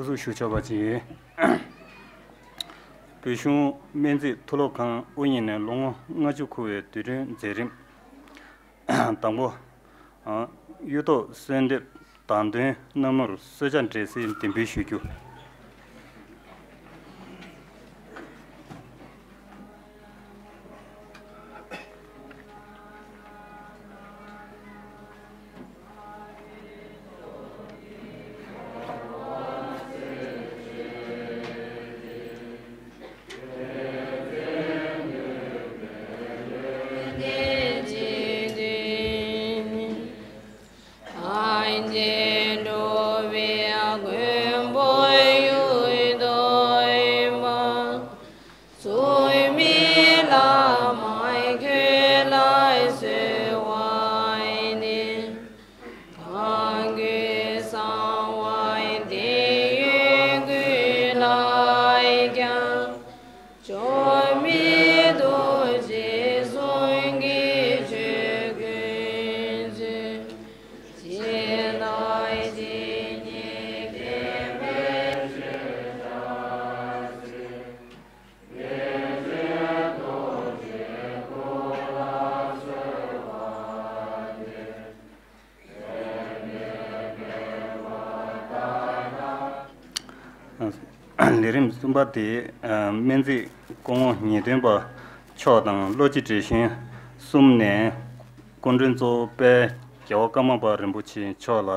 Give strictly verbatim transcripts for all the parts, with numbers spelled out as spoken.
སྐུ་གཟུགས་ཞུ་ཆོག་པ་ཅིག་བོད་གཞུང་སྨན་རྩིས་མཐུ་སློབ་ཁང་དབུ་བརྙེས་ནས་ལོ་ངོ་ལྔ་བཅུ་འཁོར་བའི་དུས་དྲན་མཛད་རིམ་དང་པོ། གཡུ་ཐོག་གསོལ་འདེབས་བདག་མདུན་སྣ་མུར་གསོལ་ཇ་འབྲས་སིལ་འདེགས་འབུལ་ཞུ་རྒྱུ། ལས་རིམ་གསུམ་པ་དེ་སྨན་རྩིས་སྐུ་ངོ་ངེས་དོན་པ་མཆོག་དང་བློ་སྤྱི་བགྲེས་གཞོན་གསུམ་ནས་སྐུ་མགྲོན་གཙོ་བོ་དཔལ་རྒྱལ་བ་ཀརྨ་པ་རིན་པོ་ཆེ་མཆོག་ལ་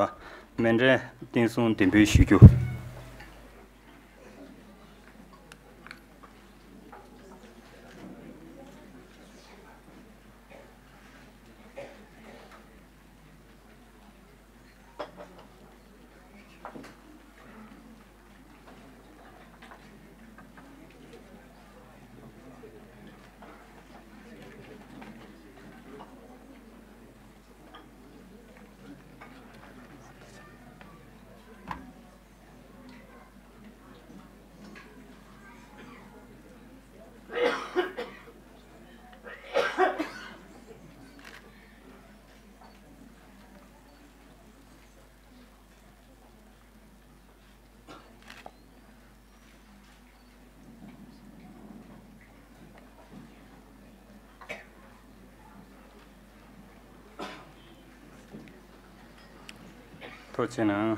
མཎྜལ་རྟེན་གསུམ་འདེགས་འབུལ་ཞུ་རྒྱུ། ཐུགས་རྗེ་གནང་།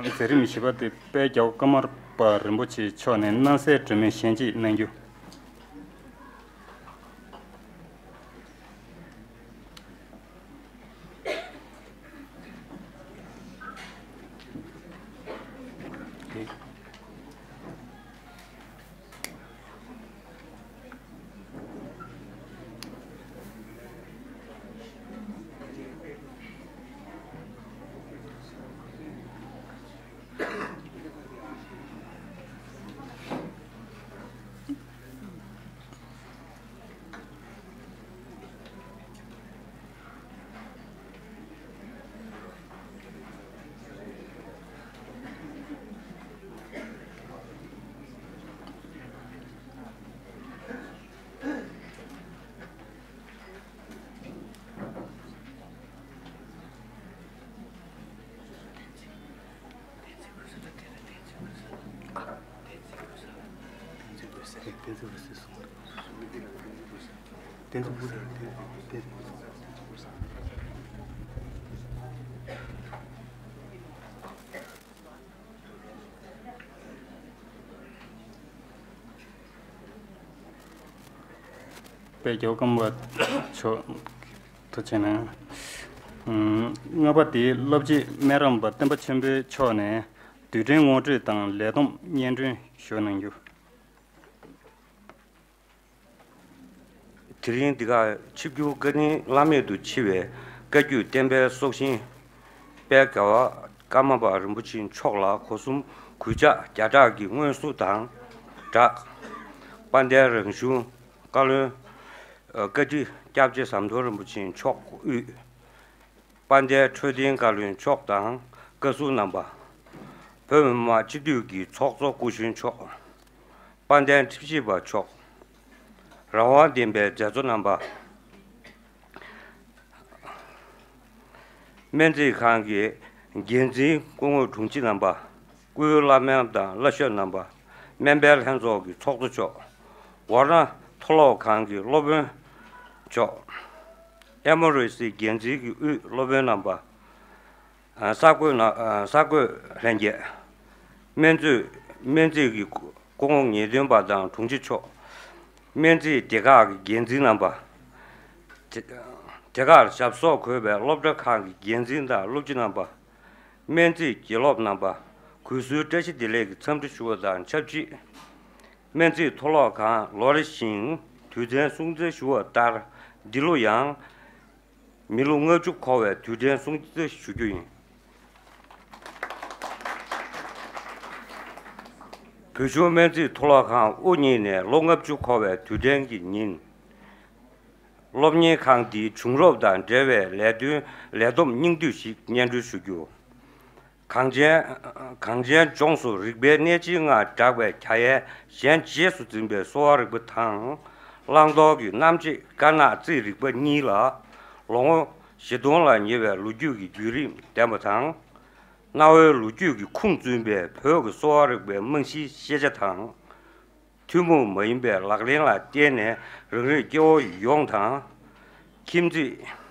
མཛད་རིམ་བཞི་པ་དེ་དཔལ་རྒྱལ་བ་ཀརྨ་པ་རིན་པོ་ཆེ་མཆོག་ནས་སྣང་གསལ་སྒྲོན་མེ་གཞན་གཅིག་གནང་རྒྱུ། དཔལ་རྒྱལ་བ་ཀརྨ་པ་མཆོག་ཐུགས་རྗེ་གནང་། ལྔ་པ་དེ་སློབ་སྤྱི་སྨན་རམས་པ་བསྟན་པ་ཆེན་པོ་མཆོག་ནས་རྡུལ་ཕྲན་ངོ་སྤྲོད་དང་ལས་བསྡོམས་སྙན་སྒྲོན་ཞུ་གནང་རྒྱུ། དེ་རིང་འདི་གར་ཆིབས་བསྒྱུར་བཀའ་དྲིན་བླ་མེད་དུ་ཆེ་བའི་བཀའ་བརྒྱུད་བསྟན་པའི་སྲོག་ཤིང་དཔལ་རྒྱལ་བ་ཀརྨ་པ་རིན་པོ་ཆེ་མཆོག་ལ་སྒོ་གསུམ་གུས་ཕྱག་བརྒྱ་ཕྲག་གི་སྔོན་བསུ་དང་སྦྲགས། དཔལ་ལྡན་རང་གཞུང་བཀའ་བློན་བཀའ་ཁྲི་སྐྱབས་རྗེ་ཟམ་གདོང་རིན་པོ་ཆེ་མཆོག་དབུས། དཔལ་ལྡན་འཕྲོད་བསྟེན་བཀའ་བློན་མཆོག་དང་བཀའ་ཟུར་རྣམ་པ། བོད་མི་མང་སྤྱི་འཐུས་ཀྱི་ཚོགས་གཙོ་སྐུ་གཞོན་མཆོག་དཔལ་ལྡན་ཁྲིམས་ཞིབ་པ་མཆོག་རང་དབང་ལྡན་པའི་མཛད་གཙོ་རྣམ་པ། སྨན་རྩིས་ཁང་གི་འགན་འཛིན་སྐུ་ངོ་དྲུང་ཆེ་རྣམ་པ། སྐུའི་བླ་སྨན་དང་བླ་ཞབས་རྣམ་པ། སྨན་པའི་ལྷན་ཚོགས་ཀྱི་ཚོགས་གཙོ་མཆོག་ཝར་ན་མཐོ་སློབ་ཁང་གི་སློབ་དཔོན་མཆོག་ཨེ་མོ་རི་སི་འགན་འཛིན་གྱི་དབུས་སློབ་དཔོན་རྣམ་པ། གསར་འགོད་ན་གསར་འགོད་ལྷན་རྒྱས། སྨན་རྩིས་སྨན་རྩིས་ཀྱི་སྐུ་ངོ་ངེས་སྟོན་པ་དང་དྲུང་ཆེ་མཆོག་སྨན་རྩིས་སྡེ་ཁག་གི་འགན་འཛིན་རྣམ་པ། དེ་དེ་ཁར་ཞབས་སོར་འཁོད་པའི་སློབ་གྲྭ་ཁག་གི་འགན་འཛིན་དང་སློབ་སྤྱི་རྣམ་པ། སྨན་རྩིས་དགེ་སློབ་རྣམ་པ། གུས་བསུའི་བཀྲ་ཤིས་བདེ་ལེགས་ཀྱི་འཚམས་འདྲི་ཞུ་བ་དང་ཆབས་ཅིག་སྨན་རྩིས་མཐོ་སློབ་ཁང་ལོ་རེ་བཞིན་དུས་མཚན་སྲུང་བརྩི་ཞུ་བ་ལྟར། འདི་ལོ་ཡང་མི་ལོ་ལྔ་བཅུ་འཁོར་བའི་དུས་དྲན་སྲུང་བརྩི་ཞུ་རྒྱུ་ཡིན། བོད་གཞུང་སྨན་རྩིས་མཐོ་སློབ་ཁང་དབུ་བརྙེས་ནས་ལོ་ལྔ་བཅུ་འཁོར་བའི་དུས་དྲན་གྱི་ཉིན། སློབ་གཉེར་ཁང་འདིའི་བྱུང་རབས་དང་འབྲེལ་བའི་ལས་དོན་ལས་བསྡོམས་སྙིང་བསྡུས་ཤིག་སྙན་སྒྲོན་ཞུ་རྒྱུ། གངས་ཅན་གངས་ཅན་ལྗོངས་སུ་རིག་པའི་གནས་ཆེན་ལྔ་བསྒྲགས་པའི་གྱ་ཡན་གཞན་རྗེས་སུ་འཛིན་པའི་གསོ་བ་རིག་པ་དང་། བླང་དོར་གྱི་རྣམ་འབྱེད་དཀར་ནག་རྩིས་རིག་པ་གཉིས་ལ་ལོ་ངོ་བཞི་སྟོང་ལ་ཉེ་བའི་ལོ་རྒྱུས་ཀྱི་བརྒྱུད་རིམ་ལྡན་པ་དང་། གནའ་བོའི་ལོ་རྒྱུས་ཀྱི་ཁུངས་བཙུན་པའི་བོད་ཀྱི་གསོ་བ་རིག་པའི་རྨང་གཞིའི་ཤེས་བྱ་དང་། ཐུན་མོང་མ་ཡིན་པའི་ལག་ལེན་ལ་བརྟེན་ནས་རང་རེའི་སྐྱེ་བོ་ཡོངས་དང་། ཁྱིམ་མཚེས།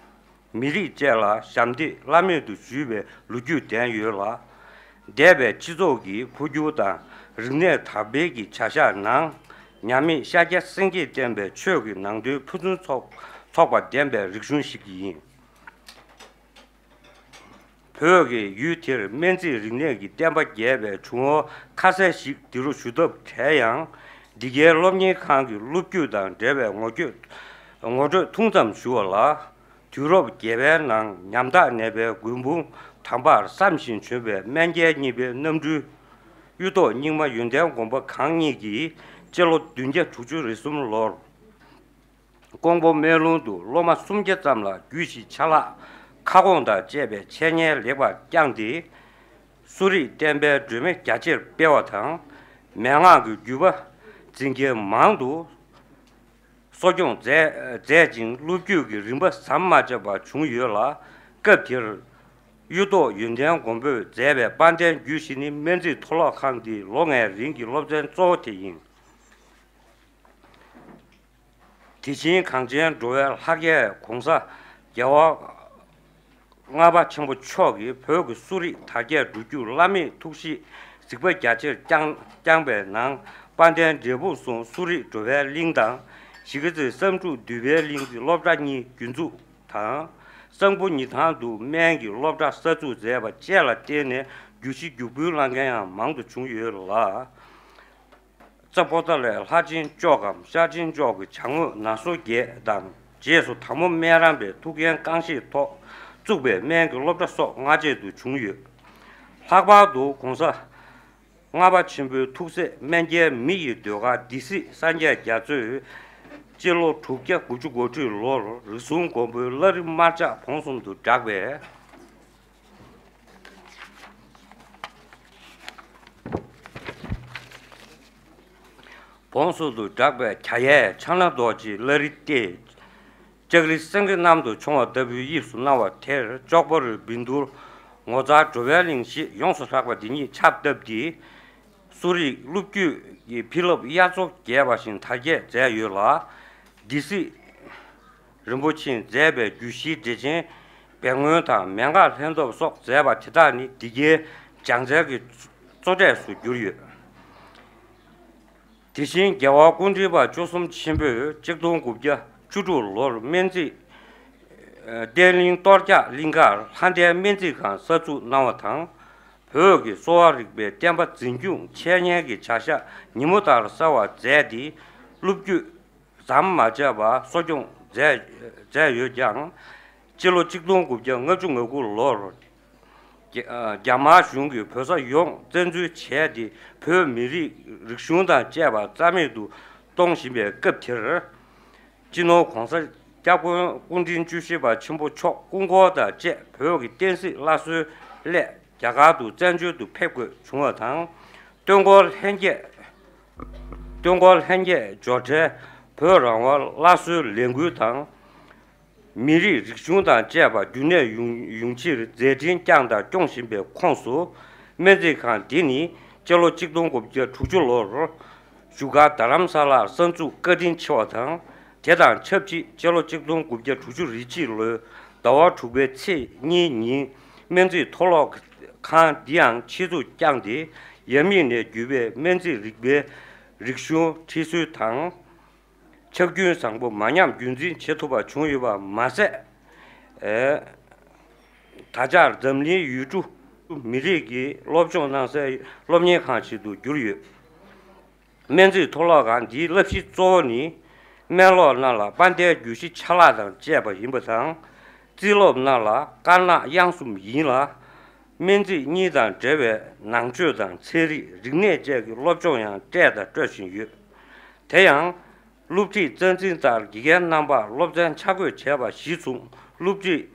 མི་རིགས་བཅས་ལ་ཞབས་འདེགས་བླ་མེད་དུ་ཞུས་པའི་ལོ་རྒྱུས་ལྡན་ཡོད་ལ། འདས་པའི་སྤྱི་ཚོགས་ཀྱི་འཕོ་འགྱུར་དང་རིག་གནས་དར་འཕེལ་གྱི་བྱ་གཞག་ནང་མཉམ་མེད་ཤཱཀྱ་སེང་གེས་བསྟན་པའི་ཆོས་ཀྱི་ནང་དོན་ཕུན་སུམ་ཚོགས་ཚོགས་པ་ལྡན་པའི་རིག་གཞུང་ཞིག་ཡིན། བོད་ཀྱི་ཡུལ་དེར་སྨན་རྩིས་རིག་གནས་ཀྱི་བསྟན་པ་རྒྱས་པའི་འབྱུང་བ་ཁ་གསལ་ཞིག་འདི་རུ་ཞུ་ཐབས་བྲལ་ཡང་། འདི་གའི་སློབ་གཉེར་ཁང་གི་སློབ་བརྒྱུད་དང་འབྲེལ་བའི་ངོ་སྤྲོད་ངོ་སྤྲོད་ཐུང་ཙམ་ཞུ་བ་ལ། དུས་རབས་བརྒྱད་པའི་ནང་ཉམ་ཐག་ནད་པའི་མགོན་དཔུང་དམ་པར་བསམ་བཞིན་བྱོན་པའི་སྨན་རྒྱལ་གཉིས་པའི་རྣམ་སྤྲུལ་གཡུ་ཐོག་རྙིང་མ་ཡོན་ཏན་དགོན་པ་གང་ཉིད་ཀྱིས་སྤྱི་ལོ་བདུན་བརྒྱ་དྲུག་ཅུ་རེ་གསུམ་ལོར། ཀོང་པོ་སྨན་ལུང་དུ་སློབ་མ་སུམ་བརྒྱ་ཙམ་ལ་རྒྱུད་བཞི་ཆ་ལག་ཁ་སྐོང་དང་བཅས་པའི་འཆད་ཉན་ལེགས་པར་བསྐྱངས་ཏེ། གསོ་རིག་བསྟན་པའི་སྒྲོན་མེ་རྒྱ་ཆེར་སྤེལ་བ་དང་། མན་ངག་གི་བརྒྱུད་པ་འཛིན་མཁན་མང་དུ་གསོ་སྐྱོང་མཛད་མཛད་ཅིང་སློབ་བརྒྱུད་ཀྱི་རིམ་པ་ཟམ་མ་ཆད་པར་བྱུང་ཡོད་ལ། སྐབས་དེར་གཡུ་ཐོག་ཡོན་ཏན་མགོན་པོས་མཛད་པའི་དཔལ་ལྡན་རྒྱུད་བཞི་ནི་སྨན་རྩིས་མཐོ་སློབ་ཁང་འདིའི་ལོ་ལྔའི་རིང་གི་སློབ་ཚན་གཙོ་བོ་དེ་ཡིན། དེ་བཞིན་གངས་ཅན་འགྲོ་བའི་ལྷ་རྒྱལ་གོང་ས་རྒྱལ་བ་ལྔ་པ་ཆེན་པོ་མཆོག་གིས་བོད་ཀྱི་གསོ་རིག་དར་རྒྱས་འགྲོ་རྒྱུར་བླ་མེད་ཐུགས་གཞིགས་གཟིགས་པ་རྒྱ་ཆེར་བསྐྱངས་བསྐྱངས་པའི་ནང་། དཔལ་ལྡན་འབྲས་སྤུངས་སུ་གསོ་རིག་འགྲོ་བའི་གླིང་དང་། གཞིས་ཀ་རྩེ་བསམ་གྲུབ་འདུས་པའི་གླིང་གི་སློབ་གྲྭ་གཉིས་རྒྱུན་འཛུགས་དང་། གཙང་པོ་ཉི་ཐང་དུ་སྨན་གྱི་སློབ་གྲྭ་གསར་འཛུགས་མཛད་པ་བཅས་ལ་བརྟེན་ནས་རྒྱུད་བཞི་རྒྱུད་སྤེལ་གནང་མཁན་ཡང་མང་དུ་བྱུང་ཡོད་ལ། རྩ་ཕོ་རྩ་ལས་ལྷ་ཆེན་ལྕོག་གམ་ཤར་ཆེན་ལྕོག་གི་བྱ་དངོས་ན་སོ་བརྒྱད་དང་། རྗེས་སུ་དྭགས་མོ་སྨན་རམས་པའི་ཐུགས་འགན་རྐང་བཞེས་ཐོག་བཙུགས་པའི་སྨན་གྱི་སློབ་གྲྭ་སོགས་སྔ་རྗེས་སུ་བྱུང་ཡོད། ལྷག་པར་དུ་གོང་ས་ལྔ་པ་ཆེན་པོའི་ཐུགས་སྲས་སྨན་རྒྱལ་མི་ཡི་ཟློས་གར་སྡེ་སྲིད་སངས་རྒྱས་རྒྱ་མཚོས་སྤྱི་ལོ་དྲུག་བརྒྱ་དགུ་བཅུ་གོ་དྲུག་ལོར་རིགས་གསུམ་མགོན་པོའི་བླ་རི་དམར་ལྕགས་བོངས་སུམ་དུ་བསྒྲགས་པའི། བོངས་སུམ་དུ་བསྒྲགས་པའི་གྱ་ཡན་ཕྱག་ན་རྡོ་རྗེའི་བླ་རི་སྟེ། ལྕགས་རི་སེང་གེ་གནམ་དུ་མཆོང་བ་ལྟ་བུའི་དབྱིབས་སུ་སྣང་བ་དེར་ལྕོག་པོ་རི་བཻ་ཌཱུར། ངོ་མཚར་འགྲོ་བའི་གླིང་ཞེས་ཡོངས་སུ་གྲགས་པ་འདི་ཉིད་ཕྱག་བཏབ་སྟེ། གསོ་རིག་སློབ་བརྒྱུད་ཀྱི་བྱིན་རླབས་དབྱར་མཚོ་རྒྱས་པ་བཞིན་དར་རྒྱས་མཛད་ཡོད་ལ། སྡེ་སྲིད་རིན་པོ་ཆེས་མཛད་པའི་རྒྱུད་བཞིའི་འགྲེལ་ཆེན་སྦས་མགོན་དང་མན་ངག་ལྷན་ཐབས་སོགས་མཛད་པ་དེ་དག་ནི་འདི་གའི་སྦྱངས་འཚལ་གྱི་གཙོ་གྲས་སུ་གྱུར་ཡོད། དེ་བཞིན་རྒྱལ་བ་སྐུ་ཕྲེང་བཅུ་གསུམ་ཆེན་པོས་གཅིག་སྟོང་དགུ་བརྒྱ་བཅུ་དྲུག་ལོར་སྨན་རྩིས་བརྟན་གླིང་གཏོར་རྒྱག་གླིང་ཁར་ལྷ་ལྡན་སྨན་རྩིས་ཁང་གསར་འཛུགས་གནང་བ་དང་། བོད་ཀྱི་གསོ་བ་རིག་པའི་བསྟན་པ་འཛིན་སྐྱོང་འཆད་ཉན་གྱི་བྱ་གཞག་ཉིན་མོ་ལྟར་གསར་བ་མཛད་དེ། སློབ་བརྒྱུད་ཟམ་མ་ཆད་པར་གསོ་སྐྱོང་མཛད་མཛད་ཡོད་ཀྱང་། སྤྱི་ལོ་གཅིག་སྟོང་དགུ་བརྒྱ་ལྔ་བཅུ་ང་དགུ་ལོར། རྒྱ་རྒྱ་དམར་གཞུང་གིས་བོད་ས་ཡོངས་བཙན་འཛུལ་བྱས་ཏེ། བོད་མི་རིགས་རིག་གཞུང་དང་བཅས་པ་རྩ་མེད་དུ་གཏོང་བཞིན་པའི་སྐབས་དེར། སྤྱི་ནོར་༧གོང་ས་༧སྐྱབས་མགོན་སྐུ་ཕྲེང་བཅུ་བཞི་པ་ཆེན་པོ་མཆོག་སྐུ་འཁོར་དང་བཅས་བོད་ཀྱི་བསྟན་སྲིད་སླར་གསོའི་སླད་རྒྱ་གར་དུ་བཙན་བྱོལ་དུ་ཕེབས་དགོས་བྱུང་བ་དང་། སྟོན་འཁོར་ལྷན་རྒྱས། སྟོན་འཁོར་ལྷན་རྒྱས་ཇོ་བྲལ་བོད་རང་དབང་སླར་གསོའི་ལས་འགུལ་དང་། མི་རིགས་རིག་གཞུང་དང་བཅས་པ་རྒྱུན་གནས་ཡོང་ཡོང་ཕྱིར་མཛད་འཕྲིན་བསྐྱངས་དང་སྐྱོང་བཞིན་པའི་ཁོངས་སུ། སྨན་རྩིས་ཁང་འདི་ནི་སྤྱི་ལོ་གཅིག་སྟོང་དགུ་བརྒྱ་དྲུག་ཅུ་ལོར་བཞུགས་སྒར་རྡ་རམ་ས་ལར་གསར་འཛུགས་བཀའ་དྲིན་ཆེ་བ་དང་། དེ་དང་ཆབས་ཅིག་སྤྱི་ལོ་གཅིག་སྟོང་དགུ་བརྒྱ་དྲུག་ཅུ་རེ་གཅིག་ལོའི་ཟླ་བ་དྲུག་པའི་ཚེས་གཉིས་ཉིན་སྨན་རྩིས་མཐོ་སློབ་ཁང་འདིའང་ཆེད་འཛུགས་བསྐྱངས་ཏེ། ཡབ་མེས་ནས་བརྒྱུད་པའི་སྨན་རྩིས་རིག་པའི་རིག་གཞུང་ཁྲིད་སྲོལ་དང་། ཕྱག་རྒྱུན་བཟང་པོ་མ་ཉམས་རྒྱུན་འཛིན་བྱེད་ཐུབ་པ་བྱུང་ཡོད་པ་མ་ཟད། ཨེ། ད་ཆར་འཛམ་གླིང་ཡུལ་གྲུ་མི་རིགས་ཀྱི་སློབ་སྦྱོང་གནང་སའི་སློབ་གཉེར་ཁང་ཞིག་ཏུ་གྱུར་ཡོད། སྨན་རྩིས་མཐོ་སློབ་ཁང་འདིའི་བསླབ་གཞི་གཙོ་བོ་ནི། སྨན་སློབ་རྣམས་ལ་དཔལ་ལྡན་རྒྱུད་བཞི་ཆ་ལག་དང་བཅས་པ་ཡིན་པ་དང་། རྩིས་སློབ་རྣམས་ལ་དཀར་ནག་དབྱངས་གསུམ་ཡིན་ལ། སྨན་རྩིས་གཉིས་དང་འབྲེལ་བའི་ནང་ཆོས་དང་ཚན་རིག་རིག་གནས་བཅས་ཀྱི་སློབ་སྦྱོང་ཡང་སྤྲད་དང་སྤྲོད་བཞིན་ཡོད། དེ་ཡང་། སློབ་ཁྲིད་རྩ་འཛིན་ལྟར་དགེ་རྒན་རྣམ་པར་སློབ་ཚན་ཆ་བགོས་བྱས་པ་གཞིར་བཟུང་སློབ་ཁྲིད་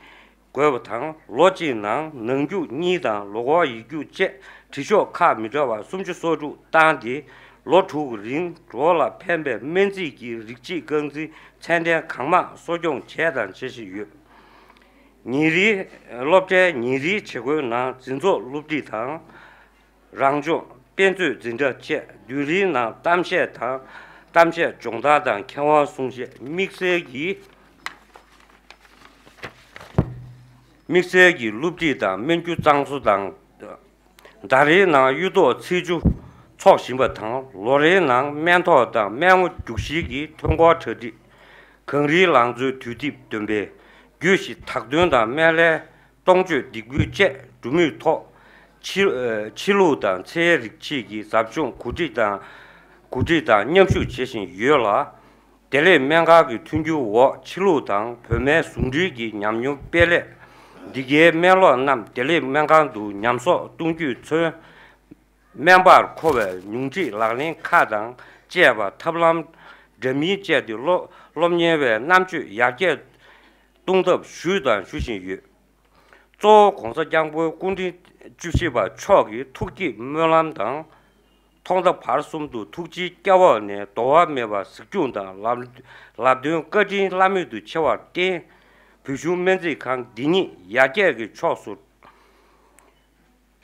དགོས་པ་དང་། ལོ་གཅིག་ནང་ནང་རྒྱུགས་གཉིས་དང་ལོ་འཁོར་ཡིག་རྒྱུགས་བཅས་དྲི་ཤོག་ཁག་མི་འདྲ་བ་སུམ་ཅུ་སོ་དྲུག་བཏང་སྟེ། ལོ་དྲུག་རིང་འགྲོ་བ་ལ་ཕན་པའི་སྨན་རྩིས་ཀྱི་རིགས་གཅིག་རྐང་འཛིན་ཚད་ལྡན་གང་མང་གསོ་སྐྱོང་བྱས་དང་བྱེད་བཞིན་ཡོད། ཉིན་རེའི་སློབ་གྲྭའི་ཉིན་རེའི་བྱེད་སྒོའི་ནང་འཛིན་ཚོགས་སློབ་ཁྲིད་དང་། རང་སྦྱོང་དཔེ་མཛོད་འཛིན་གྲྭ་བཅས་བདུན་རེའི་ནང་གཏམ་བཤད་དང་། གཏམ་བཤད་སྦྱོང་བརྡར་དང་མཁས་དབང་གསུང་བཤད། དམིགས་བསལ་གྱི་དམིགས་བསལ་གྱི་སློབ་ཁྲིད་དང་སྨན་རྒྱུ་གཙང་བཟོ་དང་། ཟླ་རེའི་ནང་གཡུ་ཐོག་ཚེས་བཅུ་འཚོགས་བཞིན་པ་དང་། ལོ་རེའི་ནང་སྨན་ཐོག་དང་སྨན་ངོ་རྒྱུགས་བཞིའི་ཐོན་ཁུངས་གྲ་སྒྲིག་གངས་རིའི་ལང་ཚོའི་དུས་དེབ་འདོན་སྤེལ། རྒྱུད་བཞི་དག་འདོན་དང་སྨན་བླའི་གཏོང་སྤྱོད་སྡིགས་འབུལ་བཅས་འགྲོ་མུས་ཐོག་ཕྱི་ཕྱི་ལུགས་དང་ཚེ་ཡི་རིག་བྱེད་ཀྱི་ཟབ་སྦྱོང་གོ་སྒྲིག་དང་། གོ་སྒྲིག་དང་མཉམ་ཞུགས་བྱེད་བཞིན་ཡོད་ལ། བདེ་ལེགས་སྨན་ཁང་གི་མཐུན་འགྱུར་འོག་ཕྱི་ལུགས་དང་བོད་སྨན་ཟུང་འབྲེལ་གྱི་ཉམས་མྱོང་སྤེལ་སླད། འདི་གའི་སྨན་སློབ་རྣམས་བདེ་ལེགས་སྨན་ཁང་དུ་ཉམས་གསོག་གཏོང་རྒྱུས་མཚོན། སྨན་པར་མཁོ་བའི་ཉུང་འཕྲིའི་ལག་ལེན་ཁག་དང་བཅས་པ་ཐབས་ལམ་འདྲ་མིན་སྤྱད་དེ། སློབ་སློབ་གཉེར་བའི་རྣམ་དཔྱོད་ཡར་རྒྱས་གཏོང་ཐབས་ཞུས་དང་ཞུ་བཞིན་ཡོད། གཙོ་བོ་༸གོང་ས་༸སྐྱབས་མགོན་སྐུ་ཕྲེང་བཅུ་བཞི་པ་མཆོག་གི་ཐུགས་བསྐྱེད་སྨོན་ལམ་དང་། ཐོག་མཐའ་བར་གསུམ་དུ་ཐུགས་རྗེའི་སྐྱབས་འོག་ནས་དོར་བ་མེད་པར་གཟིགས་སྐྱོང་དང་ལམ་ལམ་སྟོན་བཀའ་དྲིན་བླ་མེད་དུ་ཆེ་བར་བརྟེན། བོད་གཞུང་སྨན་རྩིས་ཁང་འདི་ཉིད་ཡར་རྒྱས་ཀྱི་ཕྱོགས་སུ་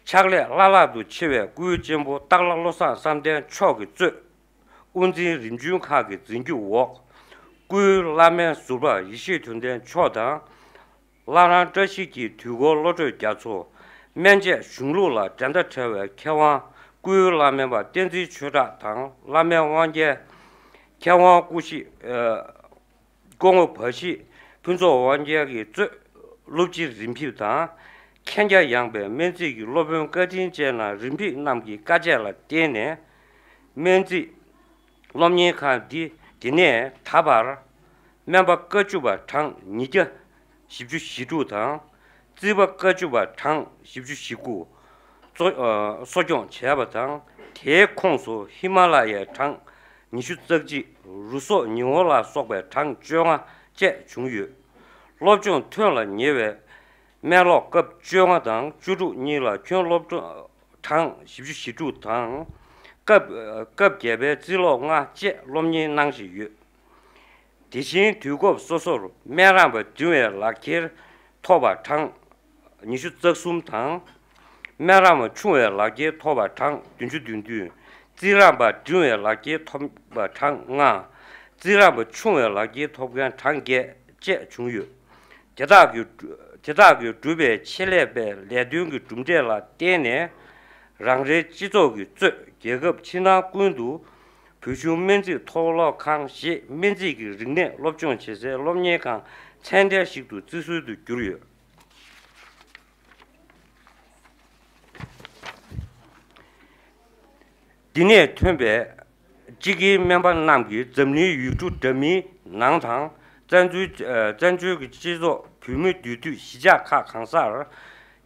ཕྱག་ལས་བླ་ལྷག་ཏུ་ཆེ་བའི་སྐུའི་གཅེན་པོ་སྟག་ལྷ་བློ་བཟང་བསམ་གཏན་མཆོག་གིས་གཙོས་དབུ་འཛིན་རིམ་བྱོན་ཁག་གི་འཛིན་སྐྱོང་འོག་སྐུའི་བླ་སྨན་ཟུར་པ་ཡེ་ཤེས་དོན་ལྡན་མཆོག་དང་། བླ་བྲང་བཀྲ་ཤིས་ཀྱི་དུས་འཁོར་བློ་གྲོས་རྒྱ་མཚོ། སྨན་དཔྱད་གཞུང་ལུགས་ལ་འགྲན་ཟླ་བྲལ་བའི་མཁས་དབང་སྐུའི་བླ་སྨན་པ་བསྟན་འཛིན་ཆོས་གྲགས་དང་། བླ་སྨན་དབང་རྒྱལ། མཁས་དབང་སྐུ་གཤེགས། སྐུ་ངོ་བ་ཤི་ཕུན་ཚོགས་དབང་རྒྱལ་གྱིས་གཙོས་སློབ་སྤྱི་རིམ་ཕེབས་དང་། མཁྱེན་རྒྱ་ཡངས་པའི་སྨན་རྩིས་ཀྱི་སློབ་དཔོན་བཀའ་དྲིན་ཅན་རྣམས་རིམ་ཕེབས་རྣམས་ཀྱི་བཀའ་བཅད་ལ་བརྟེན་ནས། སྨན་རྩིས་སློབ་གཉེར་ཁང་འདི་འདི་ནས་ད་བར་སྨན་པ་བཀའ་བཅུ་པ་གྲངས་ཉིས་བརྒྱ་བཞི་བཅུ་ཞེ་དྲུག་དང་། རྩིས་པ་བཀའ་བཅུ་པ་གྲངས་བཞི་བཅུ་ཞེ་དགུ་གཙོ་ཨ་གསོ་སྐྱོང་བྱས་པ་དང་། དེའི་ཁོངས་སུ་ཧི་མ་ལ་ཡའི་གྲངས་ཉི་ཤུ་རྩ་གཅིག་རུ་སོག་ཉི་ཧོང་ལ་སོགས་པའི་གྲངས་བཅོ་ལྔ་བཅས་བྱུང་ཡོད། སློབ་སྦྱོང་ཐོན་ལ་ཉེ་བའི་སྨན་སློབ་སྐབས་བཅོ་ལྔ་དང་བཅུ་དྲུག་གཉིས་ལ་ཁྱོན་སློབ་གྲངས་བཞི་བཅུ་ཞེ་དྲུག་དང་། སྐབས་སྐབས་བརྒྱད་པའི་རྩིས་སློབ་ལྔ་བཅས་སློབ་གཉེར་གནང་བཞིན་ཡོད། དེ་བཞིན་དུས་སྐབས་སོ་སོར་སྨན་རམས་པ་འབྲིང་བའི་ལག་འཁྱེར་ཐོབ་པ་གྲངས་ཉི་ཤུ་རྩ་གསུམ་དང་། སྨན་རམས་པ་ཆུང་བའི་ལག་འཁྱེར་ཐོབ་པ་གྲངས་བདུན་ཅུ་དོན་བདུན། རྩིས་རམས་པ་འབྲིང་བའི་ལག་འཁྱེར་ཐོབ་པ་གྲངས་ལྔ། རྩིས་རམས་པ་ཆུང་བའི་ལག་འཁྱེར་ཐོབ་མཁན་གྲངས་བརྒྱད་བཅས་བྱུང་ཡོད། དེ་དག་གིས་དེ་དག་གིས་བསྒྲུབས་པའི་ཆེད་ལས་པའི་ལས་དོན་གྱི་གྲུབ་འབྲས་ལ་བརྟེན་ནས། རང་རེའི་སྤྱི་ཚོགས་ཀྱིས་གཙོས་རྒྱལ་ཁབ་ཕྱི་ནང་ཀུན་ཏུ་བོད་གཞུང་སྨན་རྩིས་མཐོ་སློབ་ཁང་ཞེས་སྨན་རྩིས་ཀྱི་རིག་གནས་སློབ་སྦྱོང་བྱེད་སའི་སློབ་གཉེར་ཁང་ཚད་ལྡན་ཞིག་ཏུ་བརྩི་སྲོལ་དུ་གྱུར་ཡོད། འདི་ནས་ཐོན་པའི་དཔྱིད་ཀའི་སྨན་པ་རྣམས་ཀྱིས་འཛམ་གླིང་ཡུལ་གྲུ་འདྲ་མིན་ནང་དང་། བཙན་བྱོལ་བཙན་བྱོལ་གྱི་སྤྱི་ཚོགས་བོད་མི་འདུས་སྡོད་གཞིས་ཆགས་ཁག་གང་སར་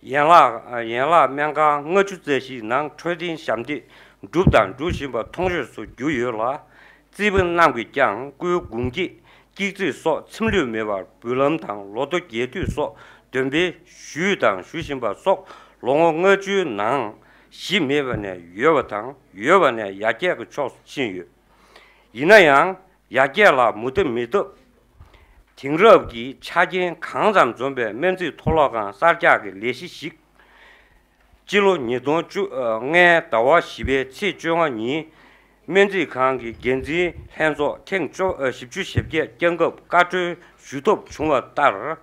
ཡན་ལག་ཡན་ལག་སྨན་ཁང་ལྔ་བཅུ་རྩ་བཞིའི་ནང་འཕྲོད་བསྟེན་ཞབས་འདེགས་བསྒྲུབས་དང་སྒྲུབ་བཞིན་པ་མཐོང་ཆོས་སུ་གྱུར་ཡོད་ལ། རྩིས་པ་རྣམས་ཀྱིས་ཀྱང་སྐུའི་དགུང་འགྱེད་དཀྱིལ་རྩིས་སོགས་ཚིམ་ལྷོད་མེད་པར་འབུལ་ལམ་དང་ལོ་ཐོ་རྒྱས་བསྡུས་སོགས་འདོན་སྤེལ་ཞུས་དང་ཞུ་བཞིན་པ་སོགས་ལོ་ངོ་ལྔ་བཅུའི་ནང་གཞི་མེད་པ་ནས་ཡོད་པ་དང་ཡོད་པ་ནས་ཡར་རྒྱས་ཀྱི་ཕྱོགས་སུ་ཕྱིན་ཡོད། ཡིན་ན་ཡང་ཡར་རྒྱས་ལ་མུ་མཐུད་མི་ཐུབ། དེང་རབས་ཀྱི་ཆ་རྐྱེན་གང་ཙམ་འཛོམས་པའི་སྨན་རྩིས་མཐོ་སློབ་ཁང་གསར་རྒྱག་གི་ལས་གཞི་ཞིག་ སྤྱི་ལོ་ཉིས་སྟོང་བཅུ་ལྔའི་ཟླ་བ་བཞི་པའི་ཚེས་བཅོ་ལྔ་ཉིན། སྨན་རྩིས་ཁང་གི་འགན་འཛིན་ལྷན་ཚོགས་ཐེངས་བཅོ་ཨ་བཞི་བཅུ་ཞེ་བརྒྱད་བསྐྱངས་སྐབས་བཀའ་འཁྲོལ་ཞུ་ཐབས་བྱུང་བ་ལྟར།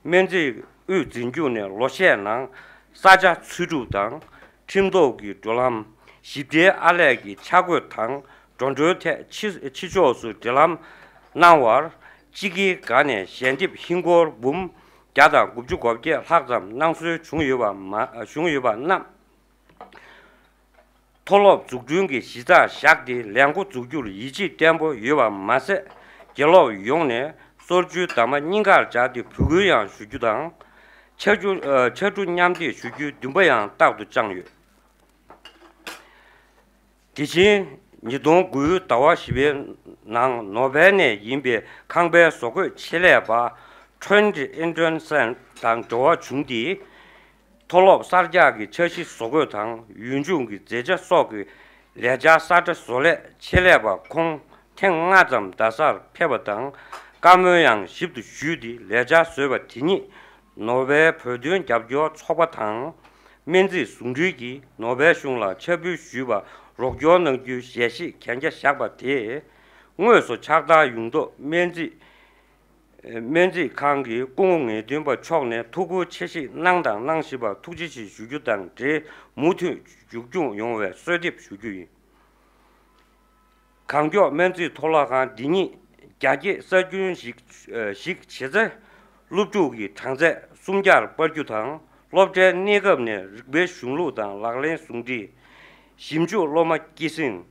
སྨན་རྩིས་དབུས་འཛིན་སྐྱོང་ནས་ལོ་ཤས་ནང་ས་ཆ་འཚོལ་སྒྲུབ་དང་ཁྲིམས་ཐོག་གི་འགྲོ་ལམ། ཞིབ་ཕྲའི་ཨར་ལས་ཀྱི་འཆར་འགོད་དང་འགྲོ་གྲོན་ཐད་ཕྱི་ཕྱི་ཕྱོགས་སུ་འབྲེལ་ལམ་གནང་བར། སྤྱི་ཁྱིའི་སྒང་ནས་ཞལ་འདེབས་ཧིན་སྒོར་འབུམ་བརྒྱ་དང་དགུ་བཅུ་གོ་བརྒྱད་ལྷག་ཙམ་གནང་སྲོལ་བྱུང་ཡོད་པ་མ་བྱུང་ཡོད་པ་རྣམས། མཐོ་སློབ་འཛུགས་སྐྲུན་གྱི་གཞི་རྩ་བཞག་སྟེ་ལས་འགོ་འཛུགས་རྒྱུར་ཡིད་ཆེས་བརྟན་པོ་ཡོད་པ་མ་ཟད། དགེ་སློབ་ཡོངས་ནས་སོར་བཅུའི་འདབ་མ་སྙིང་གར་སྦྱར་ཏེ་འབོད་སྐུལ་ཡང་ཞུ་རྒྱུ་དང་། ཕྱར་གྲུ་ཨ་ཕྱར་གྲུ་མཉམ་འདེགས་ཞུ་རྒྱུའི་འདུན་པ་ཡང་རྟག་ཏུ་བཅངས་ཡོད། དེ་བཞིན། ཉིས་སྟོང་དགུའི་ཟླ་བ་བཞི་པའི་ནང་ནོར་ཝེ་ནས་ཡིན་པའི་ཁང་པའི་བཟོ་བཀོད་ཆེད་ལས་པ་Trond Indrensen དང་འབྲེལ་བ་བྱུང་སྟེ། མཐོ་སློབ་གསར་རྒྱག་གི་འཆར་གཞི་བཟོ་འགོད་དང་ཡུལ་ལྗོངས་ཀྱི་མཛེས་ཆ་སོགས་ཀྱི་ལས་འཆར་གསར་བརྗེ་བཟོ་ལས་ཆེད་ལས་པ་ཁོང་ཐེངས་ལྔ་ཙམ་རྡ་སར་ཕེབས་པ་དང་། བཀའ་མོལ་ཡང་ཞིབ་ཏུ་ཞུས་ཏེ་ལས་འཆར་བཟོས་པ་དེ་ཉིད་ནོར་ཝེ་བོད་དོན་རྒྱབ་སྐྱོར་ཚོགས་པ་དང་། སྨན་རྩིས་ཟུང་འབྲེལ་གྱིས་ནོར་ཝེ་གཞུང་ལ་ཕྱག་ཕུལ་ཞུས་པར་རོགས་སྐྱོར་གནང་རྒྱུའི་ཞལ་བཞེས་གན་རྒྱ་བཞག་པ་དེས། དངོས་སུ་ཕྱག་བསྟར་ཡོང་ཐབས་སྨན་རྩིས་སྨན་རྩིས་ཁང་གི་སྐུ་ངོ་ངེས་སྟོན་པ་མཆོག་ནས་ཐུགས་ཁུར་ཆེ་བཞེས་གནང་དང་གནང་བཞིན་པར་ཐུགས་རྗེ་ཆེ་ཞུ་རྒྱུ་དང་འབྲེལ། མུ་མཐུད་མཇུག་སྐྱོང་ཡོང་བའི་གསོལ་འདེབས་ཞུ་རྒྱུ་ཡིན། གང་མགྱོགས་སྨན་རྩིས་མཐོ་སློབ་ཁང་འདི་ཉིད་རྒྱ་སྐྱེད་གསར་སྐྲུན་ཞིག་ཞིག་བྱེད་ཚེ། སློབ་ཕྲུག་གི་གྲངས་ཚད་སུམ་བརྒྱར་སྤར་རྒྱུ་དང་། སློབ་གྲྭའི་གནས་སྐབས་ནས་རིག་པའི་གཞུང་ལུགས་དང་ལག་ལེན་ཟུང་འབྲེལ། ཞིབ་འཇུག་སློབ་མ་སྐྱེད་སྲིང་།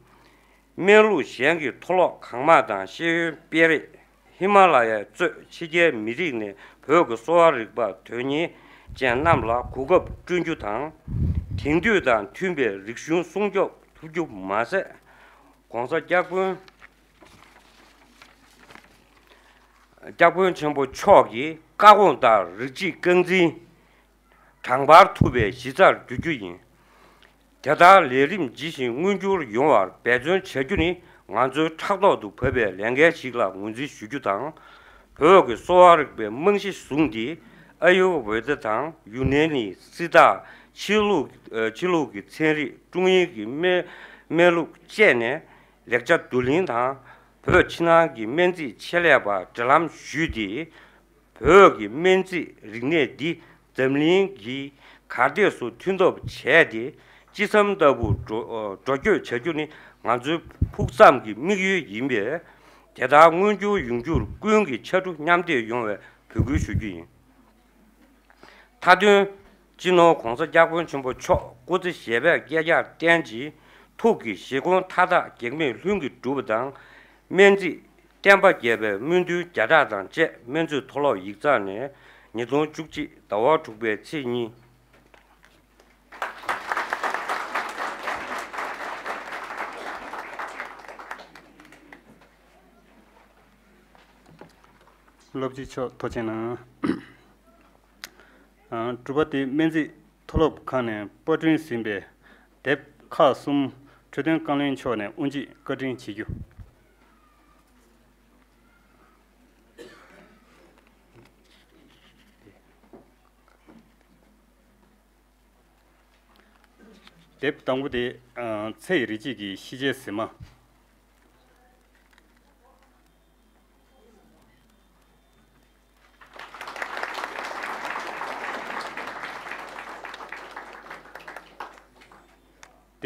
སྨན་ལུགས་གཞན་གྱི་མཐོ་སློབ་གང་མང་དང་ཤེས་ཡོན་སྤེལ་རེས། ཧི་མ་ལ་ཡ་གཙོས་ཕྱི་རྒྱལ་མི་རིགས་ནས་བོད་ཀྱི་གསོ་བ་རིག་པ་དོན་གཉེར་ཅན་རྣམས་ལ་གོ་སྐབས་བསྐྲུན་རྒྱུ་དང་། དེང་དུས་དང་མཐུན་པའི་རིག་གཞུང་སྲུང་སྐྱོབ་ཐུབ་རྒྱུ་མ་ཟད། ༸གོང་ས་༸སྐྱབས་མགོན་༸སྐྱབས་མགོན་ཆེན་པོ་མཆོག་གི་བཀའ་དགོངས་ལྟར་རིགས་གཅིག་རྐང་འཛིན་དྲང་པར་ཐུབ་པའི་གཞི་རྩར་འགྱུར་རྒྱུ་ཡིན། དེ་ལྟར་ལས་རིམ་ཇི་བཞིན་མངོན་འགྱུར་ཡོང་བར་འབད་བརྩོན་བྱ་རྒྱུ་ནི་ང་ཚོའི་ཕྲག་ཐོག་ཏུ་བབས་པའི་ལས་འགན་ཞིག་ལ་ངོས་འཛིན་ཞུ་རྒྱུ་དང་། བོད་ཀྱི་གསོ་བ་རིག་པའི་རྨང་གཞི་བཟུང་སྟེ། ཨ་ཡུར་ཝེ་ད་དང་ཡུ་ནན་ནི་སི་ཏཱ། ཕྱི་ལུགས་ཨ་ཕྱི་ལུགས་ཀྱི་ཚན་རིག་ཀྲུང་ཡིན་གྱི་སྨན་སྨན་ལུགས་བཅས་ནས་ལེགས་ཆ་བསྡུ་ལེན་དང་། བོད་ཕྱི་ནང་གི་སྨན་རྩིས་ཆེད་ལས་པར་འབྲེལ་ལམ་ཞུས་ཏེ། བོད་ཀྱི་སྨན་རྩིས་རིག་གནས་འདི་འཛམ་གླིང་གི་གར་སྟེགས་སུ་ཐོན་ཐབས་བྱས་ཏེ། ཅི་བསམ་ལྟ་བུ་འགྲོ་འགྲོ་སྐྱོད་བྱ་རྒྱུ་ནི་ང་ཚོའི་ཕུགས་བསམ་གྱི་དམིགས་ཡུལ་ཡིན་པས། དེ་ལྟར་མངོན་འགྱུར་ཡོང་རྒྱུར་ཀུན་གྱིས་ཕྱར་གྲུ་མཉམ་འདེགས་ཡོང་བའི་འབོད་སྐུལ་ཞུ་རྒྱུ་ཡིན། མཐའ་དོན། སྤྱི་ནོར་༸གོང་ས་༸སྐྱབས་མགོན་ཆེན་པོ་མཆོག་སྐུ་ཚེ་ཞབས་པད་བསྐལ་བརྒྱར་བརྟན་ཅིང་། ཐུགས་ཀྱི་བཞེད་དགོངས་མཐའ་དག་གེགས་མེད་ལྷུན་གྱིས་གྲུབ་པ་དང་། སྨན་རྩིས་བསྟན་པ་རྒྱས་པའི་སྨོན་འདུན་བརྒྱ་ཕྲག་དང་བཅས་སྨན་རྩིས་མཐོ་སློབ་ཡིག་ཚང་ནས། ཉིས་སྟོང་བཅུ་གཅིག་ཟླ་བ་དྲུག་པའི་ཚེས་གཉིས། སློབ་སྤྱི་མཆོག་ཐུགས་རྗེ་གནང་། ཨ་དྲུག་པ་དེ་སྨན་རྩིས་མཐོ་སློབ་ཁང་ནས་པར་སྐྲུན་ཟིན་པའི་དེབ་ཁག་གསུམ་འཕྲོད་བསྟེན་བཀའ་བློན་མཆོག་ནས་དབུ་འབྱེད་བཀའ་དྲིན་ཆེ་རྒྱུ། དེབ་དང་པོ་དེ། ཨ་ཚེ་ཡི་རི་སྐྱེས་ཀྱི་ཤེས་བྱའི་གཟེབ་མ།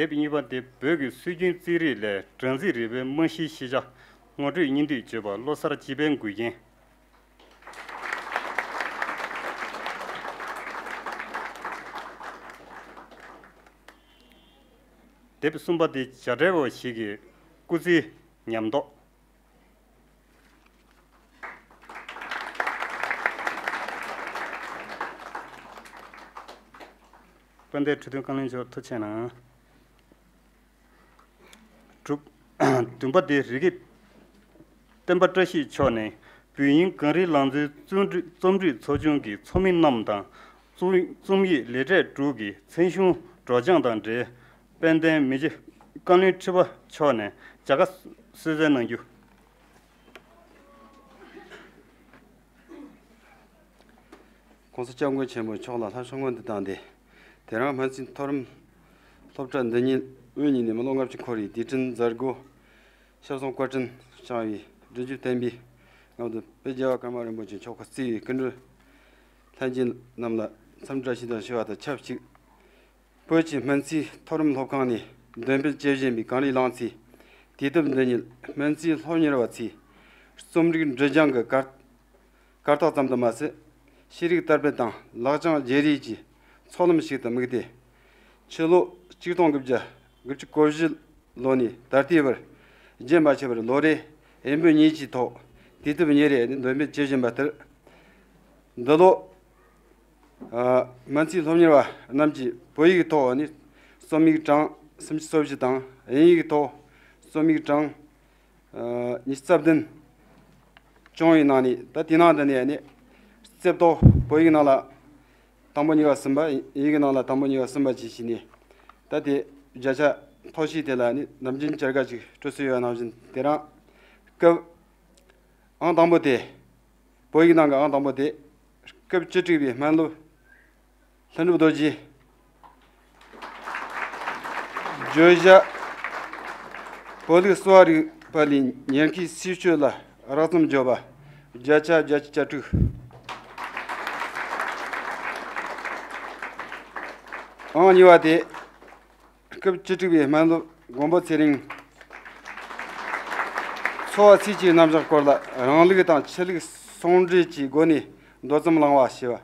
དེབ་གཉིས་པ་དེ་བོད་ཀྱི་སྲོལ་རྒྱུན་རྩིས་རིག་ལས་སྦྲང་རྩི་རིལ་བུའི་རྨང་གཞིའི་ཤེས་བྱ་ངོ་སྤྲོད་སྙིང་བསྡུས་བརྗོད་པ་བློ་གསར་སྐྱིད་པའི་མགུལ་རྒྱན། དེབ་གསུམ་པ་དེ་བྱ་བྲལ་བ་ཞིག་གི་སྐུ་ཚེའི་ཉམས་རྟོགས། དཔལ་ལྡན་འཕྲོད་བསྟེན་བཀའ་བློན་མཆོག་ཐུགས་རྗེ་གནང་། དྲུག་བདུན་པ་དེ་རི་སྐྱེས་བསྟན་པ་བཀྲ་ཤིས་མཆོག་ནས་བོད་དབྱིན་གངས་རིའི་ལང་ཚོའི་རྩོམ་སྒྲིག་རྩོམ་སྒྲིག་ཚོགས་ཆུང་གི་ཚོགས་མི་རྣམས་དང་། རྩོམ་རྩོམ་ཡིག་ལེ་ཊར་དྲུག་གི་མཚན་གཞུང་སྒྲོག་སྦྱང་དང་འབྲེལ། དཔལ་ལྡན་མི་རྗེ་བཀའ་བློན་ཁྲི་པ་མཆོག་ནས་མཇལ་ཁ་གསོལ་སྩལ་གནང་རྒྱུ། ༸གོང་ས་༸སྐྱབས་མགོན་ཆེན་པོ་མཆོག་ལ་ལྷ་ཆོས་སྔོན་དུ་བཏང་སྟེ། དེ་རིང་སྨན་རྩིས་མཐོ་རིམ་སློབ་གྲྭ་འདི་ཉིད་དབུ་བརྙེས་ནས་མི་ལོ་ལྔ་བཅུ་འཁོར་བའི་དུས་དྲན་མཛད་སྒོ་ཞབས་སོང་བཀའ་དྲིན་བསྐྱངས་པའི་སྒྲུབ་བརྒྱུད་བསྟན་པའི་ངག་དབང་དཔལ་རྒྱལ་བ་ཀརྨ་རིན་པོ་ཆེ་མཆོག་གིས་གཙོས་པའི་སྐུ་མགྲོན་ལྷན་རྒྱས་རྣམས་ལ་འཚམས་འདྲི་བཀྲ་ཤིས་བདེ་ལེགས་ཞུ་བ་དང་ཆབས་ཅིག་བོད་ཀྱི་སྨན་རྩིས་མཐོ་རིམ་སློབ་ཁང་ནས་འདོན་སྤེལ་བྱེད་བཞིན་པའི་གངས་རིའི་ལང་ཚོའི་དུས་དེབ་འདི་ཉིད་སྨན་རྩིས་སློབ་གཉེར་བ་ཚོས་རྩོམ་རིག་འབྲི་སྦྱང་གི་གར་གར་སྟེགས་ཙམ་དུ་མ་ཟད། ཤེས་རིག་དར་སྤེལ་དང་ལག་བཅངས་བརྗེ་རེས་ཀྱི་ཚོགས་ལམ་ཞིག་ཏུ་དམིགས་ཏེ། ཕྱི་ལོ་ཆིག་སྟོང་དགུ་བརྒྱ་དགུ་བཅུ་གོ་བཞི་ལོ་ནས་ད་ལྟའི་བར་རྒྱུན་མ་ཆད་པར་ལོ་རེ་དབྱིན་བོད་གཉིས་ཀྱི་ཐོག་དུས་དེབ་གཉིས་རེ་འདོན་སྤེལ་བྱེད་བཞིན་པ་ལྟར། འདི་ལོ། ཨ། སྨན་རྩིས་སློབ་གཉེར་བ་རྣམས་ཀྱིས་བོད་ཡིག་ཐོག་ནས་རྩོམ་ཡིག་གྲངས་སུམ་ཅུ་སོ་བཞི་དང་། དབྱིན་ཡིག་ཐོག་རྩོམ་ཡིག་གྲངས། ཨ། ཉི་ཤུ་རྩ་བདུན་བྱུང་བའི་ནང་ནས། ད་དེའི་ནང་དུ་ནས་ནི་རྩིབ་ཏོ་བོད་ཡིག་ནང་ལ་དང་པོ་གཉིས་པ་གསུམ་པ། དབྱིན་ཡིག་ནང་ལ་དང་པོ་གཉིས་པ་གསུམ་པ་བཅས་བྱས་ནས། ད་དེ་བརྒྱ་ཆ་མཐོ་ཤོས་དེ་ལ་ནི་ནམ་རྒྱུན་བསྐྱར་དགའ་ཅིག་སྤྲོད་སྲོལ་ཡོད་པ་ནང་བཞིན། དེ་རིང་སྐབས་ཨང་དང་པོ་དེ། བོད་ཡིག་ནང་གི་ཨང་དང་པོ་དེ། སྐབས་བཅུ་དྲུག་པའི་སྨན་སློབ་ལྷུན་གྲུབ་རྡོ་རྗེ། བརྗོད་བྱ། བོད་ལུགས་གསོ་བ་རིག་པ་ལས་ཉེར་མཁོའི་སྲིད་བྱུས་ལ་རགས་ཙམ་བརྗོད་པ། བརྒྱ་ཆ་བརྒྱད་ཅུ་གྱ་དྲུག་ཨང་གཉིས་པ་དེ། སྐབས་བཅུ་དྲུག་པའི་སྨན་སློབ་མགོན་པོ་ཚེ་རིང་། འཚོ་བ་སའི་ཆུའི་རྣམ་གཞག་སྐོར་ལ་རང་ལུགས་དང་ཆོས་ལུགས་ཟུང་འབྲེལ་གྱི་སྒོ་ནས་མདོ་ཙམ་བླང་བ་ཞེས་པ།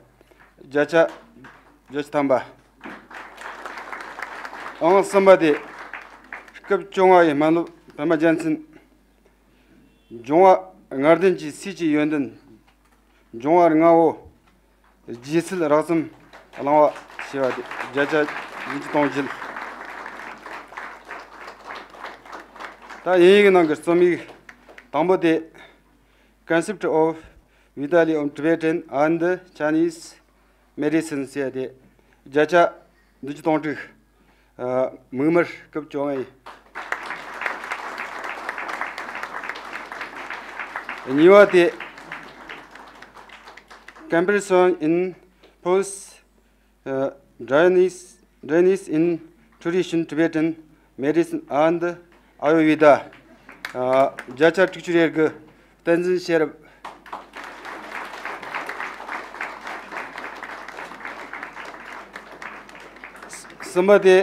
བརྒྱ་ཆ་བརྒྱད་ཅུ་ཐམ་པ། ཨང་གསུམ་པ་དེ། སྐབས་བཅོ་ལྔ་པའི་སྨན་སློབ་པད་མ་རྒྱལ་མཚན། འབྱུང་བ་ལྔ་ལྡན་གྱི་སྲས་ཀྱི་ཡོན་ཏན། འབྱུང་བ་ལྔ་བོ་རྗེས་ཚུལ་རགས་ཙམ་བླང་བ་ཞེས་པ་དེ། བརྒྱ་ཆ་ཉིས་བརྒྱ་དོན་བརྒྱད། ད་དབྱིན་ཡིག་ནང་གི་རྩོམ་ཡིག་དང་པོ་དེ། Concept of Vitali on Tibetan and Chinese Medicine ཟེར་ཏེ། བརྒྱ་ཆ་བདུན་ཅུ་དོན་དྲུག་ཨ། མིག་དམར་སྐབས་བཅོ་ལྔ་ཡིན། གཉིས་པ་དེ། Comparison in Pose, ཨ། Dryness, Dryness in Tradition Tibetan Medicine and Ayurveda. ཨ། བརྒྱ་ཆ་དྲུག་ཅུ་རེ་དགུ། བསྟན་འཛིན་ཤེས་རབ། གསུམ་པ་དེ།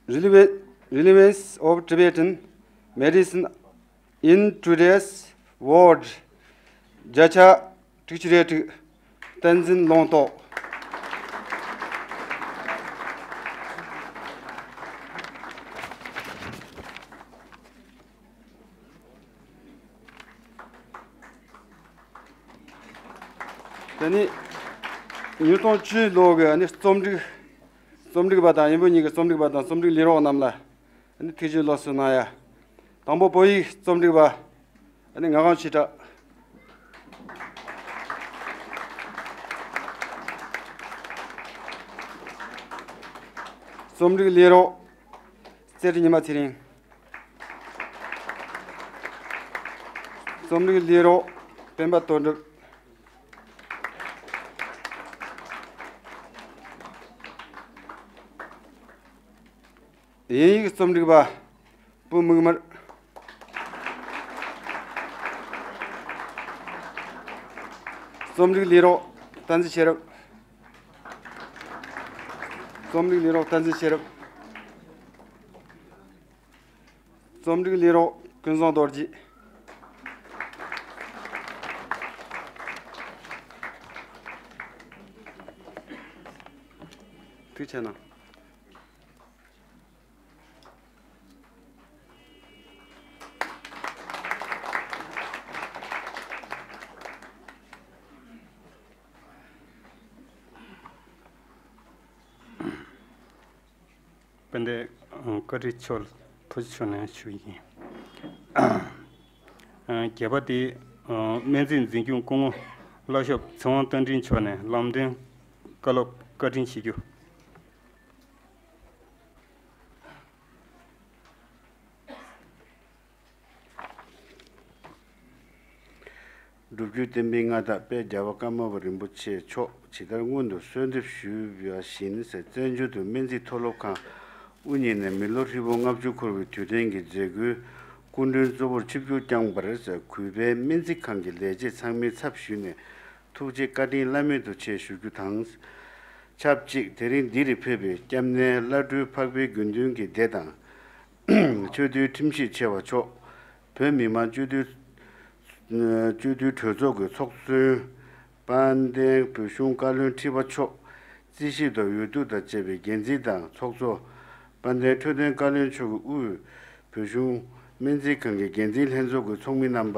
Releva- Relevance of Tibetan Medicine in Today's World. བརྒྱ་ཆ་དྲུག་ཅུ་རེ་དྲུག་བསྟན་འཛིན་ལུང་རྟོགས། དེ་ནས་ཉིས་སྟོང་བཅུ་ལོ་གི་ནི་རྩོམ་སྒྲིག་རྩོམ་སྒྲིག་པ་དང་། དབྱིན་བོད་གཉིས་ཀྱི་རྩོམ་སྒྲིག་པ་དང་རྩོམ་སྒྲིག་ལས་རོགས་རྣམས་ལ་ནི་ཐུགས་རྗེ་ལོ་གསོལ་གནང་ཡ། དང་པོ་བོད་ཡིག་རྩོམ་སྒྲིག་པ་ནི་ངག་དབང་ཆོས་གྲགས། རྩོམ་སྒྲིག་ལས་རོགས་རྩེ་ལྡེ་ཉི་མ་ཚེ་རིང་། རྩོམ་སྒྲིག་ལས་རོགས་སྤེན་པ་དོན་གྲུབ། དབྱིན་ཡིག་རྩོམ་སྒྲིག་པ་པོ་མིག་དམར། རྩོམ་སྒྲིག་ལས་རོགས་བསྟན་འཛིན་ཤེས་རབ། རྩོམ་སྒྲིག་ལས་རོགས་བསྟན་འཛིན་ཤེས་རབ། རྩོམ་སྒྲིག་ལས་རོགས་ཀུན་བཟང་རྡོ་རྗེ། ཐུགས་རྗེ་གནང་། དཔལ་ལྡན་བཀའ་ཁྲི་མཆོག་ལ་ཐུགས་རྗེ་ཆེ་ཞུ་ཡིན། བརྒྱད་པ་དེ། སྨན་རྩིས་འཛིན་སྐྱོང་སྐུ་ངོ་བླ་ཞབས་ཚེ་དབང་རྟ་མགྲིན་མཆོག་ནས་ལམ་སྟོན་བཀའ་སློབ་བཀའ་དྲིན་ཆེ་ཞུ། སྒྲུབ་ བརྒྱུད་བསྟན་པའི་མངའ་བདག་དཔལ་རྒྱལ་བ་ཀརྨ་པ་རིན་པོ་ཆེ་མཆོག་ཇི་ལྟར་སྔོན་དུ་གསོལ་འདེབས་ཞུས་པ་བཞིན་བཙན་བྱོལ་དུ་སྨན་རྩིས་མཐོ་སློབ་ཁང་དབུ་བརྙེས་ནས་མི་ལོ་ཧྲིལ་པོ་ལྔ་བཅུ་འཁོར་བའི་དུས་དྲན་གྱི་མཛད་སྒོའི་སྐུ་མགྲོན་གཙོ་བོར་ཆིབས་བསྒྱུར་བསྐྱངས་པར་གུས་པས་སྨན་རྩིས་ཁང་གི་ལས་བྱེད་ཚང་མའི་ཚབ་ཞུས་ནས་ཐུགས་རྗེ་བཀའ་དྲིན་བླ་མེད་དུ་ཆེ་ཞུ་རྒྱུ་དང་། ཆབས་ཅིག་དེ་རིང་འདིར་ཕེབས་པའི་སྐྱབས་གནས་བླ་སྤྲུལ་འཕགས་པའི་དགེ་འདུན་གྱི་སྡེ་དང་། ཆོས་འདུལ་ཁྲིམས་ཞིབ་ཆེ་བ་མཆོག་བོད་མི་མང་སྤྱི་འཐུས་སྤྱི་འཐུས་གྲོས་ཚོགས་ཀྱི་ཚོགས་གཙོ། དཔལ་ལྡན་བོད་གཞུང་བཀའ་བློན་ཁྲི་པ་མཆོག་རྩིས་ཞིབ་དང་འོས་བསྡུ་དང་བཅས་པའི་འགན་འཛིན་དང་ཚོགས་གཙོ། དཔལ་ལྡན་འཕྲོད་བསྟེན་བཀའ་བློན་མཆོག་གིས་དབུས་བོད་གཞུང་སྨན་རྩིས་ཁང་གི་འགན་འཛིན་ལྷན་ཚོགས་ཀྱི་ཚོགས་མི་རྣམ་པ།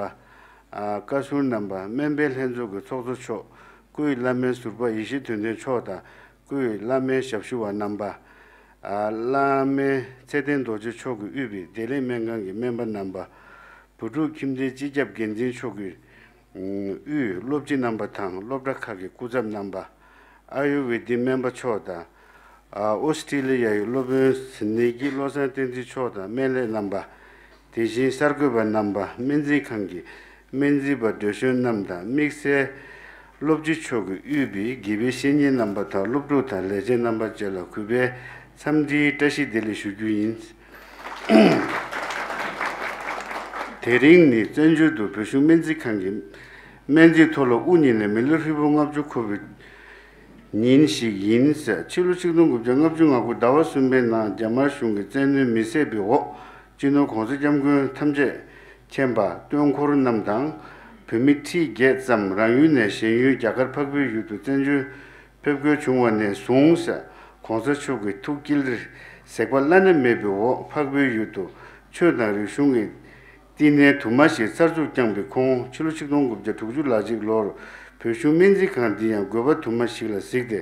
ཨ་བཀའ་ཟུར་རྣམ་པ། སྨན་པའི་ལྷན་ཚོགས་ཀྱི་ཚོགས་གཙོ་མཆོག་སྐུའི་བླ་སྨན་ཟུར་པ་ཡེ་ཤེས་དོན་ལྡན་མཆོག་དང་སྐུའི་བླ་སྨན་ཞབས་ཞུ་བ་རྣམ་པ། ཨ་བླ་སྨན་ཚེ་བརྟན་རྡོ་རྗེ་མཆོག་གིས་དབུས་པའི་བདེ་ལེགས་སྨན་ཁང་གི་སྨན་པ་རྣམ་པ། བུ་ཕྲུག་ཁྱིམ་སྡེའི་སྤྱི་ཁྱབ་འགན་འཛིན་མཆོག་གིས་དབུས་སློབ་སྤྱི་རྣམ་པ་དང་སློབ་གྲྭ་ཁག་གི་སྐུ་ཚབ་རྣམ་པ། ཨ་ཡུར་ཝེ་དིག་སྨན་པ་མཆོག་དང་། ཨོ་སི་ཀྲི་ལི་ཡ་ཡི་སློབ་དཔོན་ནད་ཀྱི་བློ་བཟང་བསྟན་འཛིན་མཆོག་དང་སྨན་ལས་རྣམ་པ། དེ་བཞིན་གསར་འགོད་པ་རྣམ་པ། སྨན་རྩིས་ཁང་གི་སྨན་རྩིས་པ་བགྲེས་གཞོན་རྣམས་དང་དམིགས་བསལ་སློབ་སྤྱི་མཆོག་གིས་དབུས་པའི་དགེ་བའི་བཤེས་གཉེན་རྣམ་པ་དང་སློབ་ཕྲུག་དང་ལས་བྱེད་རྣམ་པ་བཅས་ལ་གུས་པས་འཚམས་འདྲིའི་བཀྲ་ཤིས་བདེ་ལེགས་ཞུ་རྒྱུ་ཡིན། དེ་རིང་ནི་བཙན་བྱོལ་དུ་བོད་གཞུང་སྨན་རྩིས་ཁང་གི་སྨན་རྩིས་མཐོ་སློབ་དབུ་བརྙེས་ནས་མི་ལོ་ཧྲིལ་པོ་ལྔ་བཅུ་འཁོར་བའི་ཉིན་ཞིག་ཡིན། ཕྱི་ལོ་ཆིག་སྟོང་དགུ་བརྒྱ་ལྔ་བཅུ་ང་དགུ་ཟླ་བ་གསུམ་པའི་ནང་རྒྱ་དམར་གཞུང་གིས་བཙན་གནོན་མི་བཟད་པའི་འོག་སྤྱི་ནོར་༸གོང་ས་༸སྐྱབས་མགོན་ཐམས་ཅད་མཁྱེན་པ་སྟོན་འཁོར་རྣམས་དང་། བོད་མི་ཁྲི་བརྒྱད་ཙམ་རང་ཡུལ་ནས་གཞན་ཡུལ་རྒྱ་གར་འཕགས་པའི་ཡུལ་དུ་བཙན་བྱོལ་ཕེབས་དགོས་བྱུང་བ་ནས་བཟུང་། ༸གོང་ས་མཆོག་གི་ཐུགས་དཀྱིལ་ཟེགས་པ་བླ་ན་མེད་པའི་འོག་འཕགས་པའི་ཡུལ་དུ་ཆོས་དང་རིག་གཞུང་གི་བསྟི་གནས་དུ་མ་ཞིག་གསར་འཛུགས་བསྐྱངས་པའི་ཁོང་ཕྱི་ལོ་ཆིག་སྟོང་དགུ་བརྒྱ་དྲུག་ཅུ་ལ་གཅིག་ལོར་བོད་གཞུང་སྨན་རྩིས་ཁང་འདི་ཡང་དགོས་པ་དུ་མ་ཞིག་ལ་གཟིགས་ཏེ་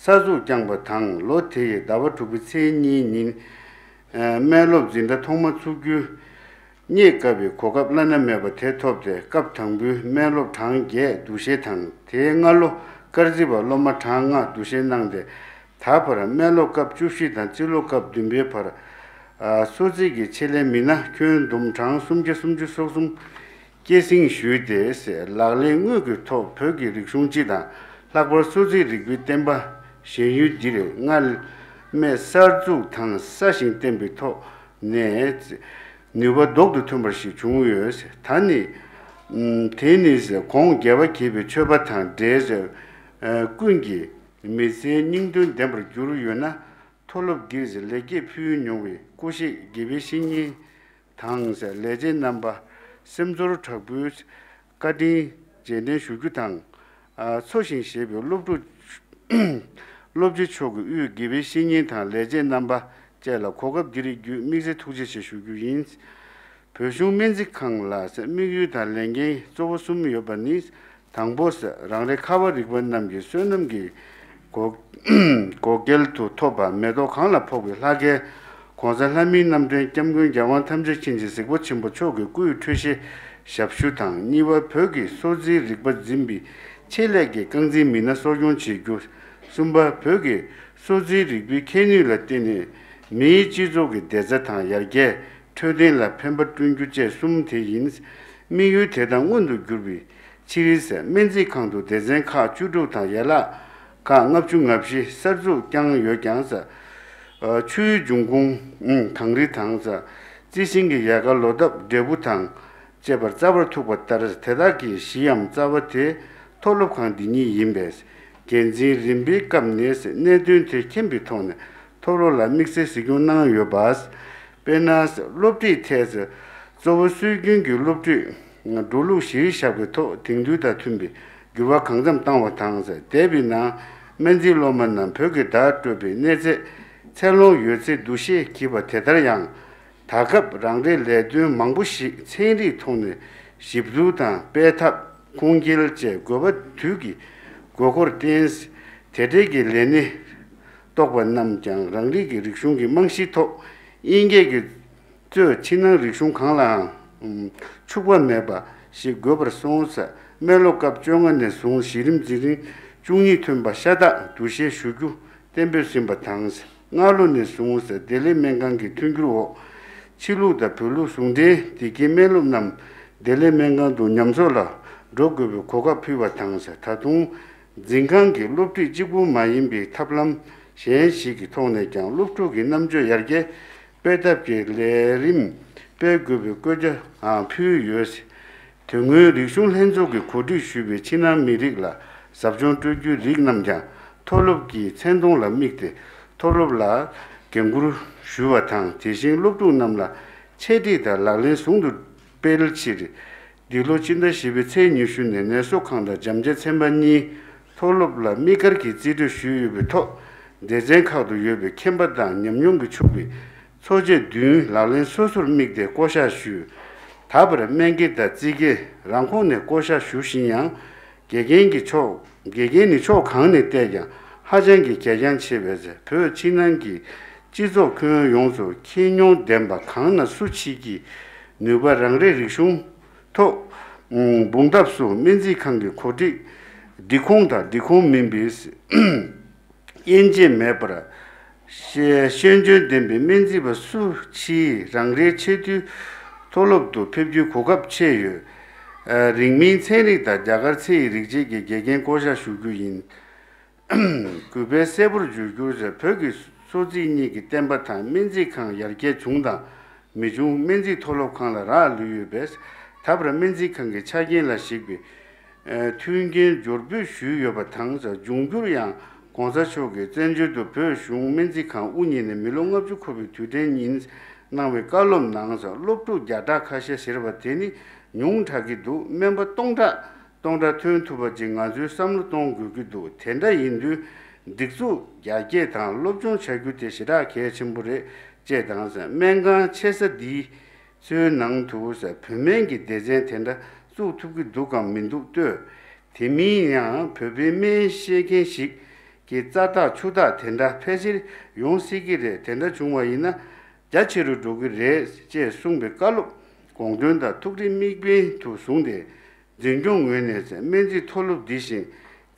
གསར་འཛུགས་བསྐྱངས་པ་དང་། ལོ་དེ་ཡི་ཟླ་བ་དྲུག་པའི་ཚེས་གཉིས་ཉིན་སྨན་སློབ་འཛིན་གྲྭ་ཐོག་མ་ཚུགས་རྒྱུའི་རྙེད་དཀའ་བའི་གོ་སྐབས་བླ་ན་མེད་པ་དེ་ཐོབ་སྟེ། སྐབས་དང་པོའི་སྨན་སློབ་གྲངས་བརྒྱད་འདུ་ཤེས་དང་། དེའི་སྔ་ལོ་སྐར་རྩིས་པ་སློབ་མ་གྲངས་ལྔ་འདུ་ཤེས་གནང་སྟེ། ད་བར་སྨན་སློབ་སྐབས་བཅུ་བཞི་དང་རྩིས་སློབ་སྐབས་བདུན་པའི་བར། ཨ་གསོ་རྩིས་ཀྱི་ཆེད་ལས་མི་སྣ་ཁྱོན་བསྡོམས་གྲངས་སུམ་བརྒྱ་སུམ་ཅུ་སོ་གསུམ་སྐྱེད་སྲིང་ཞུས་ཏེ། ལག་ལེན་དངོས་ཀྱི་ཐོག་བོད་ཀྱི་རིག་གཞུང་སྤྱི་དང་ལྷག་པར་གསོ་རྩིས་རིག་པའི་བསྟན་པ་གཞན་ཡུལ་འདིར་སྔར་མེད་གསར་འཛུགས་དང་གསར་ཞིང་བསྟན་པའི་ཐོག་ནས་ནུས་པ་ལྡོག་ཏུ་ཐོན་པ་ཞིག་བྱུང་ཡོད། ད་ནི་དེ་ནི་གོང་རྒྱལ་བ་དགྱེས་པའི་ཆོས་པ་དང་འབྲེལ་ཀུན་གྱི་མི་ཚེའི་སྙིང་དོན་ལྡན་པར་གྱུར་ཡོད་ན། མཐོ་སློབ་འདིར་ལེགས་སྐྱེས་ཕུལ་མྱོང་བའི་སྐུ་གཤེགས་དགེ་བའི་བཤེས་གཉེན་དང་ལས་བྱེད་རྣམ་པ། སེམས་ཚོར་དྲག་པོའི་བཀའ་དྲིན་རྗེས་དྲན་ཞུ་རྒྱུ་དང་། འཚོ་ཞིང་གཞེས་པའི་སློབ་ཕྲུག་སློབ་སྤྱི་མཆོག་གིས་དབུས་དགེ་བའི་བཤེས་གཉེན་དང་ལས་བྱེད་རྣམ་པ་བཅས་ལ་གོ་སྐབས་འདི་རིགས་བརྒྱུད་དམིགས་བསལ་ཐུགས་རྗེ་ཆེ་ཞུ་རྒྱུ་ཡིན། བོད་གཞུང་སྨན་རྩིས་ཁང་ལ་དམིགས་ཡུལ་དང་ལས་འགན་གཙོ་བོ་གསུམ་ཡོད་པ་ནི། དང་པོ། རང་རེ་ཁ་བ་རིག་པ་རྣམས་ཀྱི་བསོད་ནམས་ཀྱི་བགོ་བགོ་སྐལ་དུ་ཐོབ་པ་མེ་ཏོག་གང་ལ་ཕོག་པའི་ལྷ་སྐལ་༸གོང་ས་ལྷ་མིའི་རྣམ་འདྲེན་སྐྱབས་མགོན་རྒྱལ་དབང་ཐམས་ཅད་མཁྱེན་ཅིང་གཟིགས་པ་ཆེན་པོ་མཆོག་གི་སྐུའི་འཕྲོད་བཞེས་ཞབས་ཞུ་དང་། གཉིས་པ། བོད་ཀྱི་གསོ་རྩིའི་རིག་པ་འཛིན་པའི་ཆེད་ལས་ཀྱི་རྐང་འཛིན་མི་སྣ་གསོ་སྐྱོང་བྱེད་རྒྱུ། གསུམ་པ། བོད་ཀྱི་གསོ་རྩིའི་རིག་པའི་ཁྱད་ནུས་ལ་བརྟེན་ནས་མིའི་སྤྱི་ཚོགས་ཀྱི་བདེ་རྩ་དང་ཡར་རྒྱས། འཕྲོད་བསྟེན་ལ་ཕན་པ་བསྐྲུན་རྒྱུ་བཅས་གསུམ་དེ་ཡིན། དམིགས་ཡུལ་དེ་དག་མངོན་དུ་གྱུར་པའི་ཕྱིར། སྨན་རྩིས་ཁང་དུ་སྡེ་ཚན་ཁག་བཅུ་དྲུག་དང་ཡན་ལག་ཁག་ལྔ་བཅུ་ང་བཞི་གསར་འཛུགས་བསྐྱངས་ཡོད་ཀྱང་། ཆུའི་འབྱུང་ཁུངས་གངས་རི་དང་། རྩི་ཤིང་གི་ཡལ་ག་ལོ་འདབ་འབྲས་བུ་དང་བཅས་པར་རྩ་བར་ཐུག་པ་ལྟར། དེ་དག་གི་གཞི་འམ་རྩ་བ་དེ་མཐོ་སློབ་ཁང་འདི་ཉིད་ཡིན་པས། འགན་འཛིན་རིམ་པའི་སྐབས་ནས་གནད་དོན་དེ་མཁྱེན་པའི་ཐོག་ནས་མཐོ་སློབ་ལ་དམིགས་བསལ་གཟིགས་སྐྱོང་གནང་ཡོད་པ། དཔེར་ན། སློབ་ཁྲིད་ཐད། གཙོ་བོ་སྲོལ་རྒྱུན་གྱི་སློབ་ཁྲིད་འགྲོ་ལུགས་གཞིར་བཞག་པའི་ཐོག་དེང་དུས་དང་མཐུན་པའི་འགྱུར་བ་གང་འཚམ་བཏང་བ་དང་། འདས་པའི་ནང་སྨན་རྩིས་སློབ་མ་རྣམས་བོད་ཀྱི་བརྡ་སྤྲོད་པའི་གནས་ཚད་ཚད་ལོངས་ཡོད་ཚད་འདུ་ཤེས་བགྱིས་པ་དེ་ལྟར་ཡང་། ད་སྐབས་རང་རེའི་ལས་དོན་མང་པོ་ཞིག་ཚན་རིག་ཐོག་ནས་ཞིབ་བསྡུར་དང་སྤེལ་ཐབས་ཁུངས་སྐྱེལ་བཅས་དགོས་པ་དུས་ཀྱི་དགོས་མཁོར་བརྟེན། དེ་འབྲེལ་གྱི་ལས་སྣེ་གཏོགས་པ་རྣམས་ཀྱང་རང་རིགས་ཀྱི་རིག་གཞུང་གི་རྨང་གཞིའི་ཐོག་དབྱིན་སྐད་ཀྱི་གཙོས་ཕྱི་ནང་རིག་གཞུང་གང་ལའང་འཕྱུགས་པ་མེད་པ་ཞིག་དགོས་པར་སོང་། སྨན་སློབ་སྐབས་བཅོ་ལྔ་ནས་བཟུང་གཞི་རིམ་འཛིན་རིམ་བཅུ་གཉིས་ཐོན་པ་ཤ་སྟག་འདུ་ཤེས་ཞུ་རྒྱུ་གཏན་འབེབས་ཟིན་པ་དང་། སྔ་ལོ་ནས་བཟུང་བདེ་ལེགས་སྨན་ཁང་གི་མཐུན་འགྱུར་འོག་ཕྱི་ལུགས་དང་བོད་ལུགས་ཟུང་འབྲེལ་བདེ་སྐྱིད་སྨན་སློབ་རྣམས་བདེ་ལེགས་སྨན་ཁང་དུ་ཉམས་གསོ་ལ་ འགྲོ་དགོས་པའི་གོ་སྐབས་ཕུལ་བ་དང་། ད་དུང་འཛིན་ཁང་གི་སློབ་ཁྲིད་གཅིག་པུ་མ་ཡིན་པའི་ཐབས་ལམ་གཞན་ཞིག་གི་ཐོག་ནས་ཀྱང་སློབ་ཕྲུག་གི་རྣམ་དཔྱོད་ཡར་རྒྱས་སྤེལ་ཐབས་ཀྱི་ལས་རིམ་སྤེལ་དགོས་པའི་བཀོད་རྒྱ་ཕུལ་ཡོད། དེ་སྔོན་རིག་གཞུང་ལྷན་ཚོགས་ཀྱིས་གོ་སྒྲིག་ཞུས་པའི་ཕྱི་ནང་མི་རིགས་ལ་ཟབ་སྦྱོང་སྤྲོད་རྒྱུའི་རིགས་རྣམས་ཀྱང་མཐོ་སློབ་ཀྱི་མཚན་མཐོང་ལ་དམིགས་ཏེ་མཐོ་སློབ་ལ་འགན་འཁུར་ཞུས་པ་དང་། དེ་བཞིན་སློབ་ཕྲུག་རྣམས་ལ་འཆད་ཁྲིད་དང་ལག་ལེན་ཟུང་དུ་སྤེལ་ཕྱིར། འདི་ལོ་ཕྱི་ཟླ་བཞི་པའི་ཚེས་ཉི་ཤུ་ནས་ནད་གསོ་ཁང་དང་བྱམས་བརྩེ་ཚན་པ་གཉིས་མཐོ་སློབ་ལ་དམིགས་བཀར་གྱིས་རྩིས་སྤྲོད་ཞུས་ཡོད་པའི་ཐོག་སྡེ་ཚན་ཁག་ཏུ་ཡོད་པའི་མཁྱེན་པ་དང་ཉམས་མྱོང་གིས་ཕྱུག་པའི་འཚོ་བྱེད་བདུན་ལག་ལེན་སོ་སོར་དམིགས་ཏེ་བསྐོ་བཞག་ཞུས། ད་བར་སྨན་དགེ་དང་རྩིས་དགེ་རང་ཁོངས་ནས་བསྐོ་བཞག་ཞུ་བཞིན་ཡང་། དགེ་རྒན་གྱི་ཕྱོགས། དགེ་རྒན་ནི་ཕྱོགས་གང་ནས་བལྟས་ཀྱང་ཧ་ཅང་གི་གལ་འགངས་ཆེ་བས། བོད་ཕྱི་ནང་གི་སྤྱི་ཚོགས་ཁྱོན་ཡོངས་སུ་ཁྱོན་མྱོང་ལྡན་པ་གང་ན་སུ་མཆིས་ཀྱི་ནུས་པ་རང་རེའི་རིག་གཞུང་ཐོག་འབུངས་ཐབས་སུ་སྨན་རྩིས་ཁང་གི་གོ་སྒྲིག་སྒྲིག་ཁོངས་དང་སྒྲིག་ཁོངས་མིན་པའི་དབྱེ་འབྱེད་མེད་པར། ཤེས་ཤེས་འཇོན་ལྡན་པའི་སྨན་རྩིས་པ་སུ་མཆིས་རང་རེའི་ཆེས་མཐོའི་མཐོ་སློབ་ཏུ་ཕེབས་རྒྱུའི་གོ་སྐབས་ཆད་ཡོད། ཨ། རིང་མིན་ཚན་རིག་དང་རྒྱ་གར་ཚེ་ཡི་རིག་བྱེད་ཀྱི་དགེ་རྒན་བསྐོ་བཞག་ཞུ་རྒྱུ་ཡིན། གུས་པས་གསལ་པོར་བརྗོད་རྒྱུར། བོད་ཀྱི་གསོ་རྩིས་གཉིས་ཀྱི་བསྟན་པ་དང་སྨན་རྩིས་ཁང་ཡར་རྒྱས་བྱུང་དང་མི་བྱུང་སྨན་རྩིས་མཐོ་སློབ་ཁང་ལ་རག་ལུས་ཡོད་པས། ད་བར་སྨན་རྩིས་ཁང་གི་ཆ་རྐྱེན་ལ་གཞིགས་པའི་ཨ། མཐུན་རྐྱེན་འབྱོར་འབུལ་ཞུས་ཡོད་པ་དང་། འབྱུང་འགྱུར་ཡང་གོང་ས་མཆོག་གིས་བཙན་བྱོལ་དུ་བོད་གཞུང་སྨན་རྩིས་ཁང་དབུ་བརྙེས་ནས་མི་ལོ་ལྔ་བཅུ་འཁོར་བའི་དུས་དྲན་ཉིན་གནང་བའི་བཀའ་སློབ་ནང་། སློབ་ཕྲུག་བརྒྱ་ཕྲག་ཁ་ཤས་ཟེར་བ་དེ་ནི་ཉུང་དྲགས་ཀྱི་འདུག་སྨན་པ་སྟོང་ཕྲག་སྟོང་ཕྲག་ཐོན་ཐུབ་པ་ཅིག་ང་ཚོས་བསམ་བློ་གཏོང་དགོས་ཀྱི་འདུག་དེ་འདྲ་ཡིན་དུས་སྒྲིག་འཛུགས་རྒྱ་སྐྱེད་དང་སློབ་སྦྱོང་བྱ་རྒྱུ་དེ་ཞེ་དྲག་གལ་ཆེན་པོ་རེད་ཅེས་དང་། སྨན་ཁང་ཆེ་ས་འདི་ཚོའི་ནང་དུ་བོད་སྨན་གྱི་སྡེ་ཚན་དེ་འདྲ་བཙུགས་ཐུབ་ཀྱི་འདུག་གམ་མི་འདུག་ལྟོས། དེ་མིན་ཡང་བོད་པའི་སྨན་ཤེས་མཁན་ཞིག་གི་རྩ་བརྟག་ཆུ་བརྟག་དེ་འདྲ་ཕལ་ཆེར་ཡོང་སྲིད་ཀྱི་རེད། དེ་འདྲ་བྱུང་བ་ཡིན་ན་རྒྱ་ཆེ་རུ་འགྲོ་གི་རེད་ཅེས་གསུངས་པའི་བཀའ་སློབ་དགོངས་དོན་དང་ཐུགས་རེ་དམིགས་འབེན་དུ་བཟུང་སྟེ། འཛིན་སྐྱོང་ངོས་ནས་སྨན་རྩིས་མཐོ་སློབ་འདི་བཞིན་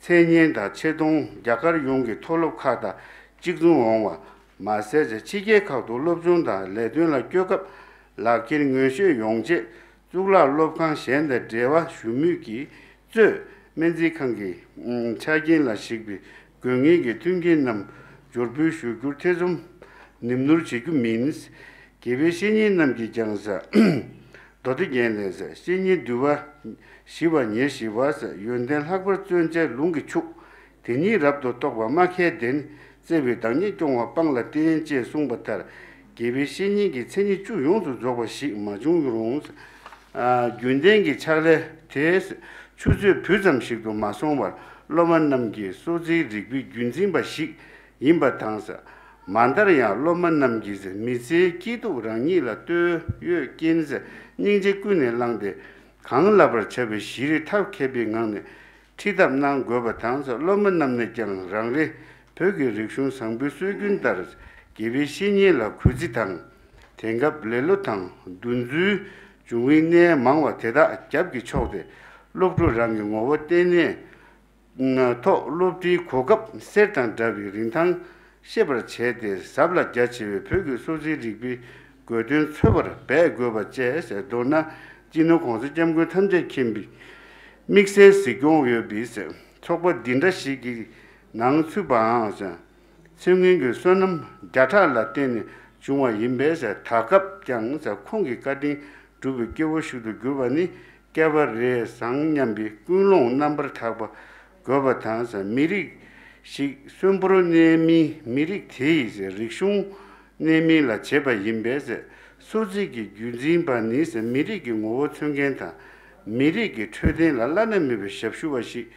མཚན་སྙན་དང་ཆེ་མཐོང་རྒྱ་གར་ཡོངས་ཀྱི་མཐོ་སློབ་ཁག་དང་གཅིག་མཚུངས་འོང་བ་མ་ཟད། ཕྱི་རྒྱལ་ཁག་ཏུ་སློབ་སྦྱོང་དང་ལས་དོན་ལ་བསྐྱོད་སྐབས་ལག་ཁྱེར་ངོས་བཞེས་ཡོང་ཆེད་གཙུག་ལག་སློབ་ཁང་གཞན་དང་འབྲེལ་བ་ཞུ་མུས་ཀྱིས་གཙོས་སྨན་རྩིས་ཁང་གི་ཆ་རྐྱེན་ལ་གཞིགས་པའི་དགོས་ངེས་ཀྱི་མཐུན་རྐྱེན་རྣམས་འབྱོར་འབུལ་ཞུ་རྒྱུར་ཐེ་ཚོམ་ནེམ་ནུར་བྱེད་རྒྱུ་མིན། དགེ་བའི་བཤེས་གཉེན་རྣམས་ཀྱིས་ཀྱང་། མདོ་སྡེ་རྒྱན་ལས། བཤེས་གཉེན་འདུལ་བ་ཞི་བ་ཉེར་ཞི་བ། ཡོན་ཏན་ལྷག་པར་བརྩོན་བཅས་ལུང་གིས་ཕྱུག་དེ་ཉིད་རབ་ཏུ་རྟོགས་པ་སྨྲ་མཁས་ལྡན། བརྩེ་བའི་བདག་ཉིད་སྐྱོང་བ་སྤང་ལ་བརྟེན་ཅེས་གསུངས་པ་ལྟར། དགེ་བའི་བཤེས་གཉེན་གྱི་མཚན་ཉིད་བཅུ་ཡོངས་སུ་རྫོགས་པ་ཞིག་མ་བྱུང་རུང་། ཨ། རྒྱུན་ལྡན་གྱི་ཕྱག་ལས་དེས་ཆུ་ཚོད་བུད་ཙམ་ཞིག་ཏུ་མ་སོང་བར་སློབ་མ་རྣམས་ཀྱི་གསོ་རྩིས་རིག་པའི་རྒྱུན་འཛིན་པ་ཞིག་ཡིན་པ་དང་། མ་མཐར་ཡང་སློབ་མ་རྣམས་ཀྱིས་མི་ཚེའི་སྐྱིད་སྡུག་རང་ཉིད་ལ་ལྟོས་ཡོད་རྐྱེན། སྙིང་རྗེ་ཀུན་ནས་བསླངས་ཏེ་གང་བསླབ་པར་བྱ་བའི་གཞི་རིགས་ཐབས་མཁས་པའི་ངང་ནས་ཁྲིད་ཐབས་གནང་དགོས་པ་དང་། སློབ་མ་རྣམས་ནས་ཀྱང་རང་རེ་བོད་ཀྱི་རིག་གཞུང་བཟང་པོའི་སྲོལ་རྒྱུན་ལྟར་དགེ་བའི་བཤེས་གཉེན་ལ་གུས་བརྩི་དང་། དེང་སྐབས་ལེ་ལོ་དང་འདུ་འཛི་བྱུང་བའི་གནས་མང་བ་དེ་དག་རྒྱབ་ཀྱིས་ཕྱོགས་ཏེ་སློབ་ཕྲུག་རང་གི་ངོ་བོ་བསྟན་ནས། ཐོག་སློབ་ཁྲིད་གོ་སྐབས་གསེར་དང་འདྲ་བའི་རིན་ཐང་ཤེས་པར་བྱས་ཏེ། ཟབ་ལ་རྒྱ་ཆེ་བའི་བོད་ཀྱི་གསོ་རྩིས་རིག་པའི་དགོས་དོན་འཚོལ་བར་འབད་དགོས་པ་བཅས། མདོར་ན་སྤྱི་ནོར་གོང་ས་སྐྱབས་མགོན་ཐམས་ཅད་མཁྱེན་པའི་དམིགས་བསལ་གཟིགས་སྐྱོང་ཡོད་པའི་ཚོགས་པ་འདི་འདྲ་ཞིག་གི་ནང་ཚུད་པའང་། ཚེ་སྔོན་གྱི་བསོད་ནམས་བརྒྱ་ཕྲག་ལ་བརྟེན་ནས་བྱུང་བ་ཡིན་པས། ད་སྐབས་ཀྱང་ཁོང་གི་བཀའ་དྲིན་སྒྲུབ་པའི་སྐྱེ་བོ་ཞིག་ཏུ་གྱུར་པ་ནི་སྐལ་བ་རེ་བཟང་སྙམ་པའི་ཀུན་སློང་རྣམ་པར་དག་པ་དགོས་པ་དང་། མི་རིགས་ཤིག་གསོན་པོར་གནས་མིན་མི་རིགས་དེ་ཡི་རིག་གཞུང་གནས་མིན་ལ་བྱེད་པ་ཡིན་པས། གསོ་རྩིས་ཀྱི་རྒྱུན་འཛིན་པ་ནི་མི་རིགས་ཀྱི་ངོ་བོ་མཚོན་མཁན་དང་། མི་རིགས་ཀྱི་འཕྲོད་བསྟེན་ལ་བླ་ན་མེད་པའི་ཞབས་ཞུ་བ་ཞིག་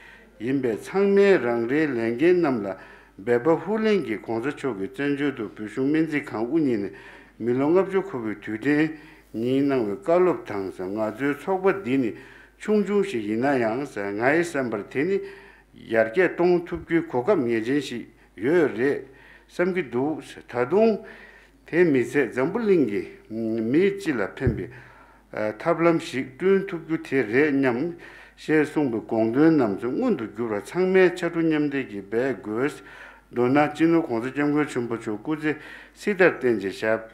ཡིན་པས། ཚང་མས་རང་རེའི་ལས་འགན་རྣམས་ལ་འབད་པ་ལྷུར་ལེན་གྱིས། གོང་ས་མཆོག་གིས་བཙན་བྱོལ་དུ་བོད་གཞུང་སྨན་རྩིས་ཁང་དབུ་བརྙེས་ནས་མི་ལོ་ལྔ་བཅུ་འཁོར་བའི་དུས་དྲན་ཉིན་གནང་བའི་བཀའ་སློབ་དང་། ང་ཚོའི་ཚོགས་པ་འདི་ནི་ཆུང་ཆུང་ཞིག་ཡིན་ན་ཡང་། ངའི་བསམ་པར་དེ་ནི་ཡར་རྒྱས་གཏོང་ཐུབ་རྒྱུའི་གོ་སྐབས་ངེས་ཅན་ཞིག་ཡོད་རེད་བསམ་གྱི་འདུག་ད་དུང་དེ་མི་ཚད་འཛམ་བུ་གླིང་གི་མི་སྤྱི་ལ་ཕན་པའི་ཐབས་ལམ་ཞིག་བསྐྲུན་ཐུབ་རྒྱུ་དེ་རེད་སྙམ། ཞེས་གསུངས་པའི་དགོངས་དོན་རྣམས་མངོན་དུ་གྱུར་བར་ཚང་མས་ཕྱར་གྲུ་མཉམ་འདེགས་ཀྱིས་འབད་དགོས། མདོར་ན་སྤྱི་ནོར་གོང་ས་སྐྱབས་མགོན་ཆེན་པོ་མཆོག་སྐུ་ཚེ་སྲིད་མཐར་བརྟན་ཅིང་ཞབས།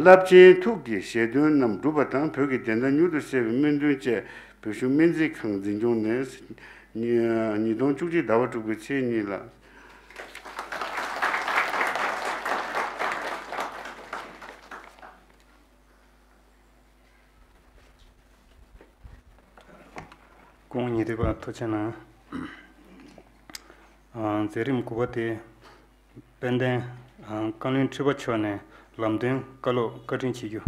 རླབས་ཆེན་ཐུགས་ཀྱི་བཞེད་དོན་རྣམས་འགྲུབ་པ་དང་། བོད་ཀྱི་བདེན་མཐའ་མྱུར་དུ་གསལ་བའི་སྨོན་འདུན་བཅས་ བོད་གཞུང་སྨན་རྩིས་ཁང་འཛིན་སྐྱོང་ནས་ཉིས་ཉིས་སྟོང་བཅུ་གཅིག་ཟླ་བ་དྲུག་པའི་ཚེས་གཉིས་ལ། སྐུ་ངོ་ཉི་ཟླ་པ་ཐུགས་རྗེ་གནང་། ཨ། མཛད་རིམ་དགུ་པ་དེ། དཔལ་ལྡན་བཀའ་བློན་ཁྲི་པ་མཆོག་ནས་ལམ་སྟོན་བཀའ་སློབ་བཀའ་དྲིན་ཆེ་ཞུ།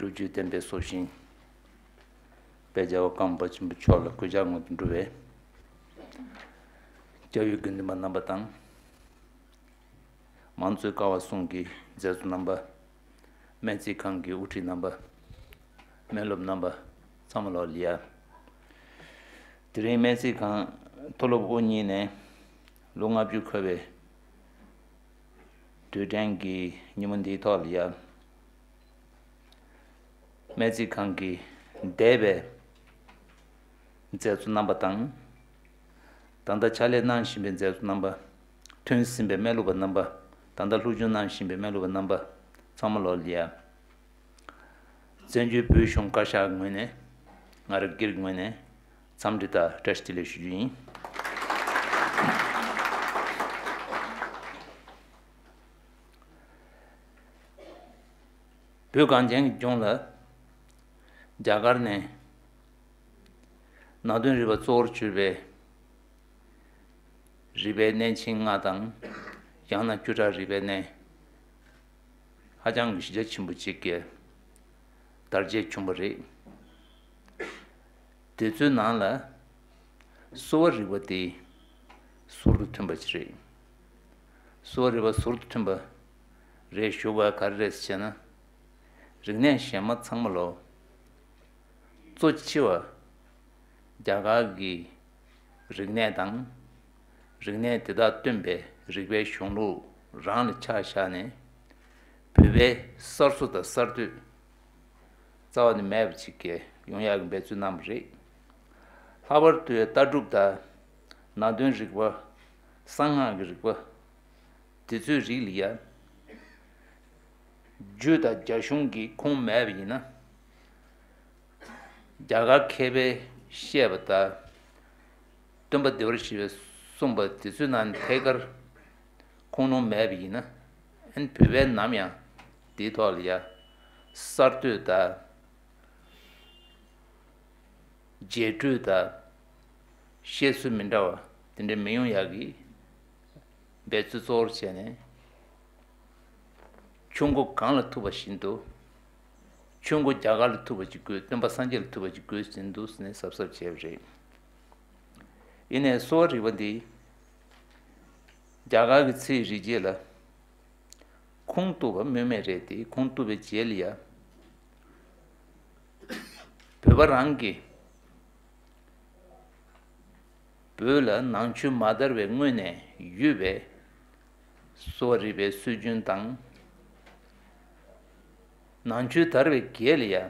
སྒྲུབ་བརྒྱུད་བསྟན་པའི་སྲོག་ཤིང་། དཔལ་རྒྱལ་བ་ཀརྨ་པ་ཆེན་པོ་མཆོག་ལ་གུས་ཕྱག་སྔོན་དུ་འབུལ་བའི། སྐྱབས་ཡུལ་དགེ་འདུན་པ་རྣམ་པ་དང་། མང་གཙོའི་ཀ་བ་གསུམ་གྱི་མཛད་གཙོ་རྣམ་པ། སྨན་རྩིས་ཁང་གི་དབུ་ཁྲིད་རྣམ་པ། སྨན་སློབ་རྣམ་པ་ཚང་མ་ལོག་ལ་ཡ། དེ་རིང་སྨན་རྩིས་ཁང་མཐོ་སློབ་དབུ་བརྙེས་ནས་ལོ་ལྔ་བཅུ་འཁོར་བའི་དུས་དྲན་གྱི་ཉིན་མོ་འདིའི་ཐོག་ལ་ཡ། སྨན་རྩིས་ཁང་གི་འདས་པའི་མཛད་གཙོ་རྣམ་པ་དང་། ད་ལྟ་ཕྱག་ལས་གནང་བཞིན་པའི་མཛད་གཙོ་རྣམ་པ། ཐོན་ཟིན་པའི་སྨན་སློབ་པ་རྣམ་པ། ད་ལྟ་སློབ་སྦྱོང་གནང་བཞིན་པའི་སྨན་སློབ་པ་རྣམ་པ་ཚང་མ་ལོག་ལ་ཡ། བཙན་བྱོལ་བོད་གཞུང་བཀའ་ཤག་གི་ངོས་ནས། ང་རང་སྒེར་གྱི་ངོས་ནས་འཚམས་འདྲི་དང་བཀྲ་ཤིས་བདེ་ལེགས་ཞུ་རྒྱུ་ཡིན། བོད་གངས་ཅན་གྱི་ལྗོངས་ལ་རྒྱ་གར་ནས་ནང་དོན་རིག་པ་གཙོ་བོར་གྱུར་པའི་རིག་པའི་གནས་ཆེན་ལྔ་དང་། ཡང་ན་བཅུ་ཕྲག་རིག་པའི་གནས། ཧ་ཅང་གི་གཞི་རྒྱ་ཆེན་པོ་ཅིག་གི་དར་རྒྱས་བྱུང་བ་རེད། དེ་ཚོའི་ནང་ལ་གསོ་བ་རིག་པ་དེ་ཟུར་དུ་ཐོན་པ་ཅིག་རེད། གསོ་བ་རིག་པ་ཟུར་དུ་ཐོན་པ་རེད་ཞུ་བ་ག་རེ་རེད་ཟེར་ན། རིག་གནས་གཞན་མ་ཚང་མ་ལོ། གཙོ་ཆེ་བ་རྒྱ་གར་གྱི་རིག་གནས་དང་། རིག་གནས་དེ་དག་སྟོན་པའི་རིག་པའི་གཞུང་ལུགས་རང་ལ་ཆ་བཞག་ནས། བོད་པའི་གསར་བཟོ་དང་གསར་གཏོད་རྩ་བ་ནས་མེད་པ་ཅིག་གི་ཡོང་ཡག་གི་འབད་བརྩོན་གནང་བ་རེད། ལྷག་པར་དུ་ལྟ་གྲུབ་དང་། ནང་དོན་རིག་པ། གསང་སྔགས་ཀྱི་རིག་པ། དེ་ཚོའི་རིགས་ལ་ཡ། རྒྱུད་དང་རྒྱ་གཞུང་གི་ཁུངས་མེད་པ་ཡིན་ན། རྒྱ་གར་མཁས་པས་བཤད་པ་དང་། སྟོན་པ་བདེ་བར་གཤེགས་པས་གསུངས་པ་དེ་ཚོའི་ནང་ཐད་ཀར་ཁུངས་ལུང་མེད་པ་ཡིན་ན། ཨན་བོད་པས་ནམ་ཡང་དེའི་ཐོག་ལ་ཡ་གསར་གཏོད་དང་། རྗེས་སྤྲོས་དང་། བཤད་སྲོལ་མི་འདྲ་བ་དེ་འདྲ་མི་ཡོང་ཡག་གི་འབད་བརྩོན་གཙོ་བོར་བྱས་ནས། ཆུ་མགོ་གངས་ལ་ཐུག་པ་བཞིན་དུ། ཆུ་མགོ་རྒྱ་གར་ལ་ཐུག་པ་ཅིག་དགོས། སྟོན་པ་སངས་རྒྱས་ལ་ཐུག་པ་ཅིག་དགོས་ཟེར་འདུག་ཟེར་ནས་གཟབ་གཟབ་བྱས་པ་རེད། ཡིན་ནའི་གསོ་བ་རིག་པ་འདི་རྒྱ་གར་གྱི་ཚེའི་རིག་བྱེད་ལ་ཁུངས་གཏུགས་པ་སྨོས་མེད་རེད་དེ། ཁུངས་གཏུགས་པའི་རྗེས་ལ་ཡ། བོད་པ་རང་གིས་བོད་ལ་ནང་ཆོས་མ་དར་བའི་སྔོན་ནས་ཡོད་པའི་གསོ་བ་རིག་པའི་སྲོལ་རྒྱུན་དང་། ནང་ཆོས་དར་བའི་རྗེས་ལ་ཡ།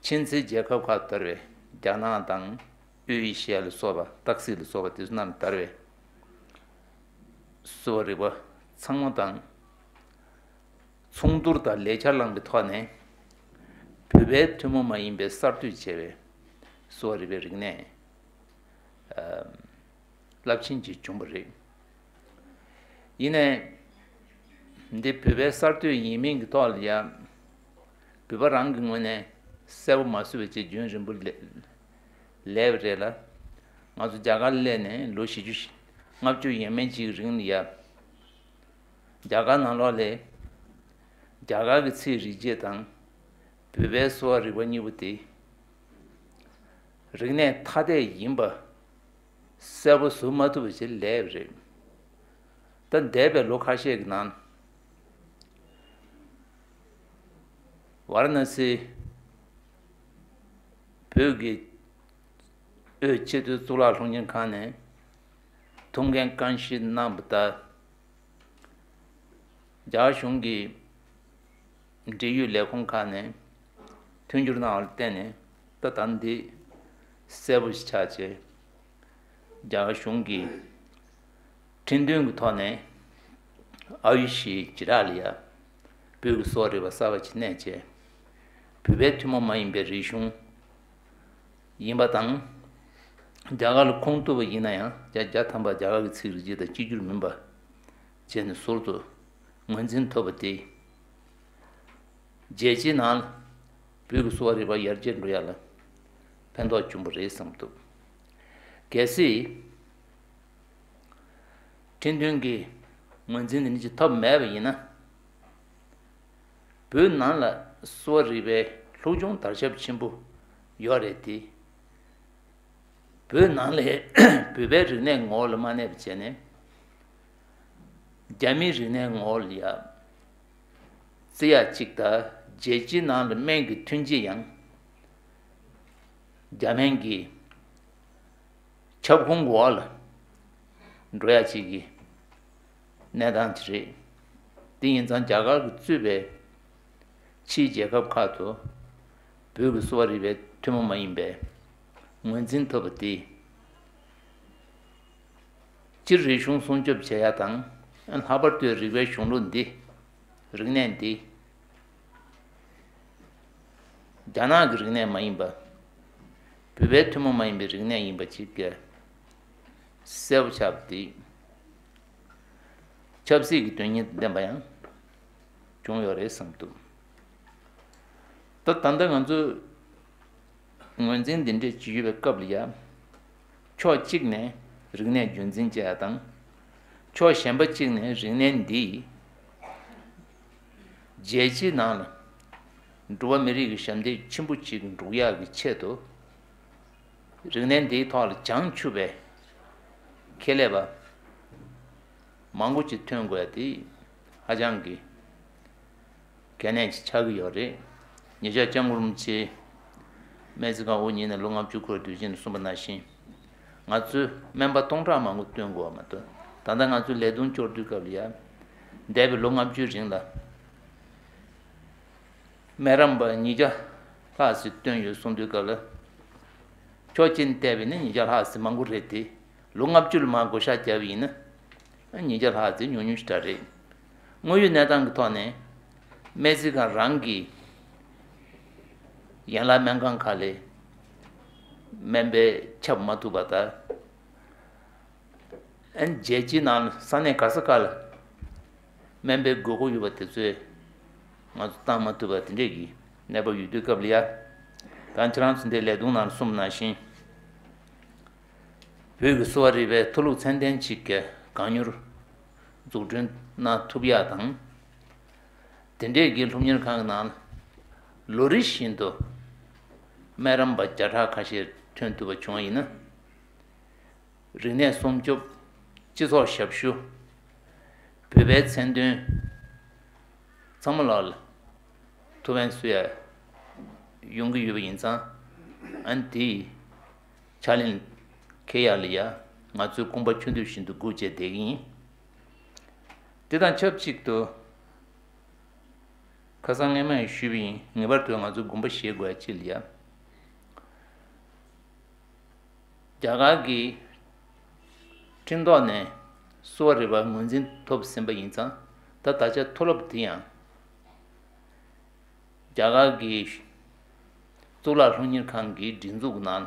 ཕྱི་མཚན་རྒྱལ་ཁབ་ཁག་དར་བའི་རྒྱ་ནག་དང་དབུས་ཨེ་ཤི་ཡ་ལ་སོགས་པ། སྟག་གཟིག་ལ་སོགས་པ་དེ་ཚོ་རྣམས་དར་བའི་གསོ་བ་རིག་པ་ཚང་མ་དང་། མཚུངས་བསྡུར་དང་ལས་འཆར་བླངས་པའི་ཐོག་ནས། བོད་པའི་ཐུན་མོང་མ་ཡིན་པའི་གསར་གཏོད་བྱས་པའི་གསོ་བ་རིག་པའི་རིག་གནས། ཨ། རླབས་ཆེན་ཅིག་བྱུང་བ་རེད། ཡིན་ནའི། འདི་བོད་པའི་གསར་གཏོད་ཡིན་མིན་གྱི་ཐོག་ལ་ཡ། བོད་པ་རང་གི་ངོས་ནས་གསལ་པོ་མ་བཟོས་པའི་ཆེད་རྒྱུན་རིང་པོ་ལས་ལས་པ་རེད་ལ། ང་ཚོ་རྒྱ་གར་སླེབས་ནས་ལོ་བཞི་བཅུ་ཞིག་ལྔ་བཅུ་ཡས་མས་ཅིག་རིང་ལ་ཡ། རྒྱ་གར་ནང་ལོགས་ལ་རྒྱ་གར་གྱི་ཚེའི་རིག་བྱེད་དང་བོད་པའི་གསོ་བ་རིག་པ་གཉིས་པོ་དེ་རིག་གནས་ཐ་དད་ཡིན་པ་གསལ་པོ་བཟོ་མ་ཐུབ་པ་ཞིག་ལས་རེད། ད་འདས་པའི་ལོ་ཁ་ཤས་ཀྱི་ནང་ཝཱ་ར་ཎ་སི་བོད་ཀྱི་དབུས་ཆེས་མཐོའི་གཙུག་ལག་སློབ་གཉེར་ཁང་ནས་ཐུགས་འགན་བཀའ་བཞེས་གནང་བ་ལྟར། རྒྱ་གཞུང་གི་འབྲེལ་ཡོད་ལས་ཁུངས་ཁག་ནས་ མཐུན་འགྱུར་གནང་བ་ལ་བརྟེན་ནས་ད་ལྟ་འདི་གསལ་པོ་ཞིག་ཆགས་བྱས། རྒྱ་གར་གཞུང་གིས་ཁྲིམས་མཐུན་གྱི་ཐོག་ནས་ཨ་ཡུ་ཤི་ཇི་ར་ལ་ཡ་བོད་ཀྱི་གསོ་བ་རིག་པ་གསར་པ་ཅིག་གནས་བྱས། བོད་པའི་ཐུན་མོང་མ་ཡིན་པའི་རིག་གཞུང་ཡིན་པ་དང་། རྒྱ་གར་ལ་ཁུངས་གཏུགས་པ་ཡིན་ན་ཡང་བརྒྱ་ཆ་བརྒྱ་ཐམ་པ་རྒྱ་གར་གྱི་ཚིག་རིག་བྱེད་དང་གཅིག་གྱུར་མིན་པ་བྱས་ནས་ཟུར་དུ་ངོས་འཛིན་ཐོབ་པ་དེ། རྒྱལ་སྤྱིའི་ནང་ལ་བོད་ཀྱི་གསོ་བ་རིག་པ་ཡར་རྒྱས་འགྲོ་ཡ་ལ་ཕན་ཐོགས་བྱུང་བ་རེད་བསམ་འདུག། གལ་སྲིད་ཁྲིམས་མཐུན་གྱི་ངོས་འཛིན་དེ་འདྲ་ཅིག་ཐོབ་མེད་པ་ཡིན་ན། བོད་ནང་ལ་གསོ་བ་རིག་པའི་ལྷུག་སྦྱོང་དར་ཁྱབ་ཆེན་པོ་ཡོད་རེད་དེ། བོད་ནང་ལ་བོད་པའི་རིག་གནས་ངོ་བོ་ལ་མ་གནས་པ་བྱས་ནས། རྒྱ་མིའི་རིག་གནས་ངོ་བོ་ལ་ཡ་བརྩི་ཡག་གཅིག་དང་། རྒྱལ་སྤྱིའི་ནང་ལ་སྨན་གྱི་ཐོན་སྐྱེད་ཡང་རྒྱ་སྨན་གྱི་ཁྱབ་ཁོངས་འོག་ལ་འགྲོ་ཡག་ཅིག་གི་གནས་སྟངས་ཅིག་རེད། དེ་ཡིན་ཙང་རྒྱ་གར་གྱིས་གཙོས་པའི་ཕྱིའི་རྒྱལ་ཁབ་ཁག་ཏུ་བོད་ཀྱི་གསོ་བ་རིག་པའི་ཐུན་མོང་མ་ཡིན་པའི་ངོས་འཛིན་ཐོབ་པ་དེས། སྤྱིར་རིག་གཞུང་སྲུང་སྐྱོབ་བྱེད་ཡ་དང་། ལྷག་པར་དུ་རིག་པའི་གཞུང་ལུགས་འདི། རིག་གནས་འདི། རྒྱ་ནག་གི་རིག་གནས་མ་ཡིན་པ། བོད་པའི་ཐུན་མོང་མ་ཡིན་པའི་རིག་གནས་ཡིན་པ་ཅིག་གསལ་པོ་ཆགས་པ་དེ། ཆབ་སྲིད་ཀྱི་དོན་སྙིང་ལྡན་པ་ཡང་བྱུང་ཡོད་རེད་བསམ་འདུག། ད་ད་ལྟ་ང་ཚོས་ངོས་འཛིན་འདི་འདྲས་བྱེད་ཀྱི་ཡོད་པའི་སྐབས་ལ་ཡ། ཕྱོགས་གཅིག་ནས་རིག་གནས་རྒྱུན་འཛིན་བྱེད་ཡ་དང་། ཕྱོགས་གཞན་པ་གཅིག་ནས་རིག་གནས་འདིས་རྒྱལ་སྤྱིའི་ནང་ལ་འགྲོ་བ་མི་རིགས་ཀྱི་ཞབས་འདེགས་ཆེན་པོ་ཅིག་སྒྲུག་ཡག་གི་ཆེད་དུ། རིག་གནས་འདིའི་ཐོག་ལ་བྱང་ཆུབ་པའི་ཁྱད་ལས་པ་མང་པོ་ཅིག་ཐོན་དགོས་ཡ་དེ་ཧ་ཅང་གི་གལ་གནད་ཅིག་ཆགས་ཀྱི་ཡོད་རེད། ཉེ་ཆར་སྐྱབས་མགོན་རིན་པོ་ཆེ་སྨན་རྩིས་ཁང་དབུ་བརྙེས་ནས་ལོ་ལྔ་བཅུ་འཁོར་དུས་ཆེན་གསུངས་པ་ནང་བཞིན། ང་ཚོས་སྨན་པ་སྟོང་ཕྲག་མང་པོ་བཏོན་དགོས་པ་མ་གཏོགས། ད་ལྟ་ང་ཚོས་ལས་དོན་སྐྱོར་དུས་སྐབས་ལ་ཡ། འདས་པའི་ལོ་ལྔ་བཅུའི་རིང་ལ། སྨན་རམས་པ་ཉིས་བརྒྱ་ལྷག་ཙམ་བཏོན་ཡོད་གསུངས་དུས་སྐབས་ལ། ཕྱོགས་གཅིག་ནས་བལྟས་པ་ཡིན་ན་ཉིས་བརྒྱ་ལྷག་ཙམ་མང་པོ་རེད་དེ། ལོ་ལྔ་བཅུ་ལ་མར་བགོ་བཤའ་བརྒྱབ་པ་ཡིན་ན། ཉིས་བརྒྱ་ལྷག་ཙམ་ཉུང་ཉུང་ཞིག་འདྲ་རེད། དངོས་ཡོད་གནས་སྟངས་ཀྱི་ཐོག་ནས། སྨན་རྩིས་ཁང་རང་གི་ཡན་ལག་སྨན་ཁང་ཁག་ལས་སྨན་པ་ཁྱབ་མ་ཐུབ་པ་དང་། ཨན་རྒྱལ་སྤྱིའི་ནང་ས་གནས་ག་ས་ག་ལ་སྨན་པའི་དགོས་མཁོ་ཡོད་པ་དེ་ཚོས་ང་ཚོ་བཏང་མ་ཐུབ་པ་དེ་འདྲས་ཀྱི་གནས་བབ་ཡོད་དུས་སྐབས་ལ་ཡ། ད་ཁྱེད་རང་ཚོ་འདིའི་ལས་དོན་ནང་གསུངས་པ་ནང་བཞིན། བོད་ཀྱི་གསོ་བ་རིག་པའི་མཐོ་ལུགས་ཚད་ལྡན་ཅིག་གི་གང་མྱུར་འཛུགས་སྐྲུན་གནང་ཐུབ་ཡ་དང་། དེ་འདྲས་ཀྱི་སློབ་གཉེར་ཁང་གི་ནང་ལོ་རེ་བཞིན་དུ་སྨན་རམས་པ་བརྒྱ་ཕྲག་ཁ་ཤས་ཐོན་ཐུབ་པ་བྱུང་བ་ཡིན་ན། རིག་གནས་སྲུང་སྐྱོབ། སྤྱི་ཚོགས་ཞབས་ཞུ། བོད་པའི་མཚན་དོན་ཚང་མ་ལ་ཐུགས་ཕན་གསོས་ཡ་ཡོང་གི་ཡོད་པ་ཡིན་ཙང་། ཨན་དེའི་ཕྱག་ལེན་འཁེལ་ཡ་ལ་ཡ་ང་ཚོས་དགོངས་པ་ཆུང་དུས་བཞིན་དུ་སྒུག་བྱས་བསྡད་ཀྱི་ཡིན། དེ་དང་ཆབས་ཅིག་ཏུ། ཁ་སང་སྔས་མ་ཡང་ཞུས་པ་ཡིན། ངེས་པར་དུ་ང་ཚོས་དགོངས་པ་བཞེས་དགོས་ཡ་ཅིག་ལ་ཡ། རྒྱ་གར་གྱི་ཁྲིམས་ཐོག་ནས་གསོ་བ་རིག་པ་ངོས་འཛིན་ཐོབ་ཟིན་པ་ཡིན་ཙང་། ད་ད་ཆ་མཐོ་སློབ་དེ་ཡང་རྒྱ་གར་གྱི་གཙུག་ལག་སློབ་གཉེར་ཁང་གི་སྒྲིག་འཛུགས་ནང་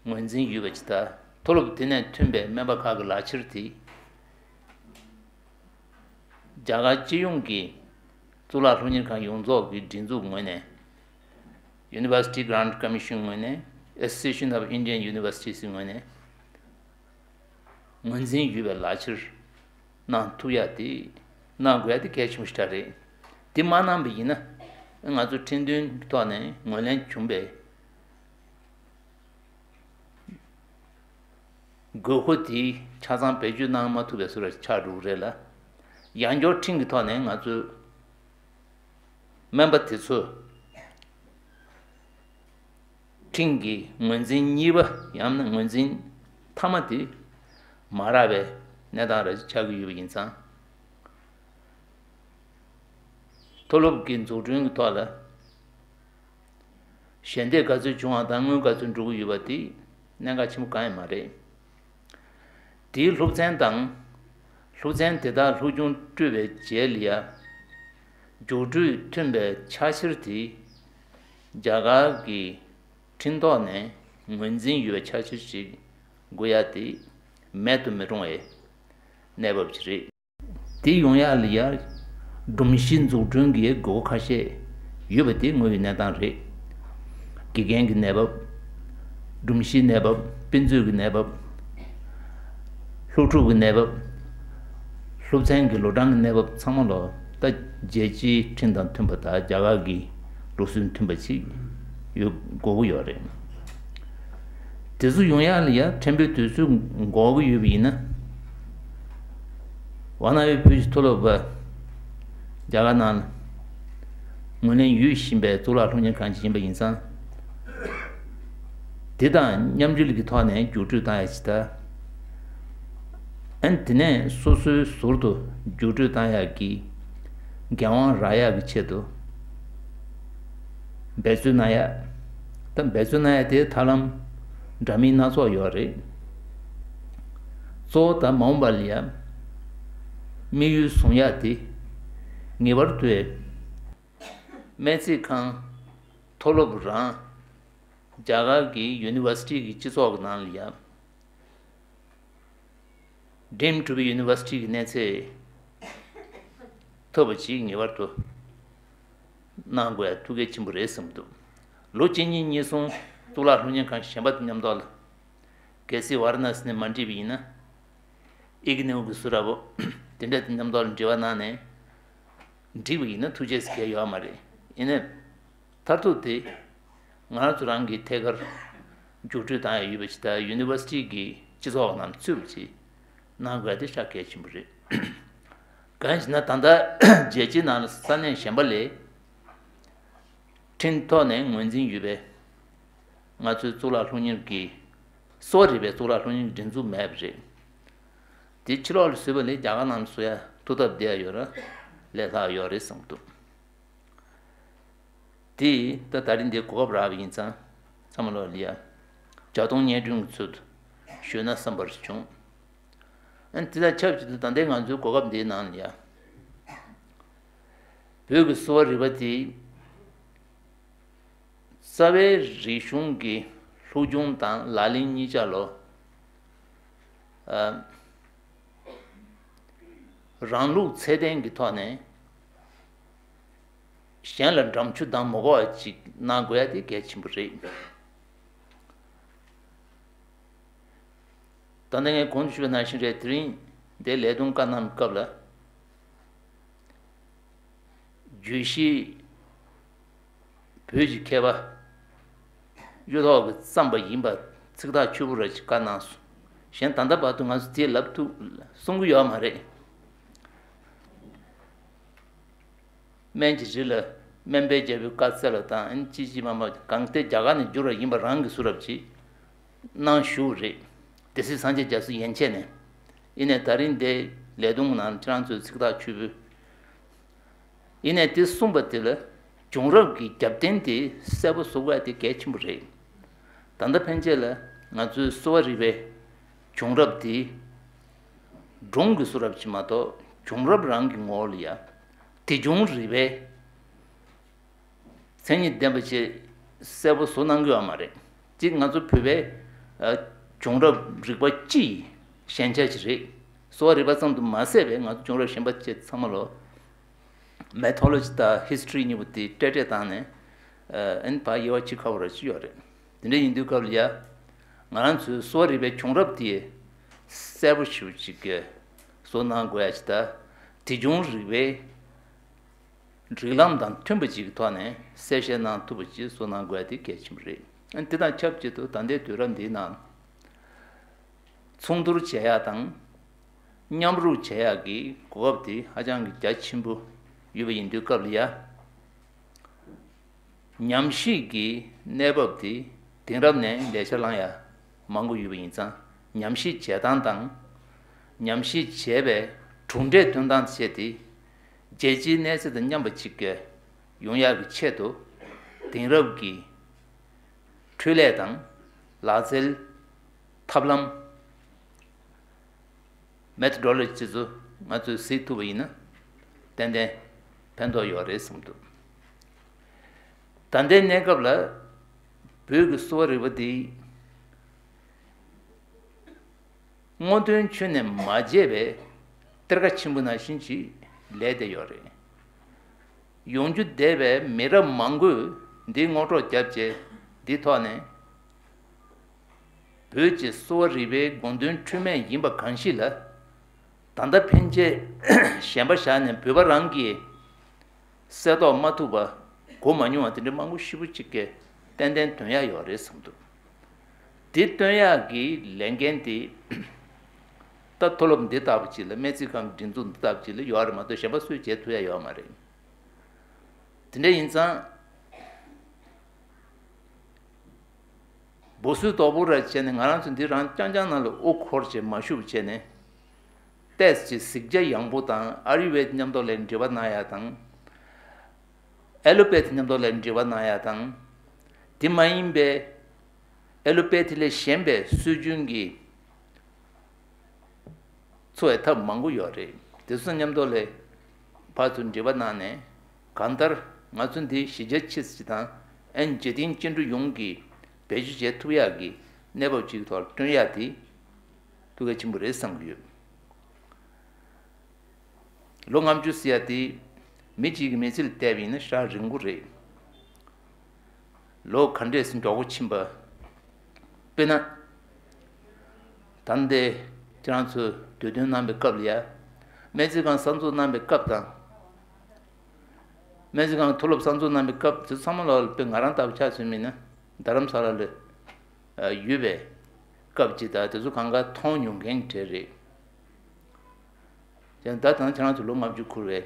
ངོས་འཛིན་ཡོད་པ་ཅིག་དང་། མཐོ་སློབ་དེ་ནས་ཐོན་པའི་སྨན་པ་ཁག་གི་ལག་ཁྱེར་དེ། རྒྱ་གར་སྤྱི་ཡོངས་ཀྱི་གཙུག་ལག་སློབ་གཉེར་ཁང་ཡོངས་རྫོགས་ཀྱི་སྒྲིག་འཛུགས་ངོས་ནས། University Grant Commission ངོས་ནས། Association of Indian Universities ངོས་ནས་ངོས་འཛིན་ཡོད་པའི་ལག་ཁྱེར་གནང་ཐུབ་ཡ་དེ། གནང་དགོས་ཡ་དེ་གལ་ཆེན་པོ་ཞིག་རེད། དེ་མ་གནང་པ་ཡིན་ན། ང་ཚོ་ཁྲིམས་མཐུན་ཐོག་ནས་ངོས་ལེན་བྱུང་བའི་དགོས་མཁོ་དེ་ཆ་ཚང་བེད་སྤྱོད་གནང་མ་ཐུབ་པའི་བཟོ་འདྲ་ཆགས་འགྲོ་གི་རེད་ལ། ཡང་བསྐྱར་ཁྲིམས་ཀྱི་ཐོག་ནས་ང་ཚོས་སྨན་པ་དེ་ཚོ་ཁྲིམས་ཀྱི་ངོས་འཛིན་གཉིས་པ་ཡང་ན་ངོས་འཛིན་མཐའ་མ་དེ་མ་རག་པའི་གནས་སྟངས་རེ་ཆགས་ཀྱི་ཡོད་པ་ཡིན་ཙང་། མཐོ་སློབ་ཀྱི་འཛུགས་སྐྲུན་གྱི་ཐོག་ལ་ ཞལ་འདེབས་ག་ཚོད་བྱུང་བ་དང་དངུལ་ག་ཚོད་འགྲོ་གི་ཡོད་པ་དེ་གནད་འགག་ཆེན་པོ་གང་ཡང་མ་རེད། དེའི་སློབ་ཚན་དང་། སློབ་ཚན་དེ་དག་སློབ་སྦྱོང་སྤྲོད་པའི་རྗེས་ལ་ཡ། རྒྱུགས་སྤྲོད་མཐུན་པའི་ཕྱག་འཁྱེར་དེ་རྒྱ་གར་གྱི་ཁྲིམས་ཐོག་ནས་ངོས་འཛིན་ཡོད་པའི་ཕྱག་འཁྱེར་ཞིག་དགོས་ཡ་དེ་མེད་དུ་མི་རུང་བའི་གནས་བབ་ཅིག་རེད། དེ་ཡོང་ཡག་ལ་ཡ། སྒྲོམ་གཞི་འཛུགས་སྐྲུན་གྱི་དགོས་མཁོ་ཁ་ཤས་ཡོད་པ་དེ་དངོས་ཡོད་གནས་སྟངས་རེད། དགེ་རྒན་གྱི་གནས་བབ། སྒྲོམ་གཞིའི་གནས་བབ། དཔེ་མཛོད་ཀྱི་གནས་བབ། སློབ་ཕྲུག་གི་གནས་བབ། སློབ་ཚན་གྱི་ལོ་གྲངས་ཀྱི་གནས་བབ་ཚང་མ་ལ་ད་རྒྱལ་སྤྱིའི་ཁྲིམས་དང་མཐུན་པ་དང་རྒྱ་གར་གྱི་ལུགས་སྲོལ་མཐུན་པ་ཅིག་ཡོད་དགོས་ཀྱི་ཡོད་རེད། དེ་ཚོ་ཡོང་ཡག་ལ་ཡ་ཕྲན་བུའི་དུས་ཚོད་འགོར་གྱི་ཡོད་པ་ཡིན་ན། ཝ་ན་ཝེ་བོད་ཀྱི་མཐོ་སློབ་པ་རྒྱ་གར་ནང་ལ་ངོས་ལེན་ཡོད་བཞིན་པའི་གཙུག་ལག་སློབ་གཉེར་ཁང་ཞིག་ཡིན་པ་ཡིན་ཙང་། དེ་དང་མཉམ་འབྲེལ་གྱི་ཐོག་ནས་རྒྱུགས་སྤྲོད་བཏང་ཡག་ཅིག་དང་། ཨ་ནི་དེ་ནས་སོ་སོའི་ཟུར་དུ་རྒྱུགས་སྤྲོད་བཏང་ཡག་གི་འགན་དབང་རག་ཡག་གི་ཆེད་དུ་འབད་རྩོལ་གནང་ཡག་ད་འབད་རྩོལ་གནང་ཡག་དེ་ཐབས་ལམ་འདྲ་མིན་སྣ་ཚོགས་ཡོད་རེད། གཙོ་བོ་ད་མ་འོངས་པ་ལ་ཡ་དམིགས་ཡུལ་བཟུང་ཡག་དེ་ངེས་པར་དུ་སྨན་རྩིས་ཁང་མཐོ་སློབ་རང་རྒྱ་གར་གྱི་ཡུ་ནི་ཝར་སི་ཊི་གི་སྤྱི་ཚོགས་ཀྱི་ནང་ལ་ཡ། Deemed to be University གི་གནས་ཚད་ཐོབ་པ་ཅིག་ངེས་པར་དུ་གནང་དགོས་ཡ་ཐུགས་གལ་ཆེན་པོ་རེད་བསམ་འདུག་ལོ་གཅིག་གཉིས་གཉིས་གསུམ་གཙུག་ལག་སློབ་གཉེར་ཁང་གཞན་པ་དང་མཉམ་དུ་ལ། གལ་སྲིད་ཝཱ་ར་ཎ་སི་ནས་མ་འགྲིག་པ་ཡིན་ན། ཨི་གི་ནེའུ་གི་སུ་ར་བོ་དེ་འདྲ་དང་མཉམ་དུ་ལ་འབྲེལ་བ་གནང་ནས་འགྲིག་པ་ཡིན་ན་ཐུགས་རྗེ་ཆེ་གལ་ཡོད་མ་རེད། ཡིན་ནའི། མཐར་ཐུག་དེ་ང་རང་ཚོ་རང་གི་ཐད་ཀར་རྒྱུགས་སྤྲོད་བཏང་ཡ་ཡོད་པ་ཞིག་དང་ཡུ་ནི་ཝར་སི་ཊི་གི་སྤྱི་ཚོགས་ནང་ཚུད་པ་ཞིག་གནང་དགོས་ཡ་དེ་ཧ་ཅང་གལ་ཆེན་པོ་རེད། གང་ཡིན་ཟེར་ན་ད་ལྟ་རྒྱལ་སྤྱིའི་ནང་ལ་ས་གནས་གཞན་པ་ལས་ཁྲིམས་ཐོག་ནས་ངོས་འཛིན་ཡོད་པའི་ང་ཚོའི་གཙུག་ལག་སློབ་གཉེར་གྱི་གསོ་བ་རིག་པའི་གཙུག་ལག་སློབ་གཉེར་གྱི་སྒྲིག་འཛུགས་མེད་པ་རེད། དེ་ཕྱི་ལོགས་ལ་བཟོས་པ་ལས་རྒྱ་གར་ནང་ལ་བཟོ་ཡ་ཐུགས་སྟབས་བདེ་ཡ་ཡོད་ར་ལས་སླ་ཡོད་རེད་བསམ་འདུག་དེ་ད་ད་རིང་འདིར་གོ་སྐབས་རག་པ་ཡིན་ཙང་ཚང་མ་ལོག་ལ་ཡ་བྱ་གཏོང་སྙན་སྒྲོན་གྱི་ཚུལ་དུ་ཞུས་ན་བསམ་པར་བྱུང་། ཨ་ནི་དེ་དང་ཆབས་ཅིག་ཏུ་ད་ལྟའི་ང་ཚོའི་གོ་སྐབས་འདིའི་ནང་ལ་ཡ་བོད་ཀྱི་གསོ་བ་རིག་པ་དེ་རྩ་བའི་རིག་གཞུང་གི་སློབ་སྦྱོང་དང་ལག་ལེན་གཉིས་ཆ་ལོ། ཨ། རང་ལུགས་ཚད་ལྡན་གྱི་ཐོག་ནས་གཞན་ལ་འགྲམ་ཆུ་ལྡང་མ་དགོས་པ་ཅིག་གནང་དགོས་ཡ་དེ་གལ་ཆེན་པོ་རེད། ད་ནི་ངས་གོང་དུ་ཞུས་པ་ནང་བཞིན་རེད། དེ་རིང་འདིར་ལས་དོན་བཀའ་གནང་བའི་སྐབས་ལ། བརྗོད་གཞི་བོད་ཀྱི་མཁས་པ་གཡུ་ཐོག་གིས་བརྩམས་པ་ཡིན་པ་ཚིག་ཐག་ཆོད་པོ་རེ་ཞིག་བཀའ་གནང་སོང་། གཞན་ད་ལྟ་བར་དུ་ང་ཚོ་དེ་ལབ་ཐུབ་གསུང་གི་ཡོད་མ་རེད། སྨན་གྱི་རིགས་ལ་སྨན་པའི་རྒྱལ་པོའི་བཀའ་སྩལ་བ་དང་ཨ་ནི་ཅི་ཅི་མ་མ་གང་ལྟར་རྒྱ་གར་ནས་བསྒྱུར་བ་ཡིན་པ་རང་གིས་སུ་རབ་ཅིག་གནང་བཞུགས་རེད། སྡེ་སྲིད་སངས་རྒྱས་རྒྱ་མཚོ་ཡན་ཆད་ནས། ཡིན་ནའི་ད་རིང་འདི་ལས་དོན་གྱི་ནང་ཁྱེད་རང་ཚོས་ཚིག་ཐག་ཆོད་པོས། ཡིན་ནའི་དེ་གསུངས་པ་དེ་ལ་བྱུང་རབས་ཀྱི་རྒྱབ་རྟེན་དེ་གསལ་པོ་བཟོ་དགོས་དེ་གལ་ཆེན་པོ་རེད། ད་ལྟ་ཕན་ཆད་ལ་ང་ཚོའི་གསོ་བ་རིག་པའི་བྱུང་རབས་དེ་སྒྲུང་གི་བཟོ་འདྲ་ཅིག་མ་གཏོགས་བྱུང་རབས་རང་གི་ངོ་བོ་ལ་ཡ་དེ་བྱུང་རིག་པའི་མཚན་ཉིད་ལྡན་པ་ཅིག་གསལ་པོ་བཟོ་གནང་གི་ཡོད་མ་རེད། གཅིག་ང་ཚོ་བོད་པའི་ཨ། བྱུང་རབས་རིག་པ་སྤྱི་ཡི་ཞན་ཆ་ཅིག་རེད། གསོ་བ་རིག་པ་ཙམ་དུ་མ་ཟད་པའི་ང་ཚོ་བྱུང་རབས་གཞན་པ་བཅས་ཚང་མ་ལོ། མེ་ཐོ་ལོ་ཇི་དང་ཧིས་ཊོ་རི་གཉིས་པོ་དེ་བསྲེས་བསྲེས་བཏང་ནས་ཨ་ཨ་ནི་ཕར་དབྱེ་བ་ཕྱེ་ཁག་པོ་ར་ཅིག་ཡོད་རེད། དེ་འདྲ་ཡིན་དུས་སྐབས་ལ་ཡ། ང་རང་ཚོའི་གསོ་བ་རིག་པའི་བྱུང་རབས་དེ་གསལ་པོ་ཞེ་པོ་ཅིག་གི་བཟོ་གནང་དགོས་ཡ་ཅིག་དང་། དེ་བྱུང་རིག་པའི་རིགས་ལམ་དང་མཐུན་པ་ཅིག་གི་ཐོག་ནས་གསལ་བཤད་གནང་ཐུབ་པ་ཅིག་བཟོ་གནང་དགོས་ཡ་དེ་གལ་ཆེན་པོ་རེད། ཨ་ནི་དེ་དང་ཆབས་ཅིག་ཏུ་ད་ལྟའི་དུས་རབས་འདིའི་ནང་མཚུངས་བསྡུར་བྱེད་ཡག་དང་མཉམ་རུབ་བྱེད་ཡག་གི་གོ་སྐབས་དེ་ཧ་ཅང་གི་རྒྱ་ཆེན་པོ་ཡོད་པ་ཡིན་དུས་སྐབས་ལ་ཡ། ཉམས་ཞིབ་ཀྱི་གནས་བབ་དེ་དེང་རབས་ནས་ལས་འཆར་བླང་ཡ་མང་པོ་ཡོད་པ་ཡིན་ཙང་། ཉམས་ཞིབ་བྱེད་སྟངས་དང་། ཉམས་ཞིབ་བྱས་པའི་གྲུབ་འབྲས་སྟོན་སྟངས་བཅས་དེ་རྒྱལ་སྤྱིའི་གནས་ཚད་དང་མཉམ་པ་ཅིག་གི་ཡོང་ཡག་གི་ཆེད་དུ། དེང་རབས་ཀྱི་ འཕྲུལ་ལས་དང་ལག་རྩལ། ཐབས་ལམ། མེ་ཐོ་ཌོ་ལོ་ཇི་ཚོ་ང་ཚོས་གཟིགས་ཐུབ་པ་ཡིན་ན་ཏན་ཏན་ཕན་ཐོགས་ཡོད་རེད་བསམ་འདུག་ད་ལྟའི་གནས་སྐབས་ལ་བོད་ཀྱི་གསོ་བ་རིག་པ་འདི་སྔོག་འདོན་ཁྱོན་ནས་མ་བྱས་པའི་གཏེར་ཁ་ཆེན་པོ་ནང་བཞིན་ཅིག་ལས་བསྡད་ཡོད་རེད། ཡོང་རྒྱུ་བསྡད་པའི་མི་རབས་མང་པོས་འདི་ངོ་སྤྲོད་བརྒྱབ་རྗེས་འདི་ཐོག་ནས། བོད་ཀྱི་གསོ་བ་རིག་པའི་དགོངས་དོན་འཁྲུལ་མེད་ཡིན་པ་གང་ཞིག་ལ། ད་ལྟ་ཕན་ཆད་གཞན་པ་བཞག་ནས་བོད་པ་རང་གིས་གསལ་རྟོགས་མ་ཐུབ་པ། གོ་མ་མྱོང་བ་དེ་འདྲ་མང་པོ་ཞེ་པོ་ཅིག་གིས་ཏན་ཏན་འདོན་ཡག་ཡོད་རེད་བསམ་འདུག་དེ་འདོན་ཡག་གི་ལས་འགན་དེ་ད་མཐོ་སློབ་འདི་ལྟ་བུ་ཅིག་ལ། སྨན་རྩིས་ཁང་སྒྲིག་འཛུགས་འདི་ལྟ་བུ་ཅིག་ལ་ཡོད་རེད་མ་གཏོགས་གཞན་པ་སུས་བྱེད་ཐུབ་ཡག་ཡོད་མ་རེད། དེ་འདྲ་ཡིན་ཙང་། འབུ་སུའི་རྡོག་པོ་ར་བྱས་ནས་ང་རང་ཚོ་འདི་རང་རྐྱང་རྐྱང་ནང་ལ་དབུ་འཁོར་བྱས་མ་བཞུགས་བྱས་ནས། ཏོག་ཙམ་གཟིགས་རྒྱ་ཡངས་པོ་དང་ཨ་ཡུར་ཝེད་མཉམ་དུ་ལ་འབྲེལ་བ་གནང་ཡ་དང་། ཨེ་ལོ་པེ་ཐི་མཉམ་དུ་ལ་འབྲེལ་བ་གནང་ཡ་དང་། དེ་མ་ཡིན་པའི་ཨེ་ལོ་པེ་ཐི་ལས་གཞན་པའི་སྲོལ་རྒྱུན་གྱི་འཚོ་བའི་ཐབས་མང་པོ་ཡོད་རེད། དེ་ཚོ་མཉམ་དུ་ལས་ཕར་ཚུར་འབྲེལ་བ་གནང་ནས། གང་ལྟར་ང་ཚོ་འདི་གཞིས་ཆགས་ཆེ་ཙམ་དང་། ཨན་འཇིག་རྟེན་སྐྱེ་འགྲོ་ཡོངས་ཀྱིས་བེད་སྤྱོད་བྱེད་ཐུབ་ཡག་གི་གནས་བབ་ཅིག་ཐོག་བསྐྲུན་ཡག་དེ་ཐུགས་གལ་ཆེན་པོ་རེད་བསམ་གྱི་ཡོད། ལོ་ལྔ་བཅུ་ཟེར་ཡ་དེ་མི་གཅིག་གི་མི་ཚེ་ལ་བལྟས་པ་ཡིན་ན་ཞེ་དྲག་རིང་པོ་རེད། ལོ་ག་འདྲས་སེ་མགྱོགས་པོ་ཕྱིན་པ། དཔེར་ན། ད་ལྟའི་ཁྱེད་རང་ཚོས་དུས་སྟོན་གནང་པའི་སྐབས་ལ་ཡ། སྨན་རྩིས་ཁང་གསར་འཛུགས་གནང་པའི་སྐབས་དང་། སྨན་རྩིས་ཁང་མཐོ་སློབ་གསར་འཛུགས་གནང་པའི་སྐབས་དེ་ཚང་མ་ལོག་ལ་དཔེ་ང་རང་ལྟ་བུ་ཆ་མཚོན་པ་ཡིན་ན་རྡ་རམ་ས་ལ་ལ་ཡོད་པའི་སྐབས་ཅིག་དང་དེ་ཚོ་གང་ག་མཐོང་མྱོང་མཁན་གྱི་གྲས་རེད། ཡང་ད་ལྟ་ཁྱེད་རང་ཚོ་ལོ་ལྔ་བཅུ་འཁོར་བའི་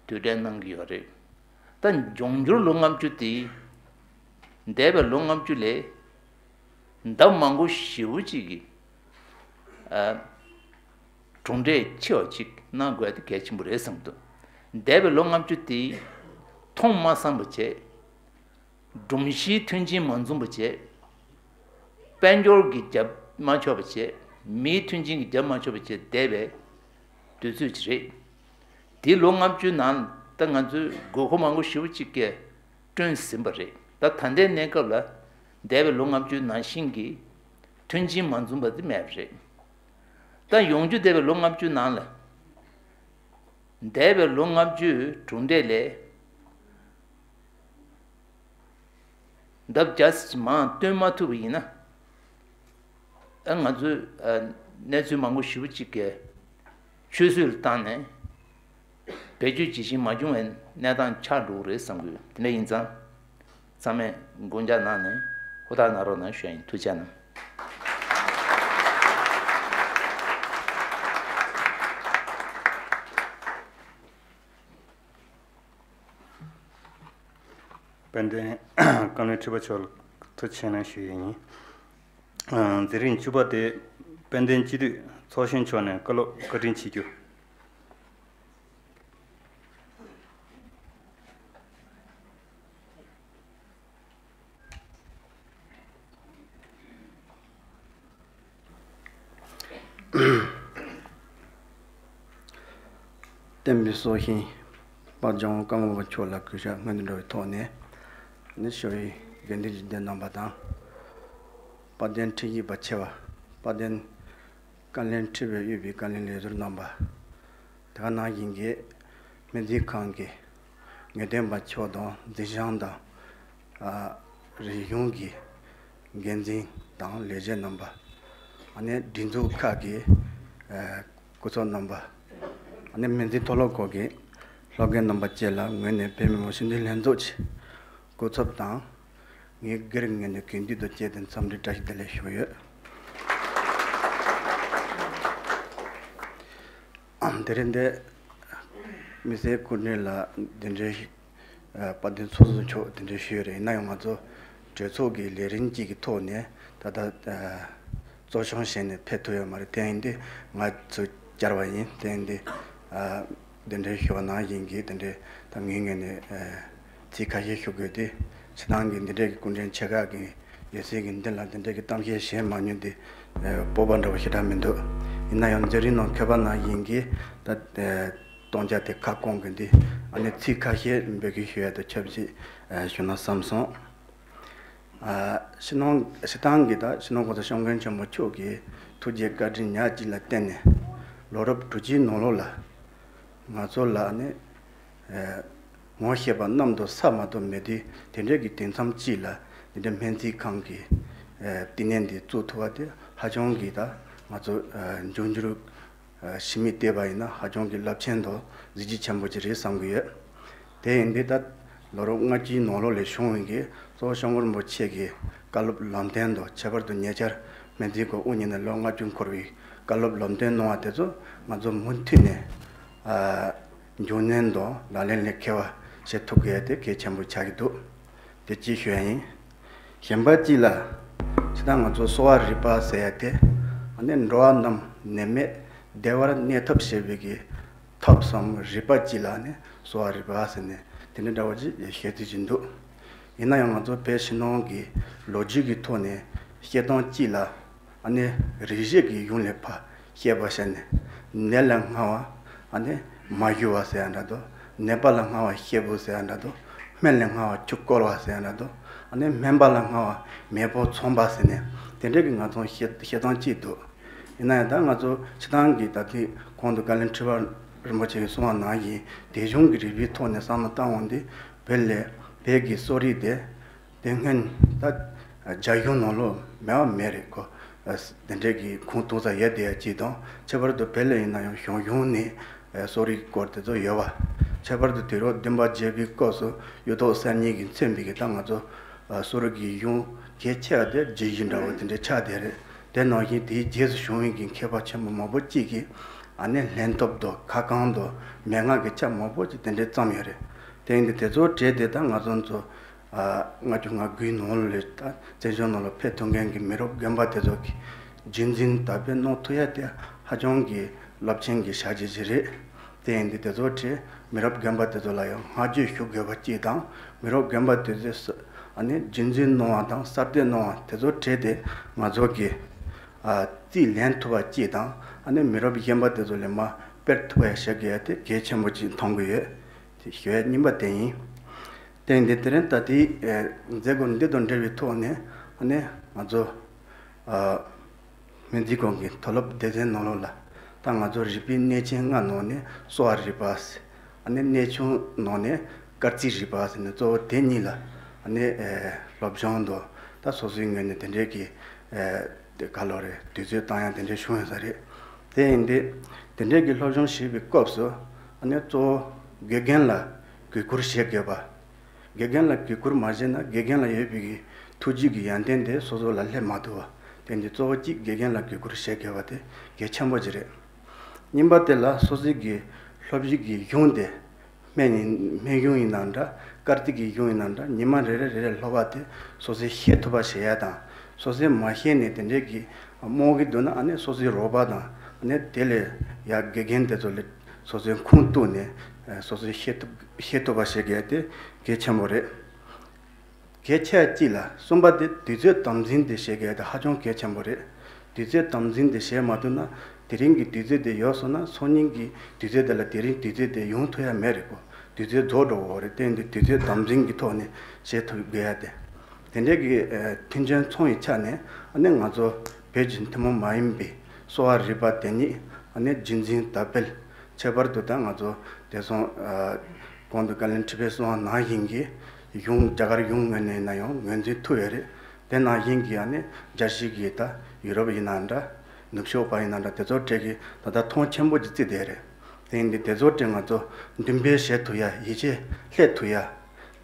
དུས་དྲན་གནང་གི་ཡོད་རེད། ད་འབྱུང་འགྱུར་ལོ་ལྔ་བཅུ་དེ། འདས་པའི་ལོ་ལྔ་བཅུ་ལས་ལྡབ་མང་པོ་ཞེ་པོ་ཅིག་གི་ཨ། གྲུབ་འབྲས་ཆེ་བ་ཅིག་གནང་དགོས་དེ་གལ་ཆེན་པོ་རེད་བསམ་འདུག་འདས་པའི་ལོ་ལྔ་བཅུ་དེ་མཐོང་མ་བསམ་པ་བྱས། སྒྲོམ་གཞིའི་མཐུན་རྐྱེན་མ་འཛོམས་པ་བྱས། དཔལ་འབྱོར་གྱི་རྒྱབ་མ་ཆོག་པ་བྱས། མིའི་མཐུན་རྐྱེན་གྱི་རྒྱབ་མ་ཆོག་པ་བྱས་བསྡད་པའི་དུས་ཚོད་ཅིག་རེད། དེའི་ལོ་ལྔ་བཅུའི་ནང་ད་ང་ཚོས་དགོས་མཁོ་མང་པོ་ཞེ་པོ་ཅིག་གས་བསྐྲུན་ཟིན་པ་རེད། ད་ད་ལྟའི་གནས་སྐབས་ལ་འདས་པའི་ལོ་ལྔ་བཅུའི་ནང་བཞིན་གྱི་མཐུན་རྐྱེན་མ་འཛོམས་པ་དེ་མེད་པ་རེད། ད་ཡོང་རྒྱུ་བསྡད་པའི་ལོ་ལྔ་བཅུའི་ནང་ལ། འདས་པའི་ལོ་ལྔ་བཅུའི་གྲུབ་འབྲས་ལས། ལྡབ་བརྒྱ་ཙམ་མང་བཏོན་མ་ཐུབ་པ་ཡིན་ན། ཨ། ང་ཚོས་ཨ། གནས་ཚུལ་མང་པོ་ཞེ་པོ་ཅིག་གི་ཆུད་ཟོས་ལ་བཏང་ནས། བེད་སྤྱོད་བྱེད་བཞིན་མ་བྱུང་བའི་གནས་སྟངས་ཆགས་འགྲོ་གི་རེད་བསམ་གྱི་ཡོད། དེ་འདྲ་ཡིན་ཙང་། ཚང་མས་དགོངས་འཇགས་གནང་ནས་ཧུར་ཐག་གནང་རོགས་གནང་ཞུ་ཡ་ཡིན། ཐུགས་རྗེ་གནང་། དཔལ་ལྡན་བཀའ་བློན་ཁྲི་པ་མཆོག་ལ་ཐུགས་རྗེ་ཆེ་གནང་ཞུ་ཡས་ཡིན། ཨ། མཛད་རིམ་བཅུ་པ་དེ་དཔལ་ལྡན་སྤྱི་འཐུས་ཚོགས་གཞོན་མཆོག་ནས་བཀའ་སློབ་བཀའ་དྲིན་ཆེ་རྒྱུ། བསྟན་པའི་སྲོག་ཤིང་དཔལ་ལྗོངས་བཀའ་བློན་མཆོག་ལ་གུས་ཞབས་སྔོན་དུ་འགྲོ་བའི་ཐོག་ནས། ནི་ཞུ་བའི་དགེ་འདུན་གྱི་སྡེ་རྣམ་པ་དང་། དཔལ་ལྡན་ཁྲིམས་ཞིབ་པ་ཆེ་བ། དཔལ་ལྡན་བཀའ་བློན་ཁྲི་པས་དབུས་པའི་བཀའ་བློན་ལས་ཟུར་རྣམ་པ། དེ་ག་ནང་བཞིན་གྱི་སྨན་རྩིས་ཁང་གི་ངེས་སྟོན་པ་མཆོག་དང་འཛིན་བྱང་དང་། ཨ། རིག་གཞུང་གི་འགན་འཛིན་དང་ལས་བྱེད་རྣམ་པ། ཨ་ནི་སྒྲིག་འཛུགས་ཁག་གི་ཨ། སྐུ་ཚབ་རྣམ་པ། ཨ་ནི་སྨན་རྩིས་མཐོ་སློབ་ཁག་གི་སློབ་དགེ་རྣམ་པ་བཅས་ལ་ངོས་ནས་བོད་མི་མང་སྤྱི་འཐུས་ལྷན་ཚོགས་ཀྱི་སྐུ་ཚབ་དང་། ངས་སྒེར་ངོས་ནས་གུས་འདུད་དང་བཅས་ཏེ་འཚམས་འདྲི་བཀྲ་ཤིས་བདེ་ལེགས་ཞུ་གི་ཡོད། དེ་རིང་འདི་མི་སེར་སྐུ་མགྲོན་ལ་གདན་འདྲེན་ཞུ། ཨ། དཔལ་ལྡན་ཚོགས་གཙོ་མཆོག་གདན་འདྲེན་ཞུས་ཡོད་རེད། ཡིན་ན་ཡང་ང་ཚོ་གྲོས་ཚོགས་ཀྱི་ལས་རིམ་གཅིག་གི་ཐོག་ནས་ད་ལྟ་ཨ། གཙོ་སྐྱོང་བྱས་ནས་ཕེབས་ཐུབ་ཡོད་མ་རེད། དེ་ཡིན་དུས་ང་ཚོ་བཅར་བ་ཡིན། དེ་ཡིན་དུས་ཨ། གདན་འདྲེན་ཞུ་བ་ནང་བཞིན་གྱི་དེ་འདྲའི་ད་ངའི་ངོས་ནས་ཨ། ཚིག་ཁ་ཤས་ཞུ་དགོས་ཏེ། སྤྱིར་བཏང་གི་འདི་འདྲའི་གི་སྐུ་མགྲོན་ཆེ་ཁག་གི་ སྡེ་སྲིད་ཀྱི་འདི་ལ་འདི་འདྲ་གི་གཏམ་བཤད་བྱས་མ་མྱོང་དེ། སྤོབས་པ་འདྲ་བོ་ཞེ་དྲག་མི་འདུག་ཡིན་ན་ཡང་མཛད་རིམ་ནང་མཁས་པ་ནང་བཞིན་གྱི་ད་སྟོང་རྒྱ་དེ་ཁ་སྐོང་གི་འདི་ཨ་ནི་ཚིག་ཁ་ཤས་འབོད་སྐུལ་ཞུ་ཡ་དང་ཆབས་ཅིག་ཞུ་ན་བསམ་སོང་། ཨ། སྤྱི་ནོར་སྤྱི་བཏང་གི་ད་སྤྱི་ནོར་གོང་ས་སྐྱབས་མགོན་ཆེན་པོ་མཆོག་གི་ཐུགས་རྗེ་བཀའ་དྲིན་ཉག་གཅིག་ལ་བརྟེན་ནས་ལོ་རབས་དྲུག་ཅུའི་ནང་ལོགས་ལ་ང་ཚོ་ལ་ནི་ཨ་ངོ་ཤེས་པ་གནམ་དང་ས་མ་གཏོགས་མེད་དུས་དེ་འདྲའི་གི་དུས་མཚམས་གཅིག་ལ་འདི་འདྲའི་སྨན་རྩིས་ཁང་གི་ཨ་བསྟི་གནས་འདི་བཙུགས་ཐུབ་པ་དེ་ཧ་ཅང་གི་ད་ང་ཚོ་ཨ་འབྱུང་འགྱུར་ཕྱི་མིག་བལྟས་པ་ཡིན་ན་ཧ་ཅང་གི་རླབས་ཆེན་དང་གཟི་བརྗིད་ཆེན་པོ་ཅིག་རེད་བསམ་གྱི་ཡོད། དེ་ཡིན་དུས་ད་ལོ་རབས་ལྔ་བཅུའི་ནང་ལོགས་ལས་བྱུང་བའི་གི་གཙོ་བོ་སྐྱབས་མགོན་རིན་པོ་ཆེ་གི་བཀའ་སློབ་ལམ་སྟོན་དང་ཁྱད་པར་དུ་ཉེ་ཆར་སྨན་རྩིས་སྐོར་དབུ་བརྙེས་ནས་ལོ་ལྔ་བཅུ་འཁོར་བའི་བཀའ་སློབ་ལམ་སྟོན་གནང་བ་དེ་ཚོ་ང་ཚོ་མུ་མཐུད་ནས་ཨ་འཇོན་ནན་དང་ལག་ལེན་ལ་འཁེལ་བ་བྱེད་ཐུབ་དགོས་ཡ་དེ་གལ་ཆེན་པོ་ཆགས་ཀྱི་འདུག་དེ་གཅིག་ཞུ་ཡ་ཡིན། གཞན་པ་གཅིག་ལ་ཇི་ལྟར་ང་ཚོ་གསོ་བ་རིག་པ་ཟེར་ཡ་དེ་ཨ་ནི་འགྲོ་བ་རྣམས་ནད་མེད་བདེ་བར་གནས་ཐབས་བྱེད་པའི་གི་ཐབས་སམ་རིག་པ་གཅིག་ལ་ནི་གསོ་བ་རིག་པ་ཟེར་ནས་དེ་འདྲ་འདྲ་བ་ཅིག་བཤད་ཚུལ་ཅིག་འདུག་ཡིན་ན་ཡང་ང་ཚོ་བོད་ཕྱི་ནང་གི་ལོ་རྒྱུས་ཀྱི་ཐོག་ནས་བཤད་སྟངས་གཅིག་ལ་ཨ་ནི་རིག་བྱེད་ཀྱི་ཡུལ་ལས་ཕར་བཤད་པ་བྱས་ནས་ནད་ལས་སྔ་བ་ཨ་ནི་མ་ཞུ་བ་ཟེར་ཡ་འདྲ་འདུག་ནད་པ་ལས་སྔ་བ་སྐྱེས་བུ་ཟེར་ཡ་འདྲ་འདུག་སྨན་ལས་སྔ་བ་ཆུ་བསྐོལ་བ་ཟེར་ཡ་འདྲ་འདུག་ཨ་ནི་སྨན་པ་ལས་སྔ་བ་མེས་པོ་ཚོང་པ་ཟེར་ནས་དེ་འདྲ་གི་ང་ཚོ་བཤད་བཤད་སྟངས་གཅིག་འདུག་ཡིན་ན་ཡང་ད་ང་ཚོ་སྤྱི་བཏང་གི་ད་ལྟའི་གོང་དུ་བཀའ་བློན་ཁྲི་པ་རིན་པོ་ཆེ་གིས་གསུངས་པ་ནང་བཞིན་དེ་གཞུང་གི་རིག་པའི་ཐོག་ནས་བསམ་བློ་བཏང་འོང་དུས་བོད་ལས་བོད་ཀྱི་གསོ་རིག་དེ་དེ་སྔོན་ད་རྒྱ་གཞུང་ནང་ལོགས་མེད་པ་མེད་རེད་ཁོ། དེ་འདྲའི་གི་ཁུངས་གཏུགས་ས་ཡོད་བསྡད་ཡ་གཅིག་དང་ཁྱད་པར་དུ་བོད་ལ་ཡིན་ན་ཡང་གཞུང་གཞུང་ནས་གསོ་རིག་སྐོར་དེ་ཚོ་ཡོད་པ། ཁྱད་པར་དུ་དུས་རབས་བདུན་པ་བརྒྱད་པའི་སྐབས་སུ་གཡུ་ཐོག་གསར་རྙིང་གིས་མཚོན་པའི་གི་ད་ང་ཚོ་གསོ་རིག་གི་གཞུང་གལ་ཆེ་བ་དེ་རྒྱུད་བཞི་འདྲ་བོ་དེ་འདྲའི་ཆགས་བསྡད་རེད། དེ་ནང་བཞིན་དེའི་རྗེས་སུ་བྱུང་བའི་གི་མཁས་པ་ཆེན་པོ་མང་པོ་གཅིག་གིས་ཨ་ནི་ལྷན་ཐབས་དང་ཁ་བསྐང་དང་མན་ངག་གི་ཆ་མང་པོ་ཅིག་དེ་འདྲའི་བརྩམས་ཡོད་རེད། དེ་ཡིན་དུས་དེ་ཚོ་བྲིས་ཏེ་ད་ང་ཚོ་ཚོ་ལྔ་བཅུ་ང་དགུའི་ནང་ལོགས་ལ་ད་བཙན་བྱོལ་ནང་ལ་ཕེབས་ཐུབ་མཁན་གྱི་མི་རབས་རྒན་པ་དེ་ཚོ་གིས་རྒྱུན་འཛིན་དར་སྤེལ་གནང་ཐུབ་ཡ་དེ་ཧ་ཅང་གི་རླབས་ཆེན་གྱི་བྱ་བྱེད་ཅིག་རེད། དེ་ཡིན་དུས་དེ་ཚོ་བྲིས་མི་རབས་རྒན་པ་དེ་ཚོ་ལ་ཡང་བསྔགས་བརྗོད་ཞུ་དགོས་པ་གཅིག་དང་མི་རབས་རྒན་པ་དེ་ཚོས་ཨ་ནི་རྒྱུན་འཛིན་གནང་བ་དང་གསར་གཏོད་གནང་བ་དེ་ཚོ་བྲིས་ཏེ་ང་ཚོ་གིས་རྩིས་ལེན་ཐུབ་པ་གཅིག་དང་ཨ་ནི་མི་རབས་གཞན་པ་དེ་ཚོ་ལ་མར་སྤེལ་ཐུབ་པ་བྱེད་དགོས་ཡ་དེ་གལ་ཆེན་པོ་གཅིག་མཐོང་གི་ཡོད། དེ་ཞུ་ཡ་གཉིས་པ་དེ་ཡིན། དེ་འདི་དེ་རིང་ད་ལྟའི་མཛད་སྒོ་འདི་དང་འབྲེལ་བའི་ཐོག་ནས་ཨ་ནི་ང་ཚོ་སྨན་རྩིས་ཁང་གི་མཐོ་སློབ་སྡེ་ཚན་ནང་ལོགས་ལ་ད་ང་ཚོ་རིག་པའི་གནས་ཆེན་ལྔ་ནང་ནས་གསོ་བ་རིག་པ་ཟེར་ཨ་ནི་གནས་ཆུང་ནང་ནས་སྐར་རྩིས་རིག་པ་ཟེར་ནས་གཙོ་བོ་དེ་གཉིས་ལ་ཨ་ནི་སློབ་སྦྱོང་དང་ད་སོ་སོའི་ངོས་ནས་དེ་འདྲའི་གི་དེ་ག་ལོ་རེད་དུས་ཚོད་བཏང་ཡ་དེ་འདྲའི་བྱུང་ཡོད་ས་རེད། དེ་ཡིན་དུས་དེ་འདྲའི་གི་སློབ་སྦྱོང་བྱེད་པའི་སྐབས་སུ་ཨ་ནི་གཙོ་བོ་དགེ་རྒན་ལ་གུས་བཀུར་བྱེད་དགོས་པ། དགེ་རྒན་ལ་གུས་བཀུར་མ་བྱས་ན་དགེ་རྒན་ལ་ཡོད་པའི་གི་ཐུགས་རྗེ་གི་ཡོན་ཏན་དེ་སོ་སོ་ལ་སླེབས་མ་ཐུབ་པ། དེ་འདི་གཙོ་བོ་གཅིག་དགེ་རྒན་ལ་གུས་བཀུར་བྱེད་དགོས་པ་དེ་གལ་ཆེན་པོ་ཅིག་རེད། གཉིས་པ་དེ་ལ་སོ་སོའི་གི་སློབ་གཞི་གི་གཞུང་དེ་སྨན་ཡིན་སྨན་གཞུང་ཡིན་ན་འདྲ་སྐར་རྩིས་ཀྱི་གཞུང་ཡིན་ན་འདྲ་ཉི་མ་རེ་རེ་རེ་རེ་སློབ་པ་དེ་སོ་སོས་ཤེས་ཐུབ་པ་བྱེད་ཡ་དང་སོ་སོས་མ་ཤེས་ནས་དེ་འདྲའི་གི་རྨོངས་ཀྱི་འདུག་ན་ཨ་ནི་སོ་སོའི་རོགས་པ་དང་ཨ་ནི་དེ་ལས་ཡ་དགེ་རྒན་དེ་ཚོ་ལ་སོ་སོའི་ཁུངས་གཏུགས་ནས་སོ་སོས་ཤེས་ཐུབ་ཤེས་ཐུབ་པ་བྱེད་དགོས་ཡ་དེ་གལ་ཆེན་པོ་རེད། གལ་ཆེ་བ་གཅིག་ལ་གསུམ་པ་དེ་དུས་ཚོད་དམ་འཛིན་དེ་བྱེད་དགོས་ཡ་དེ་ཧ་ཅང་གལ་ཆེན་པོ་རེད། དུས་ཚོད་དམ་འཛིན་དེ་བྱེད་མ་ཐུབ་ན་དེ་རིང་གི་དུས་ཚོད་དེ་ཡོལ་སོང་ན་སང་ཉིན་གྱི་དུས་ཚོད་དེ་ལ་དེ་རིང་དུས་ཚོད་དེ་ཡོང་ཐུབ་ཡ་མེད་རེད་གོ། དུས་ཚོད་རྫོགས་འགྲོ་གི་རེད། དེ་ཡིན་དུས་དུས་ཚོད་དམ་འཛིན་གྱི་ཐོག་ནས་བྱེད་ཐུབ་དགོས་ཡ་དེ། དེ་འདྲའི་གི་མཐུན་རྐྱེན་ཚང་བའི་ཆ་ནས་ཨ་ནི་ང་ཚོ་བོད་ཀྱི་ཐུན་མོང་མ་ཡིན་པའི་གསོ་བ་རིག་པ་དེ་ཉིད་ཨ་ནི་རྒྱུན་འཛིན་དར་སྤེལ། ཁྱད་པར་དུ་ད་ང་ཚོ་དེང་སང་གོང་དུ་བཀའ་བློན་ཁྲི་པས་གསུངས་པ་ནང་བཞིན་གྱི་གཞུང་རྒྱ་གར་གཞུང་ངོས་ནས་ཡིན་ན་ཡང་ངོས་འཛིན་ཐུབ་ཡོད་རེད། དེ་ནང་བཞིན་གྱི་ཨ་ནི་རྒྱལ་སྤྱི་གི་ད་ཡུ་རོབ་ཡིན་ན་འདྲ་ནུབ་ཕྱོགས་པ་ཡིན་ན་འདྲ་དེ་ཚོ་གྲས་ཀྱིས་ད་ལྟ་མཐོང་ཆེན་པོ་ཅིག་བརྩིས་བསྡད་རེད། དེ་ཡིན་དུས་དེ་ཚོ་གྲས་ང་ཚོ་འདུན་སྤེལ་བྱེད་ཐུབ་ཡ་ཡིད་ཆེས་སླེབས་ཐུབ་ཡ།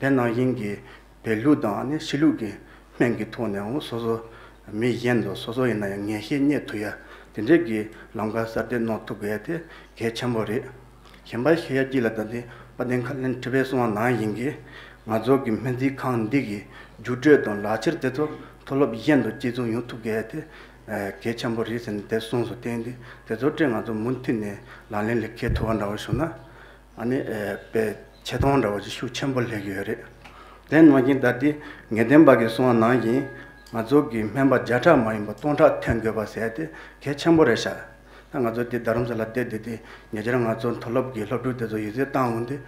དེ་ནང་བཞིན་གྱི་བོད་ལུགས་དང་ཨ་ནི་ཕྱི་ལུགས་ཀྱི་སྨན་གྱི་ཐོག་ནས་འོང་སོ་སོ་མི་གཞན་དང་སོ་སོ་ཡིན་ན་ཡང་ངེས་ཤེས་རྙེད་ཐུབ་ཡ་དེ་འདྲའི་གི་ལམ་ཁ་གསར་གཏོད་གནང་ཐུབ་དགོས་ཡ་དེ་གལ་ཆེན་པོ་རེད། གཞན་པ་ཞུ་ཡ་གཅིག་ལ་ད་ལྟའི་དཔལ་ལྡན་བཀའ་བློན་ཁྲི་པས་གསུངས་པ་ནང་བཞིན་གྱི་ང་ཚོ་གི་སྨན་རྩིས་ཁང་འདི་གི་རྒྱུགས་སྤྲོད་དང་ལག་ཁྱེར་དེ་ཚོ་མཐོ་སློབ་གཞན་དང་གཅིག་མཚུངས་ཡོང་ཐུབ་དགོས་ཡ་དེ་གལ་ཆེན་པོ་རེད་ཟེར་ནས་དེ་གསུངས་སོང་། དེ་ཡིན་དུས་དེ་ཚོ་གྲས་ང་ཚོ་མུ་མཐུད་ནས་ལག་ལེན་ལ་འཁེལ་ཐུབ་པ་འདྲ་བོ་བྱུང་ན། ཨ་ནི་ཨེ་དཔེ་ཆེ་མཐོང་འདྲ་བོ་ཅིག་ཤུགས་ཆེན་པོ་སླེབས་ཀྱི་ཡོད་རེད། དེ་ནང་བཞིན་ད་ལྟའི་ངེས་བསྟན་པ་གིས་གསུངས་པ་ནང་བཞིན་ ང་ཚོ་གི་སྨན་པ་བརྒྱ་ཕྲག་མ་ཡིན་པ་སྟོང་ཕྲག་ཐོན་དགོས་པ་ཟེར་དེ་གལ་ཆེན་པོ་རེད་ཤག་ད་ང་ཚོ་དེ་རྡ་རམ་ས་ལ་བསྡད་བསྡད་དེ་ཉེ་ཆར་ང་ཚོ་མཐོ་སློབ་ཀྱི་སློབ་ཕྲུག་དེ་ཚོ་ཡིག་ཚད་བཏང་འོང་དུས་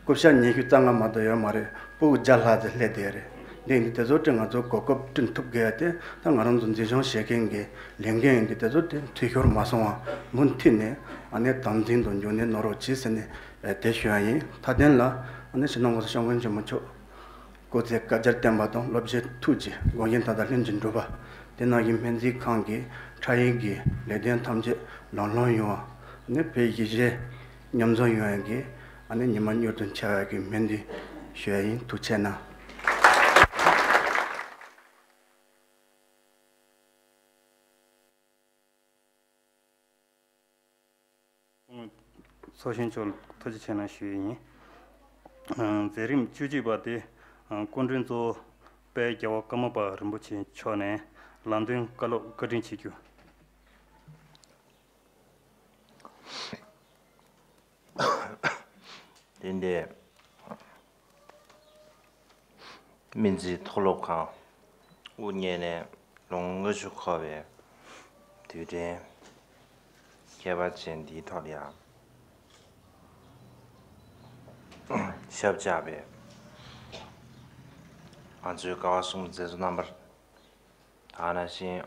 སྐུ་ཞབས་ཉི་ཤུ་རྩ་ལྔ་མ་གཏོགས་ཡོད་མ་རེད། སྤུ་གུ་བརྒྱ་ལྷག་ཙམ་སླེབས་བསྡད་ཡོད་རེད། འདི་ཡིན་དུས་དེ་ཚོ་དེ་ང་ཚོ་གོ་སྐབས་བསྐྲུན་ཐུབ་དགོས་ཡ་དེ་ད་ང་རང་ཚོ་འཛིན་སྐྱོང་བྱེད་མཁན་གྱི་ལས་འགན་ཡིན་དུས་དེ་ཚོ་དེ་འཐུས་ཤོར་མ་སོང་བ་མུ་མཐུད་ནས་ཨ་ནི་དམ་འཛིན་དང་འཇུག་ནས་གནང་རོགས་གྱིས་ཟེར་ནས་དེ་ཞུ་ཡ་ཡིན། མཐའ་དོན་ལ་ཨ་ནི་སྤྱི་ནོར་༸གོང་ས་༸སྐྱབས་མགོན་ཆེན་པོ་མཆོག་སྐུ་ཚེ་བསྐལ་བརྒྱར་བརྟན་པ་དང་བློ་བརྗེ་ཐུགས་རྗེ་དགོངས་བཞེད་མཐའ་དག་ལྷུན་གྱིས་འགྲུབ་པ། དེ་ནང་བཞིན་སྨན་རྩིས་ཁང་གི་ཕྲ་ཡིན་གྱི་ལས་དོན་ཐམས་ཅད་ལམ་ལྷོང་ཡོང་བ། ཨ་ནི་བོད་གཞིས་བྱེས་མཉམ་འཛོམས་ཡོང་ཡག་གི་ཨ་ནི་ཉི་མ་མྱུར་དུ་འཆར་བ་གི་སྨོན་འདུན་ཞུ་ཡ་ཡིན། ཐུགས་རྗེ་གནང་། ཚོགས་གཞོན་མཆོག་ལ་ཐུགས་རྗེ་ཆེ་གནང་ཞུ་ཡི་ཡིན། མཛད་རིམ་བཅུ་གཅིག་པ་དེ་སྐུ་མགྲོན་གཙོ་བོ་དཔལ་རྒྱལ་བ་ཀརྨ་པ་རིན་པོ་ཆེ་མཆོག་ནས་ལམ་སྟོན་བཀའ་སློབ་བཀའ་དྲིན་ཆེ་ཞུ། དེ་འདྲའི་སྨན་རྩིས་མཐོ་སློབ་ཁང་དབུ་བརྙེས་ནས་ལོ་ངོ་ལྔ་བཅུ་འཁོར་བའི་དུས་དྲན་ཁྱད་པར་ཅན་འདིའི་ཐོག་ལ་ཡང་ཞབས་བཅགས་པའི་ང་ཚོའི་ཀ་བ་གསུམ་མཛད་གཙོ་རྣམ་པ། ད་ནང་བཞིན་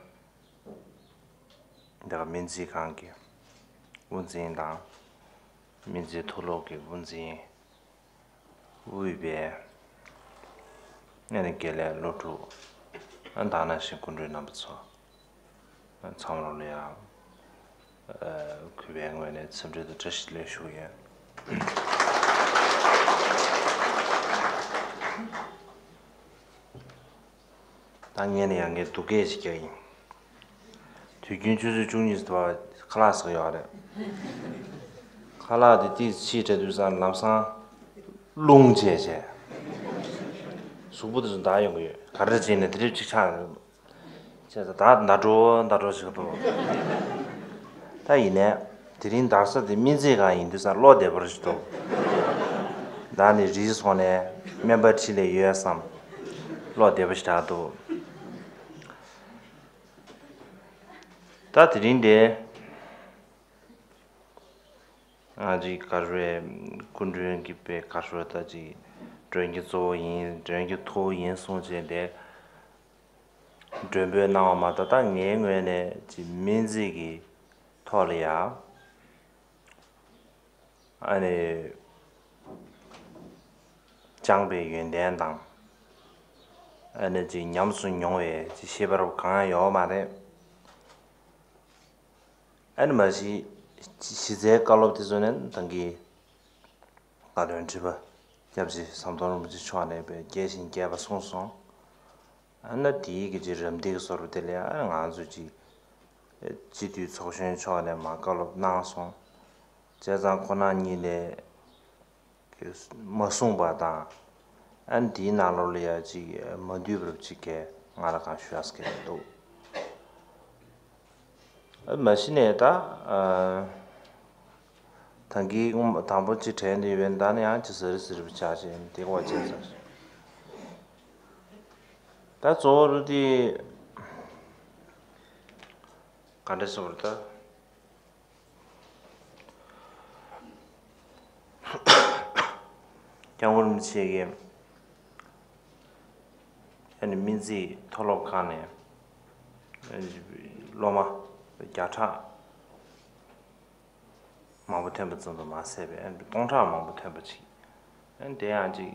འདི་ག་སྨན་རྩིས་ཁང་གི་དབུ་འཛིན་དང་སྨན་རྩིས་མཐོ་སློབ་ཀྱི་དབུ་འཛིན་དབུས་པའི་ཨ་ནི་དགེ་ལས་སློབ་ཕྲུག་ཨ་ད་ནང་བཞིན་སྐུ་མགྲོན་རྣམ་པ་ཚོ་ཚང་མ་ལ་ཡང་ཨ་གུས་པའི་ངོས་ནས་འཚམས་འདྲི་དང་བཀྲ་ཤིས་བདེ་ལེགས་ཞུ་གི་ཡོད། ད་ངས་ནི་ཡང་ངས་སྡུག་སྐད་ཅིག་རྒྱག་ཡིན། དུས་རྒྱུན་ཆུ་ཚོད་བཅུ་གཉིས་སུ་ཁ་ལག་ཟ་གི་ཡོད་རེད། ཁ་ལག་དེ་ཏིས་ཕྱིས་དྲ་དུས་སང་ལམ་སང་རླུང་བྱས་བྱས། གཟུགས་པོ་དེ་ཚོ་འདར་ཡོང་གི་ཡོད། ག་རེ་བྱས་ནས་དེ་འདྲ་ཅིག་ཆགས་ཡོང་གི་ཡོད། བྱས་ཙང་ད་ཟླ་གྲོགས་ཟླ་གྲོགས་ཞིག་འདུག་ད་ཡིན་ནས་དེ་རིང་དར་ས་དེ་སྨན་རྩིས་ཁང་ཡིན་དུས་ཙང་བློ་བདེ་པོ་ཞིག་འདུག་ད་ནི་རིའི་སོང་ནས་སྨན་པ་ཁྲིད་ལས་ཡོད་བསམ། བློ་བདེ་པོ་ཞིག་ཆགས་འདུག་ད་དེ་རིང་དེ་ང་ཅིག་ག་རེ་སྐུ་མགྲོན་གྱི་པའི་ག་རེ་ད་ཅིག་མགྲོན་གྱི་གཙོ་བོ་ཡིན། མགྲོན་གྱི་ཐུ་བོ་ཡིན་གསུངས་བྱས་ཏེ། མགྲོན་འབོད་གནང་བ་མ་གཏོགས་ད་ངའི་ངོས་ནས་ཅིག་སྨན་རྩིས་ཀྱི་ཐོག་ལ་ཡ་ཨ་ནི་སྦྱངས་པའི་ཡོན་ཏན་དང་ཨ་ནི་ཅིག་ཉམས་སུ་མྱོང་བའི་ཅིག་ཤེས་པ་རབ་གང་ཡང་ཡོད་མ་རེད། ཨ་ནི་མ་གཞི་གཞི་རྩའི་བཀའ་སློབ་དེ་ཚོ་ནི་ད་གིན་བཀའ་བློན་ཁྲི་པ་སྐྱབས་རྗེ་ཟམ་གདོང་རིན་པོ་ཆེ་མཆོག་ནས་དཔེ་རྒྱས་ཤིང་རྒྱས་པ་གསུངས་སོང་། ཨ་ནི་དེའི་གི་ཅིག་རམ་འདེགས་སོར་དེ་ལ་ཨ་ནི་ང་ཚོ་ཅིག་སྤྱི་འཐུས་ཚོགས་གཞོན་མཆོག་ནས་མར་བཀའ་སློབ་གནང་སོང་། བྱས་ཙང་ཁོ་རང་གཉིས་ནས་མ་གསུངས་པ་དང་། ཨ་ནི་དེའི་ནང་ལོགས་ལ་ཡ་ཅིག་མ་འདུས་པར་ཅིག་གས་ང་ལ་གང་ཞུ་ཡག་ཟེར་གྱི་མི་འདུག་ཨ་མ་གཞི་ནས་ད་ཨ་ད་གིན་དང་པོ་ཅིག་དྲན་དུ་ཡོད་པའི་ད་ནི་ཡང་ཅིག་ཟེར་ཟེར་བ་ཆགས་ཤིང་དེ་ག་བ་བྱས་ཟེར། ད་གཙོ་བོ་རུ་དེ་ག་འདྲ་ཟེར་བ་རེད་ད། སྐྱབས་མགོན་རིན་པོ་ཆེ་གིས་ཨ་ནི་སྨན་རྩིས་མཐོ་སློབ་ཁང་ནས་ཨ་ནི་སློབ་མ་བརྒྱ་ཕྲག་མང་པོ་ཐོན་པ་ཙམ་དུ་མ་ཟད་པའི་ཨ་ནི་སྟོང་ཕྲག་མང་པོ་ཐོན་པ་ཅིག་ཨ་ནི་དེ་ཡང་ཅིག་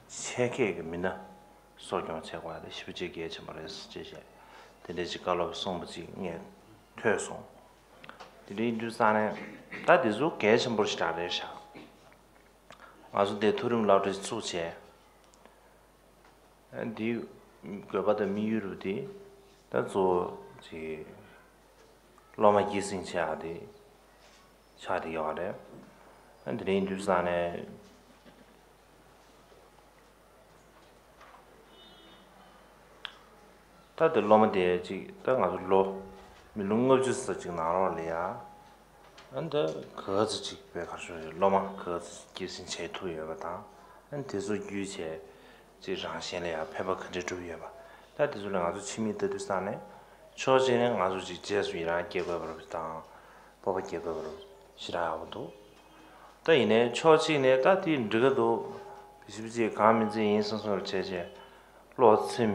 ཆེད་མཁས་ཀྱི་མི་སྣ་གསོ་སྐྱོང་བྱེད་དགོས་པ་དེ་ཞེ་པོ་ཅིག་གལ་ཆེན་པོ་རེད་ཟེར་ཅེས་བཤད། དེ་འདྲའི་ཅིག་བཀའ་སློབ་གསུངས་པ་ཅིག་ངས་ཐོས་སོང་། དེ་འདྲ་ཡིན་དུས་ཙང་ནས་ད་དེ་ཚོ་གལ་ཆེན་པོ་ཞིག་རང་རེད་ཤག་ང་ཚོ་འདིར་མཐོ་རིམ་སློབ་གྲྭ་ཞིག་བཙུགས་བྱས། འདིའི་དགོས་པ་དང་དམིགས་ཡུལ་རུ་དེ་ད་གཙོ་བོ་ཅིག་སློབ་མ་སྐྱེད་སྲིང་བྱེད་ཡག་དེ་ཆགས་བསྡད་ཡོད་རེད། དེ་འདྲ་ཡིན་དུས་ཙང་ནས། ད་དེ་སློབ་མ་དེ་ཅིག་ད་ང་ཚོ་ལོ་མི་ལོ་ལྔ་བཅུ་ཙམ་ཅིག་ནང་ལོགས་ལ་ཡ། ཨ་ནི་ད་ག་ཚོད་ཅིག་བས་གར་ཤོར་རེད། སློབ་མ་ག་ཚོད་ཅིག་སྐྱེད་སྲིང་བྱེད་ཐུབ་ཡོད་པ་དང་། ཨ་ནི་དེ་ཚོ་བརྒྱུད་བྱས་ཅིག་རང་གཞན་ལ་ཡང་ཕན་པ་ག་འདྲ་བསྒྲུབས་ཡོད་པ། ད་དེ་ཚོ་ལ་ང་ཚོ་ཕྱི་མིག་ལྟ་དུས་ཙང་ནས་ཕྱོགས་གཅིག་ནས་ང་ཚོ་ཅིག་རྗེས་སུ་ཡི་རང་སྐྱེ་དགོས་པ་རེད་དང་སྤོབས་པ་སྐྱེ་དགོས་པ་རེད་ཞེ་དྲག་ཡག་པོ་འདུག་ད་ཡིན་ནའི་ཕྱོགས་གཅིག་ནས་ད་དེ་འགྲིག་གི་འདུག་ཞིབ་ཅིག་གང་མིན་ཚིག་ཡིན་སོང་སོང་བྱས་བྱས་བློ་ཚིམ་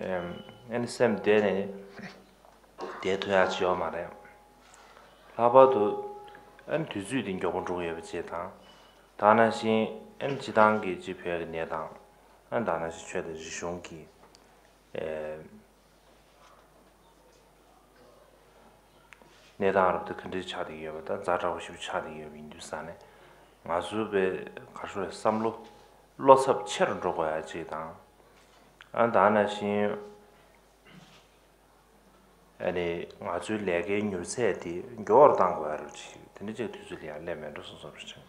ཨེམ་ཨེ་ནི་སེམས་བདེ་ནས་བསྡད་ཐུབ་ཡག་ཅིག་ཡོད་མ་རེད། ལྷག་པར་དུ་ཨེ་ནི་དུས་ཚོད་དེ་མགྱོགས་པོ་འགྲོ་གི་ཡོད་པ་བཅས་དང་། ད་ནང་བཞིན་ཨེ་ནི་སྤྱི་བཏང་གི་སྤྱི་བོད་ཀྱི་གནས་སྟངས་ཨེ་ནི་ད་ནང་བཞིན་ཆོས་དང་རིག་གཞུང་གི་ཨེ་གནས་སྟངས་རབ་ཏུ་ག་འདྲ་ཆགས་བསྡད་ཡོད་པ་དང་ཛ་དྲག་པོ་ཞིག་ཆགས་བསྡད་ཡོད་པ་ཡིན་དུས་ཙང་ནས་ང་ཚོ་པའི་ག་རེ་ཟེར་བསམ་བློ་བློ་འཚབ་ཆེ་རུ་འགྲོ་དགོས་ཡ་ཅིག་དང་། ཨ་ད་ནང་བཞིན་ཨ་ནི་ང་ཚོའི་ལས་ཀའི་མྱུར་ཚད་དེ་མགྱོགས་རུ་གཏང་དགོས་ཡ་རུ་ཅིག་དེ་འདྲ་ཅིག་དུས་ཚོད་ལ་ཡང་སླེབས་མེད་འགྲོ་སོང་ཙམ་རུ་ཅིག་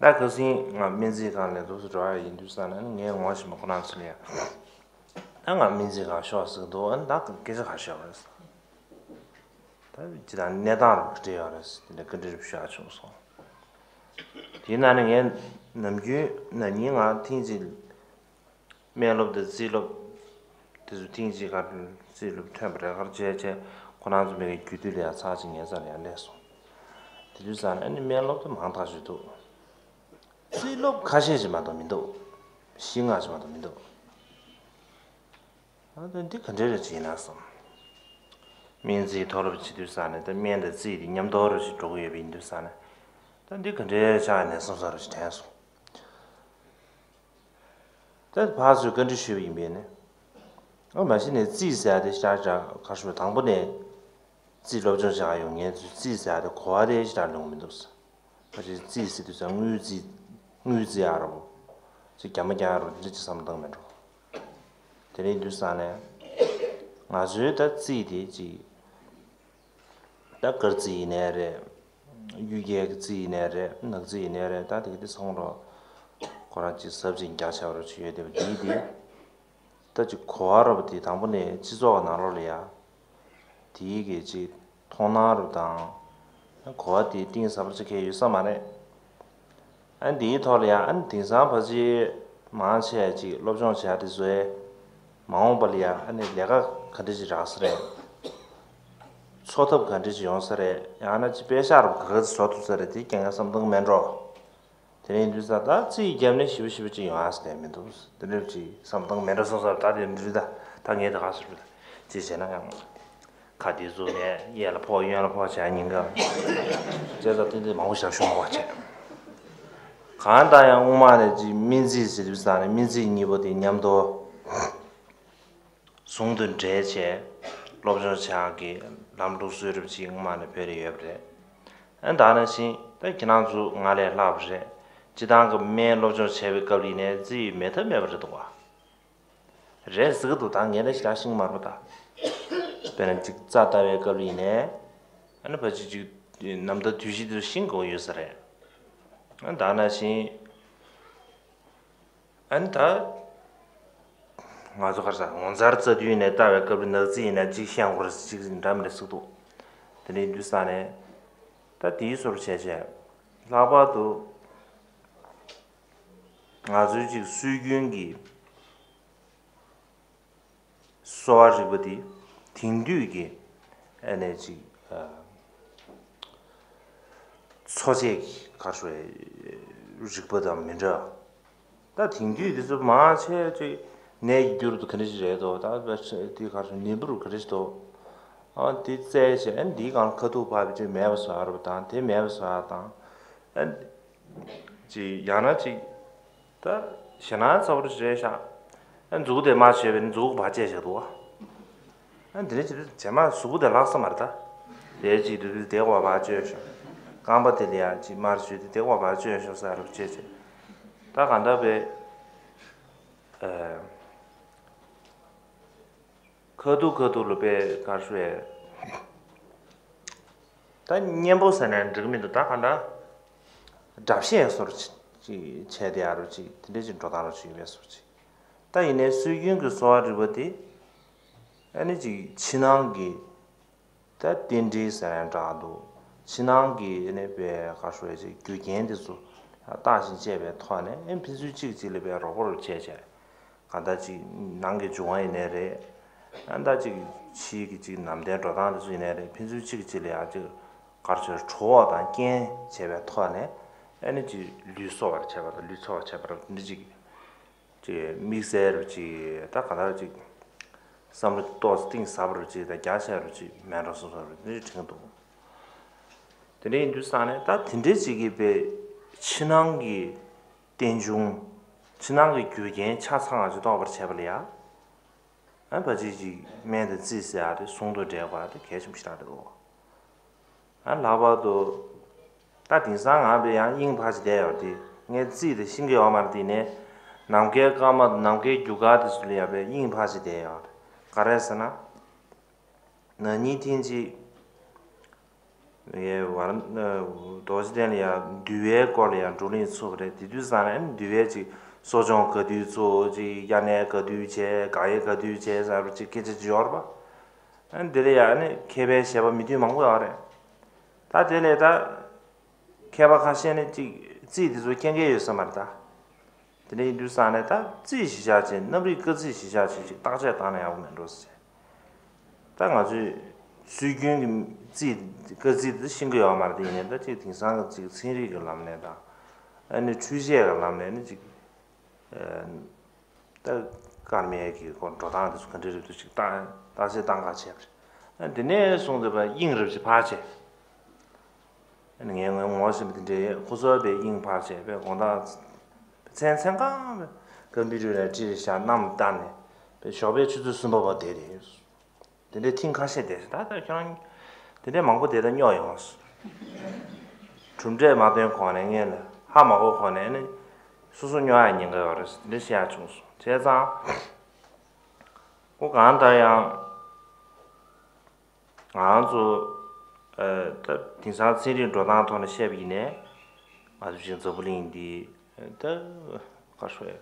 ད་ཁ་སང་ང་སྨན་རྩིས་ཁང་ལ་འདུག་སེ་འགྲོ་ཡ་ཡིན་དུས་ཙང་ནས་ངས་ངོ་ཤེས་པ་ཁོ་རང་ཚོ་ལ་ཡ། ད་ང་སྨན་རྩིས་ཁང་ཤོག་ཟེར་གི་འདུག་ཨ་ནི་ད་སྐད་ཆ་ག་ཤོད་རེད། ད་ཅི་ད་གནས་སྟངས་རུ་ག་འདྲ་ཡོད་རེད་དེ་འདྲ་བཀའ་འདྲི་རུ་ཞུ་ཡ་བྱུང་སོང་། དེའི་ནང་ནས་ངས་ནམ་རྒྱུན་ན་ནིང་ང་ཐེངས་གཅིག་སྨན་སློབ་དང་རྩིས་སློབ་དེ་ཚོ་ཐེངས་གཅིག་ག་རྩིས་སློབ་ཐོན་པ་རེད། ག་རེ་བྱས་བྱས་ཁོ་རང་ཚོ་མི་གི་རྒྱུད་སྟོད་ལ་ཡང་ཚར་གཅིག་ངའི་རྩ་ལ་ཡང་སླེབས་སོང་། དེ་དུས་ཙང་ནས་ཨ་ནི་སྨན་སློབ་དེ་མང་དག་ཞིག་འདུག་རྩིས་སློབ་ཁ་ཤས་ཤིག་མ་གཏོགས་མི་འདུག་བཞི་ལྔ་ཞིག་མ་གཏོགས་མི་འདུག་ཨ་ད་འདི་ག་འདྲའི་རེད་ཅེ་ཡིན་ན་བསམ། སྨན་རྩིས་མཐོ་སློབ་བྱེད་དུས་ཙང་ནས་ད་སྨན་དང་རྩིས་དེ་མཉམ་དུ་རུ་ཞིག་འགྲོ་གི་ཡོད་པ་ཡིན་དུས་ཙང་ནས་ད་འདི་ག་འདྲའི་ཆགས་ཡིན་ན་བསམ་བསམ་རུ་ཞིག་དྲན་སོང་། ད་ཕར་ཚུར་བཀའ་འདྲི་ཞུས་པ་ཡིན་པས་ནི། ཨ་མ་གཞི་ནས་རྩིས་ཟེར་ཡ་དེ་ཤར་ཤར་ག་ཤོད་དང་པོ་ནས་རྩིས་སློབ་སྦྱོང་བྱེད་ཡ་ཡོང་ངས་ཚུལ་རྩིས་ཟེར་ཡ་དེ་གོ་བ་དེ་ཤར་ལོང་མི་འདུག་ཟེར། ཕལ་ཆེར་རྩིས་ཟེར་དུས་ཙང་དངུལ་རྩིས་དངུལ་རྩིས་ཨ་རོ། ཅིག་རྒྱ་མ་རྒྱག་ཨ་རོ་དེ་འདྲ་ཅིག་བསམ་བཏང་མེད་འགྲོ། དེ་རིང་དུས་སང་ནས་ང་ཚོའི་ད་རྩིས་དེ་ཅིག་ད་སྐར་རྩིས་ཡིན་ནའི་རེད། གཡུལ་རྒྱལ་གྱི་རྩིས་ཡིན་ནའི་རེད། ནག་རྩིས་ཡིན་ནའི་རེད། ད་དེ་ག་དེ་ཚང་མ་ཁོ་རང་ཅིག་ཟབ་ཅིང་རྒྱ་ཆེ་བ་རུ་ཆུ་ཡོད་དེ་བ་འདིའི་དེ། ད་ཅིག་གོ་བ་རོབ་དེ་དང་པོ་ནས་སྤྱི་ཚོགས་ནང་ལོགས་ལ་ཡ། དེའི་གི་ཅིག་མཐོང་སྣང་རོབ་དང་། གོ་བ་དེ་གཏིང་ཟབ་པོ་ཅིག་གས་ཡོད་ས་མ་རེད། ཨ་འདིའི་ཐོག་ལ་ཡང་ཨ་དེང་སང་ཕལ་ཆེར་མང་ཆེ་ཅིག་སློབ་སྦྱོང་བྱས་དེ་ཚོའི་མ་འོངས་པ་ལ་ཡང་ཨ་ནི་ལས་ཀ་ག་འདྲ་ཅིག་རག་ས་རེད། འཚོ་ཐབས་ག་འདྲ་ཅིག་ཡོང་ས་རེད། ཡང་ན་ཅིག་པེ་ཤག་རུ་ག་ག་ཚོད་བཟོ་ཐུབ་ས་རེད། དེ་ཀྱང་ཡང་བསམ་བཏང་མེད་འགྲོ། དེ་རིང་དུས་ས་ད་རྩིས་བརྒྱབ་ནས་ཞིབ་ཞིབ་ཅིག་ཡོང་ཨ་ས་དེ་མི་འདུག་དེ་འདྲ་ཅིག་བསམ་བཏང་མེད་འགྲོ་སོང་ས་ད་དེ་འདྲ་ད་ད་ངས་ད་ག་ཟེར་བ་ཅིག་བྱས་ན་ཡང་། ཁ་དེ་བཟོ་ནས་གཡས་ལ་ཕོག་གཡོན་ལ་ཕོག་བྱས་ཉིན་གང་། ཅེས་ད་ཏན་ཏན་མང་པོ་ཞིག་བྱུང་བ་བྱས། གང་ལྟར་ཡང་སྔོན་མ་ནས་ཅིག་སྨན་རྩིས་ཟེར་དུས་ཙང་ནས་སྨན་རྩིས་གཉིས་པོ་དེ་མཉམ་དུ་ཟུང་དུ་འབྲེལ་བྱས་སློབ་སྦྱོང་བྱ་གི་ལམ་ལུགས་སྲོལ་རབ་ཅིག་སྔོན་མ་ནས་བོད་ལ་ཡོད་པ་རེད། ཨ་ད་ནང་བཞིན་ད་ཁྱེད་རང་ཚོ་ང་ལས་ལྷག་པ་རེད། སྤྱི་བཏང་གི་སྨན་སློབ་སྦྱོང་བྱས་པའི་སྐབས་ལ་ཡིན་ནའི་རྩིས་མེད་ཐབས་མེད་པ་རེད་འདུག་བ། རེད་ཟེར་གི་འདུག་ད་ངས་ད་ཞེ་དྲག་ཤེས་ཀྱི་མ་རེད་པ་ད། དཔེར་ན་ཅིག་རྩ་ལྟ་བའི་སྐབས་ལ་ཡིན་ནའི། ཨ་ནི་ཕལ་ཆེར་ཅིག་ནམ་ཟླ་དུས་བཞི་དེ་ཤིང་དགོས་ཡོད་ས་རེད། ཨ་ད་ནང་བཞིན། ཨ་ནི་ད། ང་ཚོ་ག་རེ་ཟ་ངོ་མཚར་རྩ་དུས་ནས་ལྟ་བའི་སྐབས་ལ་ནག་རྩིས་ཡིན་ན་ཅིག་ཤེས་དགོས་རེད་ཅིག་འདྲ་མི་འདྲ་ཟེར་གི་འདུག་དེ་ནས་དུས་ས་ནས། ད་དེའི་སོར་བྱས་བྱས། ལྷག་པར་དུ། ང་ཚོའི་ཅིག་སྲོལ་རྒྱུན་གྱི་གསོ་བ་རིག་པ་འདི་དེང་དུས་ཀྱི་ཨ་ནེ་ཅིག་འཚོ་བྱེད་ཀྱི་ག་རེ་ཟེར་རིག་པ་དང་མི་འདྲ། ད་དེང་དུས་འདི་ཚོ་མང་ཆེ་ཅིག་ནད་ཀྱི་རྒྱུ་རུ་ག་འདྲ་ཞིག་རེད་དོ། ད་དེ་ག་རེ་ཟེར་ནད་འབུ་རུ་ག་འདྲ་ཞིག་དོ། ཨ་འདི་བཙལ་བྱས་ཨ་འདིའི་སྒང་ཁ་ཐུག་ཕབ་པའི་ཅིག་མེད་པ་བཟོ་ཡ་རེད་པ་དང་དེ་མེད་པ་བཟོ་ཡ་དང་། ཨ་ཅིག་ཡང་ན་ཅིག་ད་ཞེད་སྣང་ཚ་པོ་རེད་ཤག་ཨ་མཛུ་གུ་དེ་མ་བྱས་པས་ནི་མཛུ་གུ་བ་བཅད་བཞག་འདུག་བ། ཨ་འདི་འདྲ་བྱེད་དུས་རྗེས་མ་གཟུགས་པོ་དེ་ལྷག་ས་མ་རེད་ད། དེ་ཅིག་དུས་དུས་དེ་བ་བ་བཅོས་ཤོག་རྐང་པ་དེ་ལ་ཡ་ཅིག་མར་བཅོས་ཏེ་དེ་བ་བ་བཅོས་ཤོག་ས་རུ་བཅོས་བྱས། ད་གང་ལྟར་བས་ཨ། ཁ་ཐུག་ཁ་ཐུག་ལ་དཔེ་ག་རེ་ཟེར། ད་གཉེན་པོ་ཟེར་ན་འགྲིག་མི་འདུག་ད་ག་འདྲ། སྒྲ་བཤད་སོར་ཅིག་བྱས་ཏེ་ཡ་རུ་ཅིག་དེ་འདྲ་ཅིག་འགྲོ་སྟངས་རུ་ཅིག་ཡོད་པའི་སོར་ཅིག་ད་ཡིན་ནའི་སྲོལ་རྒྱུན་གྱི་གསོ་བ་རིག་པ་དེ། ཨ་ནི་ཅིག་ཕྱི་ནང་གི་ད་རྟེན་འབྲེལ་ཟེར་ཡང་འདྲ་འདུག་ཕྱི་ནང་གི་ཨ་ནི་དཔེ་ག་རེ་ཟེར་ཅིག་རྒྱུ་རྐྱེན་དེ་ཚོ་ བརྟག་ཅིང་དཔྱད་པའི་ཐོག་ནས་ཨེ་ཕན་ཚུན་གཅིག་གིས་གཅིག་ལ་དཔེ་རོགས་པ་རུ་བྱས་བྱས། གང་ལྟར་ཅིག་ནང་གི་འབྱུང་བ་ཡིན་ནའི་རེད། ཨ་ད་ཅིག་ཕྱིའི་གི་ཅིག་ནམ་ཟླའི་འགྲོ་སྟངས་དེ་ཚོ་ཡིན་ནའི་རེད། ཕན་ཚུན་གཅིག་གིས་གཅིག་ལ་ཡང་ཅིག་ག་རེ་ཟེར། གྲོགས་དང་རྐྱེན་བྱས་པའི་ཐོག་ནས་ཨེ་ནི་ཅིག་ལུས་གསོ་བར་བྱེད་པ་དང་ལུས་འཚོ་བར་བྱེད་པ་རུ་འདི་ཅིག་ཅིག་དམིགས་བསལ་རུ་ཅིག་ད་གང་ལྟར་ཅིག་བསམ་བློ་ཏོག་ཙམ་གཏིང་ཟབ་རུ་ཅིག་དང་རྒྱ་ཆེ་རུ་ཅིག་མེད་འགྲོ་སོང་ས་རུ་འདི་དྲན་འདུག་དེ་འདྲ་ཡིན་དུས་ཙང་ནས་ད་དེ་འདྲའི་ཅིག་གིས་པའི་ཕྱི་ནང་གི་རྟེན་འབྱུང་། ཕྱི་ནང་གི་རྒྱུ་རྐྱེན་ཆ་ཚང་བ་ཅིག་རྟོགས་པར་བྱེད་པ་ལ་ཡ། ཨ་ཕལ་ཆེར་ཅིག་སྨན་དང་རྩིས་ཟེར་ཡ་དེ་ཟུང་དུ་འབྲེལ་བ་དེ་གལ་ཆེན་པོ་ཞིག་རེད་འདུག་ཨ་ལྷག་པར་དུ་ད་དེང་སང་ང་བས་ཡང་དབྱིངས་འཕར་ཅིག་བསྡད་ཡོད་དེ། ངས་རྩིས་དེ་ཤེས་ཀྱི་ཡོད་མ་རེད་དེ། ནས་ནམ་མཁའི་སྐར་མ་དང་ནམ་མཁའི་རྒྱུ་སྐར་དེ་ཚོ་ལ་ཡ་བས་དབྱིངས་འཕར་ཅིག་བསྡད་ཡོད་རེད། ག་རེ་ཟེར་ན། ན་ནིང་ཐེངས་གཅིག་ངའི་བར་རྡོ་རྗེ་གདན་ལ་ཡང་འདུལ་བའི་སྐོར་ལ་ཡང་བགྲོ་གླེང་ཚུགས་པ་རེད། དེ་དུས་ཙང་ནས་འདུལ་བའི་ཅིག་གསོ་སྦྱོང་ག་དུས་ཚུགས། ཅིག་དབྱར་གནས་ག་དུས་བྱས། དགག་དབྱེ་ག་དུས་བྱས་ཟེར་བ་ཅིག་སྐད་ཆ་ཅིག་ཡོད་རེད་པ། དེ་ལ་ཡང་ནི་མཁས་པའི་བཞེད་པ་མི་མཐུན་མང་པོ་ཡོད་རེད། ད་དེ་ལས་ད་མཁས་པ་ཁ་ཤས་ནི་ཅིག་རྩིས་དེ་ཚོ་མཁྱེན་གྱི་ཡོད་ས་མ་རེད་ད། དེ་འདྲ་ཡིན་དུས་ཙང་ནས་ད་རྩིས་གཞི་བཞག་བྱས། གནམ་རིག་སྐར་རྩིས་གཞི་བཞག་བྱས་ཅིག་བརྟག་དཔྱད་བཏང་ན་ཡག་པོ་མེད་འགྲོ་ཟེར། ད་ང་ཚོས་སྲོལ་རྒྱུན་གྱི་རྩིས་སྐར་རྩིས་དེ་ཤེས་ཀྱི་ཡོད་མ་རེད་དེ། ཡིན་ནའི་ད་ཅིག་དེང་སང་གི་ཅིག་ཚན་རིག་གི་ལམ་ནས་དང་། ཨ་ནི་འཕྲུལ་ཆས་ཀྱི་ལམ་ནས་ནི་ཅིག་ཨ་ད་སྐར་མའི་གི་ཁོ་འགྲོ་སྟངས་དེ་ཚོ་ག་འདྲ་རེད་འདུག་ཅིག་བརྟག་བརྟག་དཔྱད་བཏང་ག་བྱས་པ་རེད། ཨ་དེ་ནས་བཟུང་སྟེ་བ་དབྱིངས་རབ་ཅིག་འཕར་བྱས། ངས་ངོ་ངོ་ཤེས་པ་དེ་འདྲའི་ཁོ་ཚོ་བས་དབྱིངས་འཕར་བྱས་པའི་དགོང་དག་མཚན་མཚན་གང་བའི་ཀམ་པུ་ཊར་ལ་བྲིས་བཞག་གནམ་བལྟས་ནས་པའི་ཞོགས་པའི་ཆུ་ཚོད་གསུམ་པ་བར་བསྡད་རེད། དེ་འདྲའི་ཐེངས་ཁ་ཤས་བསྡད་ཤག་ད་ལྟ་ཁྱོད་རང་དེ་འདྲའི་མང་པོ་བསྡད་ད་སྨྱོ་ཡོང་། གྲུབ་འབྲས་མ་ཐོན་གོང་ནས་སྔོན་ལ་ཧ་མ་གོ་གོང་ནས་ནི་སོ་སོ་སྨྱོ་ཡག་ཉེན་ཁ་ཡོད་རེད། དེ་འདྲ་བཤད་ཡག་བྱུང་སོང་། བྱས་ཙང་ཁོ་གང་ལྟར་ཡང་། ང་ཚོ་ཨ་ད་དེང་སང་ཚན་རིག་འགྲོ་སྟངས་ཐོག་ནས་བཤད་པ་ཡིན་ནའི། ང་ཚོ་ཅིག་འཛམ་བུ་གླིང་འདི་ད་ག་རེ་ཞུ་དགོས་རེད།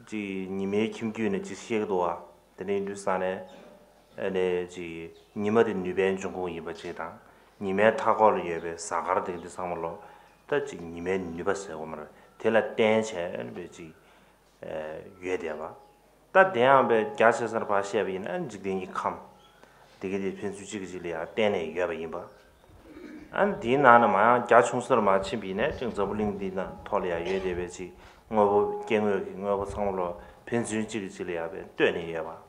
ཅིག་ཉི་མའི་ཁྱིམ་རྒྱུད་ནས་ཅིག་བཤད་ཀྱི་འདུག་བ། དེ་འདྲ་ཡིན་དུས་ཙང་ནས་ཨ་ནི་ཅིག་ཉི་མ་དེ་ནུས་པའི་འབྱུང་ཁུངས་ཡིན་པ་ཅིག་དང་། ཉི་མའི་མཐའ་འཁོར་ལ་ཡོད་པའི་གཟའ་སྐར་དེ་འདི་ཚང་མ་ལོ་ད་ཅིག་ཉི་མའི་ནུས་པ་ཟེར་དགོས་མ་རེད། དེ་ལ་བརྟེན་བྱས་ཨ་ནི་ཅིག་ཡོད་བསྡད་པ། ད་དེ་ཡང་པའི་རྒྱ་ཆེ་སར་ཕར་བཤད་པ་ཡིན་ན་འཇིག་རྟེན་གྱི་ཁམས་དེ་ག་དེ་ཕན་ཚུན་གཅིག་གིས་གཅིག་ལ་ཡང་བརྟེན་ནས་ཡོད་པ་ཡིན་པ། ཨ་ནི་དེའི་ནང་ན་མ་ཡང་རྒྱ་ཆུང་སར་མར་ཕྱིན་པ་ཡིན་ན་ཅིག་འཛམ་བུ་གླིང་འདི་ན་ཐོག་ལ་ཡང་ཡོད་བསྡད་པའི་ཅིག་དངོས་པོ་སྐྱེ་དངོས་ཀྱི་དངོས་པོ་ཚང་མ་ལོ་ཕན་ཚུན་གཅིག་གིས་གཅིག་ལ་ཡང་པའི་ལྟོས་ནས་ཡོད་པ།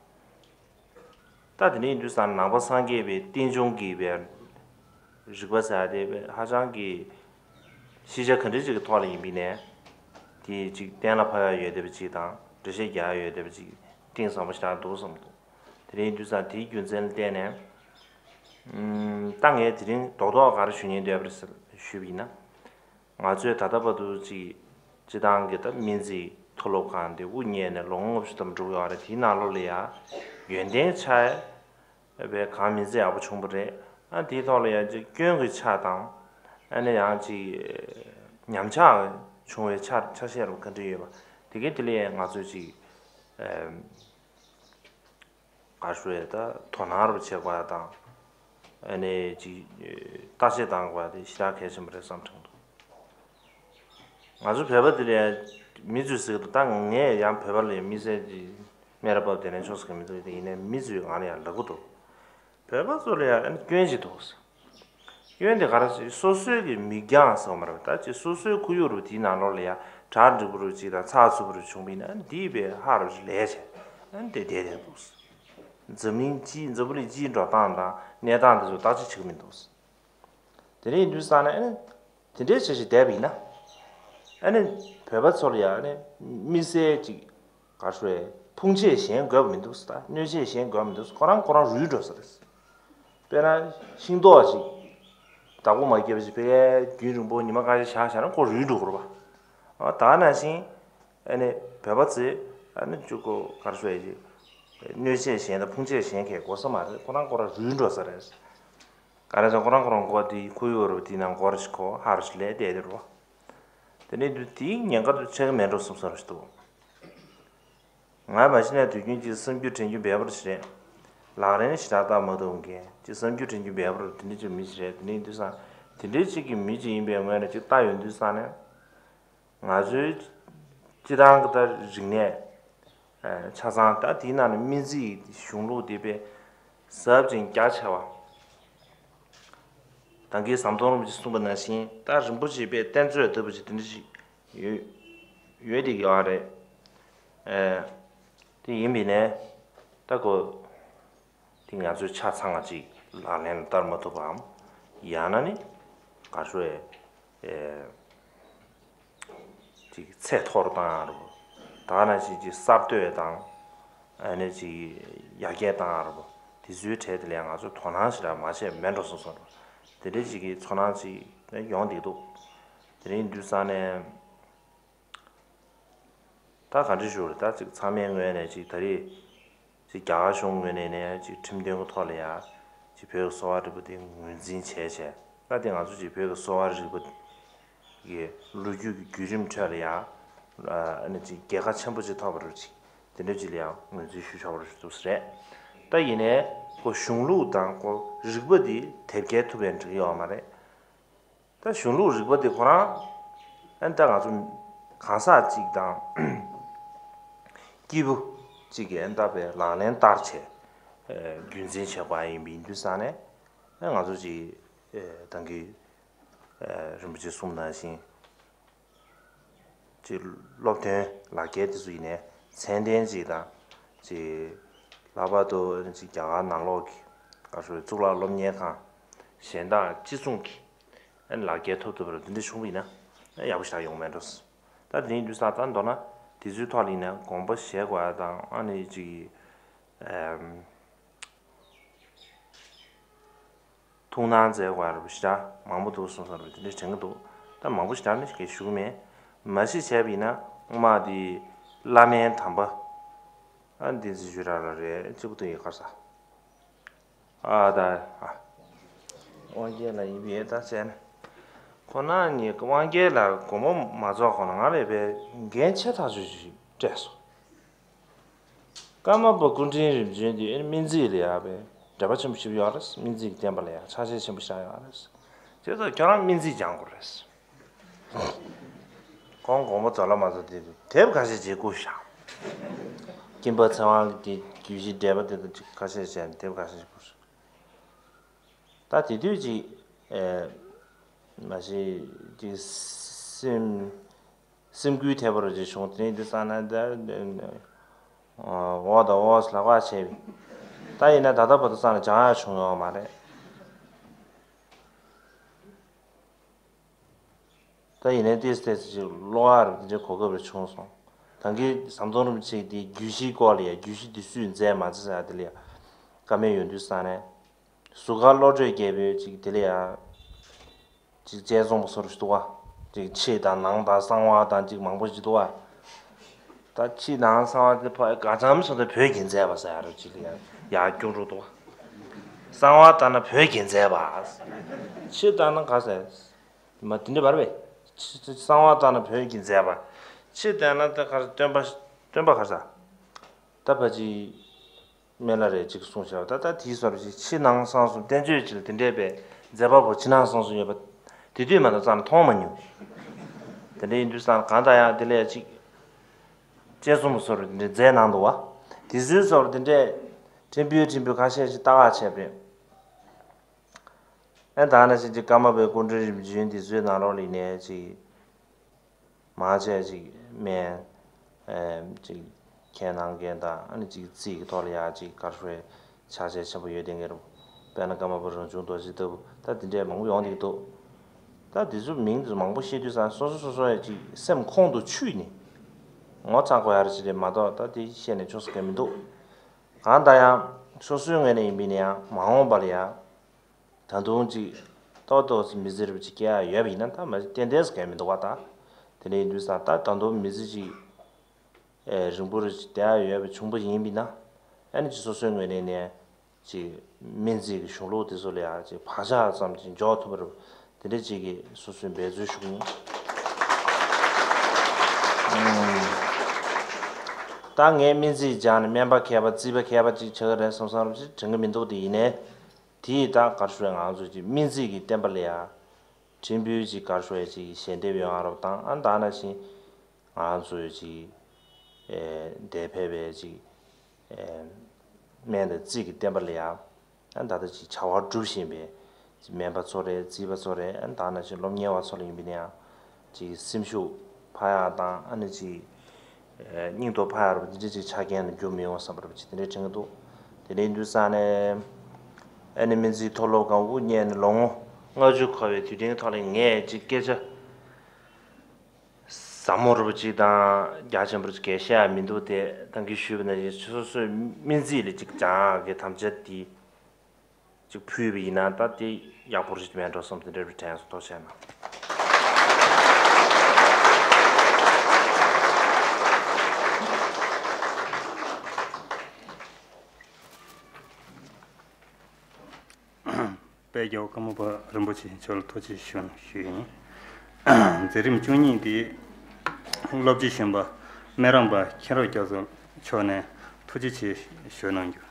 ད་དེ་འདྲ་ཡིན་དུས་ཙང་ནང་པ་སངས་རྒྱས་པའི་རྟེན་འབྱུང་གི་པའི་རིག་པ་ཟེར་ཡ་དེ་པའི་ཧ་ཅང་གི་ཤེས་བྱ་ག་འདྲ་ཅིག་གི་ཐོག་ལ་ཡིན་པ་ཡིན་ནའི། དེ་ཅིག་གཏན་ལ་ཕབ་ཡ་ཡོད་བསྡད་པ་ཅིག་དང་འགྲེལ་བཤད་རྒྱག་ཡ་ཡོད་བསྡད་པ་ཅིག་གཏིང་ཟབ་པོ་ཞེ་དྲག་འདུག་བསམ་འདུག་དེ་འདྲ་ཡིན་དུས་ཙང་དེའི་རྒྱུ་མཚན་ལ་བརྟེན་ནས། ཨུམ། ད་ངས་དེ་རིང་རྡོག་རྡོག་ག་རེ་ཞུ་སྙིང་འདོད་པ་རེད་ཟེར་ཞུས་པ་ཡིན་ན། ང་ཚོས་ད་ལྟ་བར་དུ་ཅིག་སྤྱི་བཏང་གི་ད་སྨན་རྩིས་མཐོ་སློབ་ཁང་དེ་དབུ་བརྙེས་ནས་ལོ་ངོ་ལྔ་བཅུ་ཙམ་འགྲོ་གི་ཡོད་རེད། དེའི་ནང་ལོགས་ལ་ཡ་ཡོན་ཏན་ཆགས་པའི་གང་མིན་ཚད་ཡག་པོ་བྱུང་བ་རེད། ཨ་དེའི་ཐོག་ལ་ཡང་ཅིག་སྐྱོན་གྱི་ཆ་དང་། ཨ་ནི་ཡང་ཅིག་ཉམས་ཆག་བྱུང་བའི་ཆ་ཆ་ཤས་རུ་ག་འདྲ་ཡོད་པ་དེ་གའི་དེ་ལ་ཡང་ང་ཚོས་ཅིག་ག་རེ་ཞུ་ཡས་ད་དོ་སྣང་རུ་བྱེད་དགོས་ཡ་དང་། ཨ་ནི་ཅིག་བརྟག་དཔྱད་བཏང་དགོས་ཡ་དེ་ཞེ་དྲག་གལ་ཆེན་པོ་རེད་བསམ་དྲན་འདུག་ང་ཚོ་བོད་པ་འདི་ལ་མི་ཚོས་ཟེར་གི་འདུག་ད་ངས་ཡང་བོད་པ་ལ་དམིགས་བསལ་གྱི་སྨད་ར་བབས་དེ་ནས་ཆོག་ཟེར་གི་མི་འདུག་དེ་ཡིན་ནའི་མི་ཚོས་ང་ལ་ཡང་ལབ་གི་འདུག་བོད་པ་ཚོ་ལ་ཡང་ཨ་ནི་སྐྱོན་ཅིག་འདུག་སྐྱོན་དེ་ག་རེ་ཟེར། སོ་སོའི་གི་མིག་རྒྱང་ཟེར་བ་མ་རེད། ད་ཅིག་སོ་སོའི་ཁོར་ཡུག་རུ་དེའི་ནང་ལོགས་ལ་ཡང་གྲ་འགྲིག་པོ་རུ་ཅིག་དང་ཚགས་ཚུད་པོ་རུ་བྱུང་བ་ཡིན་ན་འདིས་པའི་ཧ་རུ་ལས་བྱས་ཨ་ནི་དེ་བསྡད་བསྡད་འདུག་འཛམ་གླིང་སྤྱིའི་འཛམ་བུ་གླིང་སྤྱིའི་འགྲོ་སྟངས་དང་གནས་སྟངས་དེ་ཚོ་བརྟག་དཔྱད་བྱེད་ཀྱི་མི་འདུག་དེ་འདྲ་ཡིན་དུས་ཙང་ནས་ཨ་ནི་དེ་འདྲའི་བྱས་ཤིག་བསྡད་པ་ཡིན་ན། ཨ་ནི་བོད་པ་ཚོ་ལ་ཡང་ཨ་ནི་དམིགས་བསལ་ཅིག་ག་རེ་ཞུ་དགོས་རེད། ཕུང་བྱེད་གཞན་དགོས་པ་མི་འདུག་ཟེར། ད་གནོད་བྱེད་གཞན་དགོས་པ་མི་འདུག་ཟེར། ཁོ་རང་ཁོ་རང་རུལ་འགྲོ་ས་རེད། དཔེར་ན་ཤིང་ཏོག་ཅིག་བདག་པོ་མ་བརྒྱབ་པ་ཅིག་ཕ་གིའི་རྒྱུན་རིང་པོ་ཉི་མ་ཁ་ཤས་བཞག་བཞག་ན་ཁོ་རུལ་འགྲོ་གི་རེད་པ། ཨ་ད་ནང་བཞིན་ཨ་ནི་བོད་པ་ཚོས་ཨ་ནི་ཅིག་གོ་ག་རེ་ཞུ་དགོས་རེད། གནོད་བྱེད་གཞན་དང་ཕུང་བྱེད་གཞན་གྱི་དགོས་ས་མ་རེད། ཁོ་རང་ཁོ་རང་རུལ་འགྲོ་ས་རེད། ག་རེ་ཟེར་ཁོ་རང་ཁོ་རང་མགོ་དེའི་ཁོར་ཡུག་རུ་དེའི་ནང་སྒོར་ཞིག་གོ་ཧ་རུ་ཞིག་ལས་བསྡད་དེ་རུ། དེ་ནས་དུས་དེའི་ཉེན་ཁ་དུ་ཆེ་གི་མེད་འགྲོ་བསམ་ས་རུ་ཞིག་འདུག་ང་མ་གཞི་ནས་དུས་རྒྱུན་གྱི་བསམ་རྒྱུ་དྲན་རྒྱུ་འབེལ་པོ་ཞིག་རེད། ལག་ལེན་ཞེ་དྲག་བསྟར་མ་ཐུབ་མཁན་གྱི་བསམ་རྒྱུ་དྲན་རྒྱུ་འབེལ་པོ་རུ་དེ་འདྲ་ཅིག་མི་ཞིག་རེད། དེ་ནས་དུས་སང་དེ་འདྲའི་ཅིག་གི་མི་ཅིག་ཡིན་པའི་ངོས་ནས་ཅིག་ལྟ་ཡོང་དུས་སང་ནས། ང་ཚོའི་སྤྱི་བཏང་གི་ད་རིག་གནས་ཆ་ཚང་ད་དེའི་ནང་ནས་སྨན་རྩིས་གཞུང་ལུགས་དེ་དཔེ་ཟབ་ཅིང་རྒྱ་ཆེ་བ། ད་གིན་ཟམ་གདོང་རིན་པོ་ཆེས་གསུངས་པ་ནང་བཞིན་ད་རིན་པོ་ཆེ་དཔེ་གཏེར་མཛོད་ལྟ་བུ་ཅིག་དེ་འདྲ་ཞིག་ཡོད་ཡོད་དེ་ཡོད་རེད། དེ་ཡིན་པས་ནས་ད་གོ་དེ་ང་ཚོས་ཆ་ཚང་བ་ཅིག་ལག་ལེན་ལ་བསྟར་མ་ཐུབ་པའམ། ཡང་ན་ནི་ག་ཚོད་ཨེ་ཅིག་ཚད་མཐོ་རུ་བཏང་ཡག་རེད་པ། ད་ནང་བཞིན་ཅིག་གསར་གཏོད་དང་ཨ་ནི་ཅིག་ཡར་རྒྱས་བཏང་ཡག་རེད་པ། དེ་ཚོའི་གྲས་དེ་ལ་ཡང་ང་ཚོས་དོ་སྣང་ཞེ་དྲག་མ་བྱས་མེད་འགྲོ་སོང་སོང་རེད། དེ་འདྲའི་ཅིག་གི་ཚོར་སྣང་ཅིག་ཡོང་བསྡད་འདུག་དེ་རིང་དུས་སང་ནས། ད་ག་འདྲ་ཞུ་རེད། ད་ཅིག་ཚང་མའི་ངོས་ནས་ཅིག་ད་རེས་ཅིག་རྒྱ་གར་གཞུང་ངོས་ནས་ནས་ཅིག་ཁྲིམས་དོན་གྱི་ཐོག་ལ་ཡ་ཅིག་བོད་ཀྱི་གསོ་བ་རིག་པ་དེ་ངོས་འཛིན་བྱས་བྱས། ད་དེ་ང་ཚོ་ཅིག་བོད་ཀྱི་གསོ་བ་རིག་པ་གི་ལོ་རྒྱུས་ཀྱི་བརྒྱུད་རིམ་ཁྲོད་ལ་ཡ་ཨ་ནི་ཅིག་རྒྱལ་ཁ་ཆེན་པོ་ཅིག་ཐོབ་པ་རེད། ཅིག་དེ་འདྲ་ཅིག་ལ་ཡང་ངོས་འཛིན་ཞུ་ཆོག་པ་རེད་འདུག་ཟེར། ད་ཡིན་ནའི་ཁོ་གཞུང་ལུགས་དང་ཁོ་རིག་པ་དེ་དེབ་སྐྱེལ་ཐུབ་པའི་འགྲིག་གི་ཡོད་མ་རེད། ད་གཞུང་ལུགས་རིག་པ་དེ་ཁོ་རང་ཨ་ནི་ད་ང་ཚོ་གང་ཟག་གཅིག་དང་སྐྱེས་བུ་གཅིག་གིས་ཨ་ནི་ད་དཔེ་ལག་ལེན་བསྟར་བྱས་རྒྱུན་འཛིན་བྱེད་དགོས་ཡ་ཡིན་པ་ཡིན་དུས་ཙང་ནས་ཨ་ང་ཚོ་ཅིག་ད་གིན་རིན་པོ་ཆེས་གསུངས་ནང་བཞིན་ཅིག་སློབ་ཐོན་ལག་འཁྱེར་དེ་ཚོ་ཡིན་ནའི་ཚད་ལྡན་ཅིག་དང་ཅིག་ལྷག་པར་དུ་ཅིག་རྒྱ་གར་ནང་ལོགས་ཀྱི་ག་ཚོད་གཙུག་ལག་སློབ་གཉེར་ཁང་གཞན་དག་ཅི་མཚུངས་ཀྱི། ཨ་ནི་ལག་འཁྱེར་ཐོབ་ཐུབ་པ་རེད། དེ་འདྲ་བྱུང་བ་ཡིན་ན་ཨ་ཡག་པོ་ཞེ་དྲག་ཡོང་མེད་འགྲོ། ད་དེ་རིང་དུས་སང་ད་མདོར་ན་དེ་ཚོའི་ཐོག་ལ་ཡིན་ན་དགོངས་པ་བཞེས་དགོས་ཡ་དང་ཨ་ནི་ཅིག་ཨམ་ཐུགས་སྣང་མཛད་དགོས་ཡ་རེད་པ། ཞེ་དྲག་མང་པོ་འདུག་གསུངས་སོང་རེད། དེ་འདྲ་དྲན་གྱི་འདུག་ད་མང་པོ་ཞེ་དྲག་ནི་ཞིག་ཞུ་གི་མེད། མ་གཞི་བྱས་པ་ཡིན་ན་སྔོན་མ་དེ་བླ་སྨན་དམ་པ་ཨ་བསྟན་འཛིན་ཆོས་གྲགས་ལགས་རེད། གཅིག་པུ་དུ་ཡི་གར་ས། ཨ་ད་ཨ། དབང་རྒྱལ་ལགས་ཡིན་པས་ད་བྱས་ན། ཁོ་ན་ནི་དབང་རྒྱལ་ལགས་དགོངས་པ་མ་རྫོགས་གོང་ལ་ང་ལ་དཔེ་འགན་ཆེ་ཐག་ཆོད་ཅིག་སྤྲད་སོང་། ཀརྨ་པ་སྐུ་ཕྲེང་རིམ་བྱོན་དེ་སྨན་རྩིས་ལ་ཡ་དཔེ་འབྲེལ་བ་ཆེན་པོ་ཞིག་ཡོད་རེད། སྨན་རྩིས་ཀྱི་བསྟན་པ་ལ་ཡ་ཆ་ཤས་ཆེན་པོ་བཞག་ཡོད་རེད། དེ་ཚོ་ཁྱོད་རང་སྨན་རྩིས་སྦྱང་དགོས་རེད། ཁོང་དགོངས་པ་རྫོགས་ལ་མ་རྫོགས་དེ་དེབ་ཁ་ཤས་ཅིག་བསྐུར་བཞག་ཀུན་པ་ཚེ་དབང་གི་རྒྱུད་བཞི་འགྲེལ་པ་དེ་དང་ཅིག་ཁ་ཤས་བྱས་ནས་དེབ་ཁ་ཤས་ཅིག་བསྐུར་སོང་། ད་དེ་དུས་ཅིག་ཨེ་མ་གཞི་ཅིག་སེམས་སེམས་འགུལ་ཐེབས་པ་རུ་ཅིག་བྱུང་། དེ་ནས་འདི་ས་ན་ད་འོ་ད་འོ་ལབ་པ་བྱས་པས། ད་ཡིན་ན་ད་ལྟ་བར་དུ་ས་ན་སྦྱང་ཡག་བྱུང་ཡོད་མ་རེད། ད་ཡིན་ནའི་ཏོག་ཙམ་ཏོག་ཙམ་ཅིག་ཀློག་ཡག་རུ་དེ་འདྲའི་གོ་སྐབས་རེ་བྱུང་སོང་། ད་གིན་ཟམ་གདོང་རིན་པོ་ཆེ་དེའི་རྒྱུད་བཞིའི་སྐོར་ལ་ཡ་རྒྱུད་བཞི་འདི་སུས་མཛད་མ་མཛད་ཟེར་ཡ་དེ་ལ་ཡ་བཀའ་མོལ་ཡོང་དུས་ས་ནས། ཟུར་མཁར་བློ་གྲོས་རྒྱལ་པོས་ཅིག་དེ་ལ་ཡ་ཅིག་དཔྱད་རྩོམ་པ་སོར་ཞིག་འདུག་བ། ཅིག་ཕྱི་དང་ནང་དང་གསང་བ་དང་ཅིག་མང་པོ་ཞིག་འདུག་བ། ད་ཕྱི་ནང་གསང་བ་དེ་ཕ་ག་ཙམ་སོང་ད་བོད་ཀྱིས་མཛད་པ་ཟེར་ཡ་རུ་ཅིག་ལ་ཡ་ཡ་སྐྱོ་འགྲོ་འདུག་བ། གསང་བ་ལྟར་ན་བོད་ཀྱིས་མཛད་པ། ཕྱི་ལྟར་ན་ག་ཟེར། མ་དེ་འདྲ་བར་བས། ཕྱི་གསང་བ་ལྟར་ན་བོད་ཀྱིས་མཛད་པ། ཕྱི་ལྟར་ན་ད་ག་སྟོན་པ་སྟོན་པ་ག་ས། ད་ཕ་ཅིག་སྨན་བླ་རེ་ཅིག་གསུངས་བཞག་ད་ལྟ་དེའི་སོར་ཞིག་ཕྱི་ནང་གསང་གསུམ་བསྟན་བཅོས་ཅིག་ལ་དེ་འདྲས་པའི་མཛད་པ་པོ་ཕྱི་ནང་གསང་གསུམ་ཡོད་པ། དེ་དུས་མ་གཏོགས་རྩ་ནས་མཐོང་མ་མྱོང་། དེ་འདྲ་ཡིན་དུས་ཙང་གང་ལྟར་ཡང་དེ་ལས་ཅིག་དཔྱད་རྩོམ་པ་སོར་དེ་འདྲས་མཛད་གནང་འདུག་བ། དེ་ཚོའི་སོར་དེ་འདྲས་ཕྲན་བུ་ཕྲན་བུ་ཁ་ཤས་ཤིག་ལྟ་བ་བྱས་པས། ཨ་ད་ནང་བཞིན་ཅིག་ཀརྨ་པའི་སྐུ་ཕྲེང་རིམ་བྱོན་འདི་ཚོའི་ནང་ལོགས་ལ་ནས་ཅིག་མང་ཆེ་ཅིག་སྨན་ཨེམ་ཅིག་མཁྱེན་གནང་མཁན་དང་ཨ་ནི་ཅིག་རྩིས་ཀྱི་ཐོག་ལ་ཡ་ཅིག་ག་རེ་ཞུ་དགོས་རེད། ཆ་ཤས་ཆེན་པོ་ཡོད་དེ་ངེས་རུང་། དཔེར་ན་ཀརྨ་པ་རང་བྱུང་རྡོ་རྗེ་ལྟ་བུ་ད་དེ་འདྲས་མང་པོ་ཡོང་བསྡད་ཀྱི་འདུག་ད་དེ་ཚོ་མིང་དེ་ཚོ་མང་པོ་བཤད་དུས་ཙང་སོ་སོ་སོ་སོ་ཡ་ཅིག་སེམས་ཁོང་དུ་ཆུད་ནས་ངོ་ཚ་དགོས་ཡ་རེ་ཅིག་རེད་མ་གཏོགས་ད་དེ་བཤད་ནས་ཆོག་ས་གང་མི་འདུག་གང་ལྟར་ཡང་སོ་སོའི་ངོས་ནས་ཡིན་པ་ཡིན་ན་ཡང་མ་འོངས་པ་ལ་ཡང་ད་དུང་ཅིག་ཏོག་ཏོག་ཙམ་མི་ཚེ་རིལ་བུ་ཅིག་སྐྱེལ་ཡ་ཡོད་པ་ཡིན་ན་ད་མ་གཞི་ཏན་ཏན་ཟེར་མཁན་མི་འདུག་བ་ད། དེ་འདྲ་ཡིན་དུས་ཙང་ད་ད་དུང་མི་ཚེ་ཅིག་ཨེ་རིང་པོ་རེ་ཅིག་བསྡད་ཡ་ཡོད་པ་བྱུང་པ་ཡིན་པ་ཡིན་ན་ཨ་ནི་ཅིག་སོ་སོའི་ངོས་ནས་ནས་ཅིག་སྨན་རྩིས་ཀྱི་གཞུང་ལུགས་དེ་ཚོ་ལ་ཡང་ཅིག་བག་ཆགས་ཙམ་ཅིག་འཇོག་ཐུབ་པ་རེད། དེ་འདྲ་ཅིག་གི་སོ་སོའི་འབད་རྩོལ་ཞུ་གི་ཡིན། ཨུམ། ད་ངས་སྨན་རྩིས་སྦྱངས་ནས་སྨན་པ་མཁས་པ་རྩིས་པ་མཁས་པ་ཅིག་ཆགས་ཀྱི་རེད་བསམ་བསམ་རུ་ཅིག་དྲན་གྱི་མི་འདུག་དེ་ཡིན་ནའི། དེས་ད་ག་རེ་ཞུ་ང་ཚོ་ཅིག་སྨན་རྩིས་ཀྱི་བསྟན་པ་ལ་ཡང་ ཕྲན་བུ་ཅིག་དགའ་ཤོས་ཡ་ཅིག་ཞལ་འདེབས་ཡོང་ཨ་རོགས་དང་ཨ་ད་ནང་བཞིན་ང་ཚོ་ཡ་ཅིག་ཨེ་འདས་ཕེབས་པའི་ཅིག་ཨེ་སྨན་དང་རྩིས་ཀྱི་བསྟན་པ་ལ་ཡ་ཨ་ད་ལྟ་ཅིག་བྱ་བ་སྒྲུབ་བཞིན་པའི་ཅིག་སྨན་པ་ཚོ་རེད། རྩིས་པ་ཚོ་རེད། ཨ་ད་ནང་བཞིན་སློབ་གཉེར་བ་ཚོ་ལ་ཡིན་པ་ཡིན་ན་ཡང་ཅིག་སེམས་ཤུགས་འཕར་ཡག་དང་ཨ་ནི་ཅིག་སྙིང་སྟོབས་འཕར་ཡག་རུ་འདི་འདྲ་ཅིག་ཆ་རྐྱེན་ལ་འགྱུར་མི་ཡོང་བསམ་པ་རུ་ཅིག་དེ་འདྲའི་དྲན་གྱི་འདུག་དེ་འདྲའི་དུས་ཙང་ནས་ཨ་ནི་སྨན་རྩིས་མཐོ་སློབ་ཁང་དབུ་བརྙེས་ནས་ལོ་ངོ་ལྔ་བཅུ་འཁོར་བའི་དུས་དྲན་ཐོག་ལ་ངས་ཅིག་སྐད་ཆ་ཟབ་མོ་རུ་ཅིག་དང་རྒྱ་ཆེན་པོ་རུ་ཅིག་གས་བཤད་ཡག་མི་འདུག་དེ་ད་གིན་ཞུས་པ་ནང་བཞིན་སོ་སོའི་སྨན་རྩིས་ལ་ཅིག་སྦྱང་ཡག་གི་དམ་བཅའ་དེ་ཅིག་ཕུལ་བ་ཡིན་ན་ད་དེ་ཡག་པོ་རེད་མེད་འགྲོ་བསམ་དེ་འདྲ་རུ་དྲན་སོང་། ཐུགས་རྗེ་གནང་། དཔལ་རྒྱལ་བ་ཀརྨ་པ་རིན་པོ་ཆེ་མཆོག་ལ་ཐུགས་རྗེ་ཆེ་ཞུ་ཞུ་ཡིན། མཛད་རིམ་བཅུ་གཉིས་འདི་སློབ་སྤྱི་གཞོན་པ་སྨན་རམས་པ་མཁྱེན་རབ་རྒྱ་མཚོ་མཆོག་ནས་ཐུགས་རྗེ་ཆེ་ཞུ་གནང་རྒྱུ།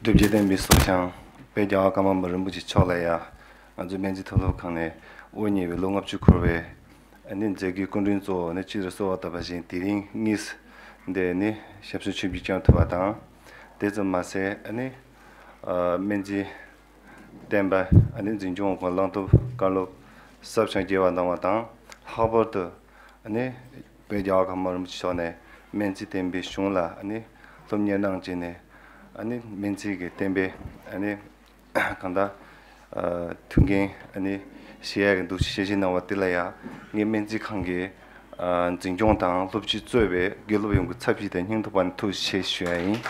སྒྲུབ་བྱེད་བསྟན་པའི་སྲོག་ཤིང་དཔལ་རྒྱལ་བ་ཀརྨ་པ་རིན་པོ་ཆེ་མཆོག་ལ་ཡ་ང་ཚོའི་སྨན་རྩིས་མཐོ་སློབ་ཁང་ནས་དབུ་བརྙེས་པའི་ལོ་ལྔ་བཅུ་འཁོར་བའི་ཨ་ནི་མཛད་སྒོའི་སྐུ་མགྲོན་གཙོ་བོ་ནི་སྤྱི་ཟླ་གསོལ་བ་བཏབ་པ་བཞིན་དེ་རིང་དངོས་སུ་འདི་ནི་ཞབས་སོར་ཆིབས་བསྒྱུར་བསྐྱངས་ཐུབ་པ་དང་། དེ་ཙམ་མ་ཟད་ཨ་ནི་སྨན་རྩིས་བསྟན་པ་ཨ་ནི་འཛིན་སྐྱོང་གི་བླང་དོར་བཀའ་སློབ་ཟབ་ཅིང་རྒྱས་པ་གནང་བ་དང་། ལྷག་པར་དུ་ཨ་ནི་དཔལ་རྒྱལ་བ་ཀརྨ་རིན་པོ་ཆེ་མཆོག་ནས་སྨན་རྩིས་བསྟན་པའི་གཞུང་ལ་ཨ་ནི་སློབ་གཉེར་གནང་བྱས་ནས་ཨ་ནི་སྨན་རྩིས་ཀྱི་བསྟན་པའི་ཨ་ནི་གང་ལྟར་མཐུན་རྐྱེན་ཨ་ནི་བྱེད་ཡག་གི་འདུ་ཤེས་བཞེས་གནང་བ་དེ་ལ་ཡང་ངས་སྨན་རྩིས་ཁང་གི་འཛིན་སྐྱོང་དང་སློབ་སྤྱི་གཙོས་པའི་དགེ་སློབ་ཡོངས་ཀྱི་ཚབ་ཞུས་ཏེ་སྙིང་ཐག་པ་ནས་ཐུགས་རྗེ་ཆེ་ཞུ་ཡ་ཡིན།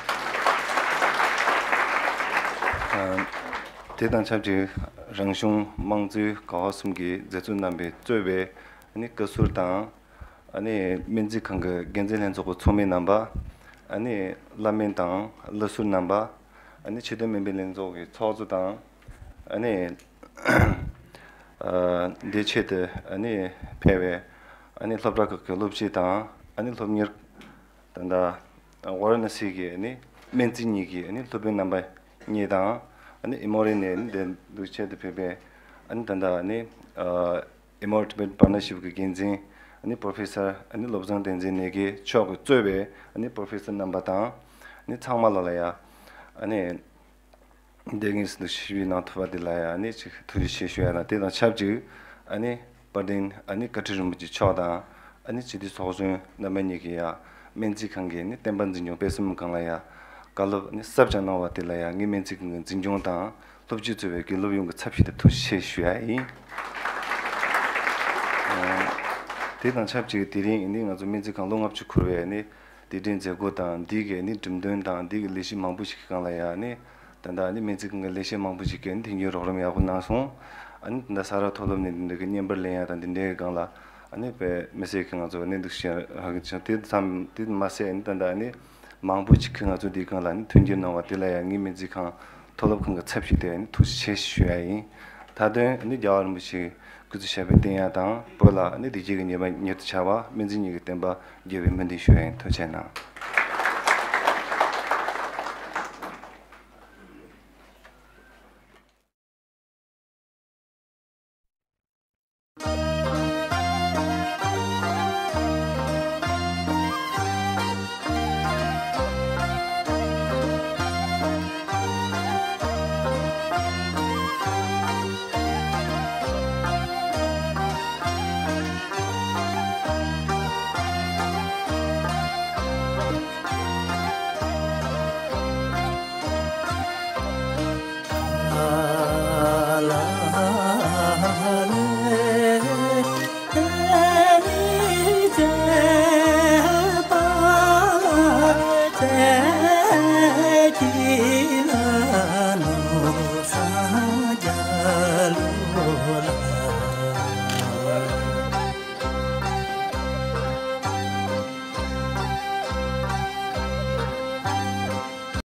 དེ་དང་ཆབས་ཅིག་རང་གཞུང་དམངས་གཙོའི་ཀ་བ་གསུམ་གྱི་མཛད་གཙོ་རྣམ་པས་གཙོས་པའི་ཨ་ནི་བཀའ་ཟུར་དང་། ཨ་ནི་སྨན་རྩིས་ཁང་གི་འགན་འཛིན་ལྷན་ཚོགས་ཀྱི་ཚོགས་མི་རྣམ་པ། ཨ་ནི་བླ་སྨན་དང་བླ་ཟུར་རྣམ་པ། ཨ་ནི་ཆེད་དོན་སྨན་པའི་ལྷན་ཚོགས་ཀྱི་ཚོགས་གཙོ་དང་། ཨ་ནི་ཨ་འདིའི་ཆེད་དུ་ཨ་ནི་ཕེབས་པའི་ཨ་ནི་སློབ་གྲྭ་ཁག་གི་སློབ་སྤྱི་དང་ཨ་ནི་སློབ་གཉེར། ད་ལྟ་ཝཱ་ར་ཎ་སི་གི་ཨ་ནི་སྨན་རྩིས་གཉིས་ཀྱི་ཨ་ནི་སློབ་དཔོན་རྣམ་པ་གཉིས་དང་། ཨ་ནི་ཨི་མོ་རི་ནས་ཨ་ནི་འདིར་འདུག་ཆེད་དུ་ཕེབས་པའི་ཨ་ནི་ད་ལྟ་ཨ་ནི་ཨ་ཨི་མོ་རི་ཊི་བེཊ་པར་ཊ་ནར་ཤིབ་ཀྱི་འགན་འཛིན་ཨ་ནི་པོ་རོ་ཕེ་སར་ཨ་ནི་བློ་བཟང་བསྟན་འཛིན་ནས་ཀྱི་མཆོག་གིས་གཙོས་པའི་ཨ་ནི་པོ་རོ་ཕེ་སར་རྣམ་པ་དང་། ཨ་ནི་ཚང་མ་ལ་ལ་ཡ་ཨ་ནི་འདི་དངོས་སུ་འདུག་ཞིབ་གནང་ཐུབ་པ་འདི་ལ་ཡ་ཨ་ནི་ཅིག་ཐུགས་རྗེ་ཆེ་ཞུ་ཡ་དང་། དེ་དང་ཆབས་ཅིག་ཨ་ནི་དཔལ་ལྡན་ཨ་ནི་བཀའ་ཁྲི་རིན་པོ་ཆེ་མཆོག་དང་། ཨ་ནི་སྤྱི་འཐུས་ཚོགས་གཞོན་རྣམ་པ་གཉིས་ཀྱིས་ཡ་སྨན་རྩིས་ཁང་གི་ཨ་ནི་བསྟན་པ་འཛིན་སྐྱོང་སྤེལ་གསུམ་སྒང་ལ་ཡ་བཀའ་སློབ་ཨ་ནི་ཟབ་ཅིང་གནང་བ་དེ་ལ་ཡ་ངས་སྨན་རྩིས་ཁང་གི་འཛིན་སྐྱོང་དང་སློབ་སྤྱི་གཙོས་པའི་དགེ་སློབ་ཡོངས་ཀྱི་ཚབ་ཞུས་ཏེ་ཐུགས་རྗེ་ཆེ་ཞུ་ཡ་ཡིན། དེ་དང་ཆབས་ཅིག་དེ་རིང་ཨ་ནི་ང་ཚོ་སྨན་རྩིས་ཁང་ལོ་ལྔ་བཅུ་འཁོར་བའི་ཨ་ནི་དེ་འདྲའི་མཛད་སྒོ་དང་འདི་གའི་ནི་འགྲེམས་སྟོན་དང་འདི་གའི་ལས་གཞི་མང་པོ་ཞིག་གི་སྒང་ལ་ཡ་ནི་ད་ལྟ་ནི་སྨན་རྩིས་ཁང་གི་ལས་བྱེད་མང་པོ་ཞིག་གིས་ནི་མཐུན་རྐྱེན་རོགས་རམ་ཡག་པོ་གནང་སོང་། ཨ་ནི་ད་ལྟ་ས་རཱ་མཐོ་སློབ་ནས་འདི་འདྲ་གི་བརྙན་པར་ལེན་ཡ་དང་འདི་འདྲའི་སྒང་ལ་ཨ་ནི་དཔེ་མི་སྲིད་ཀྱི་ང་ཚོ་གནད་འདུག་བཤད་ཧ་གི་བྱུང་། དེ་ཙམ་དེ་མ་ཟད་ནི་ད་ལྟ་ནི་མང་པོ་ཞིག་གིས་ང་ཚོ་འདིའི་སྒང་ལ་ནི་མཐུན་རྐྱེན་གནང་བ་དེ་ལ་ཡ་ངའི་སྨན་རྩིས་ཁང་མཐོ་སློབ་ཁང་གི་ཚབ་ཞུས་ཏེ་ནི་ཐུགས་རྗེ་ཆེ་ཞུ་ཡ་ཡིན། མཐའ་དོན་ནི་རྒྱལ་བ་རིན་པོ་ཆེའི་སྐུ་ཚེ་ཞབས་པད་བརྟན་ཡ་དང་བོད་ལ་ནི་བདེ་སྐྱིད་ཀྱི་ཉི་མ་མྱུར་དུ་འཆར་བ་སྨན་རྩིས་གཉིས་ཀྱི་བསྟན་པ་རྒྱས་པའི་སྨོན་འདུན་ཞུ་ཡ་ཡིན། ཐུགས་རྗེ་གནང་།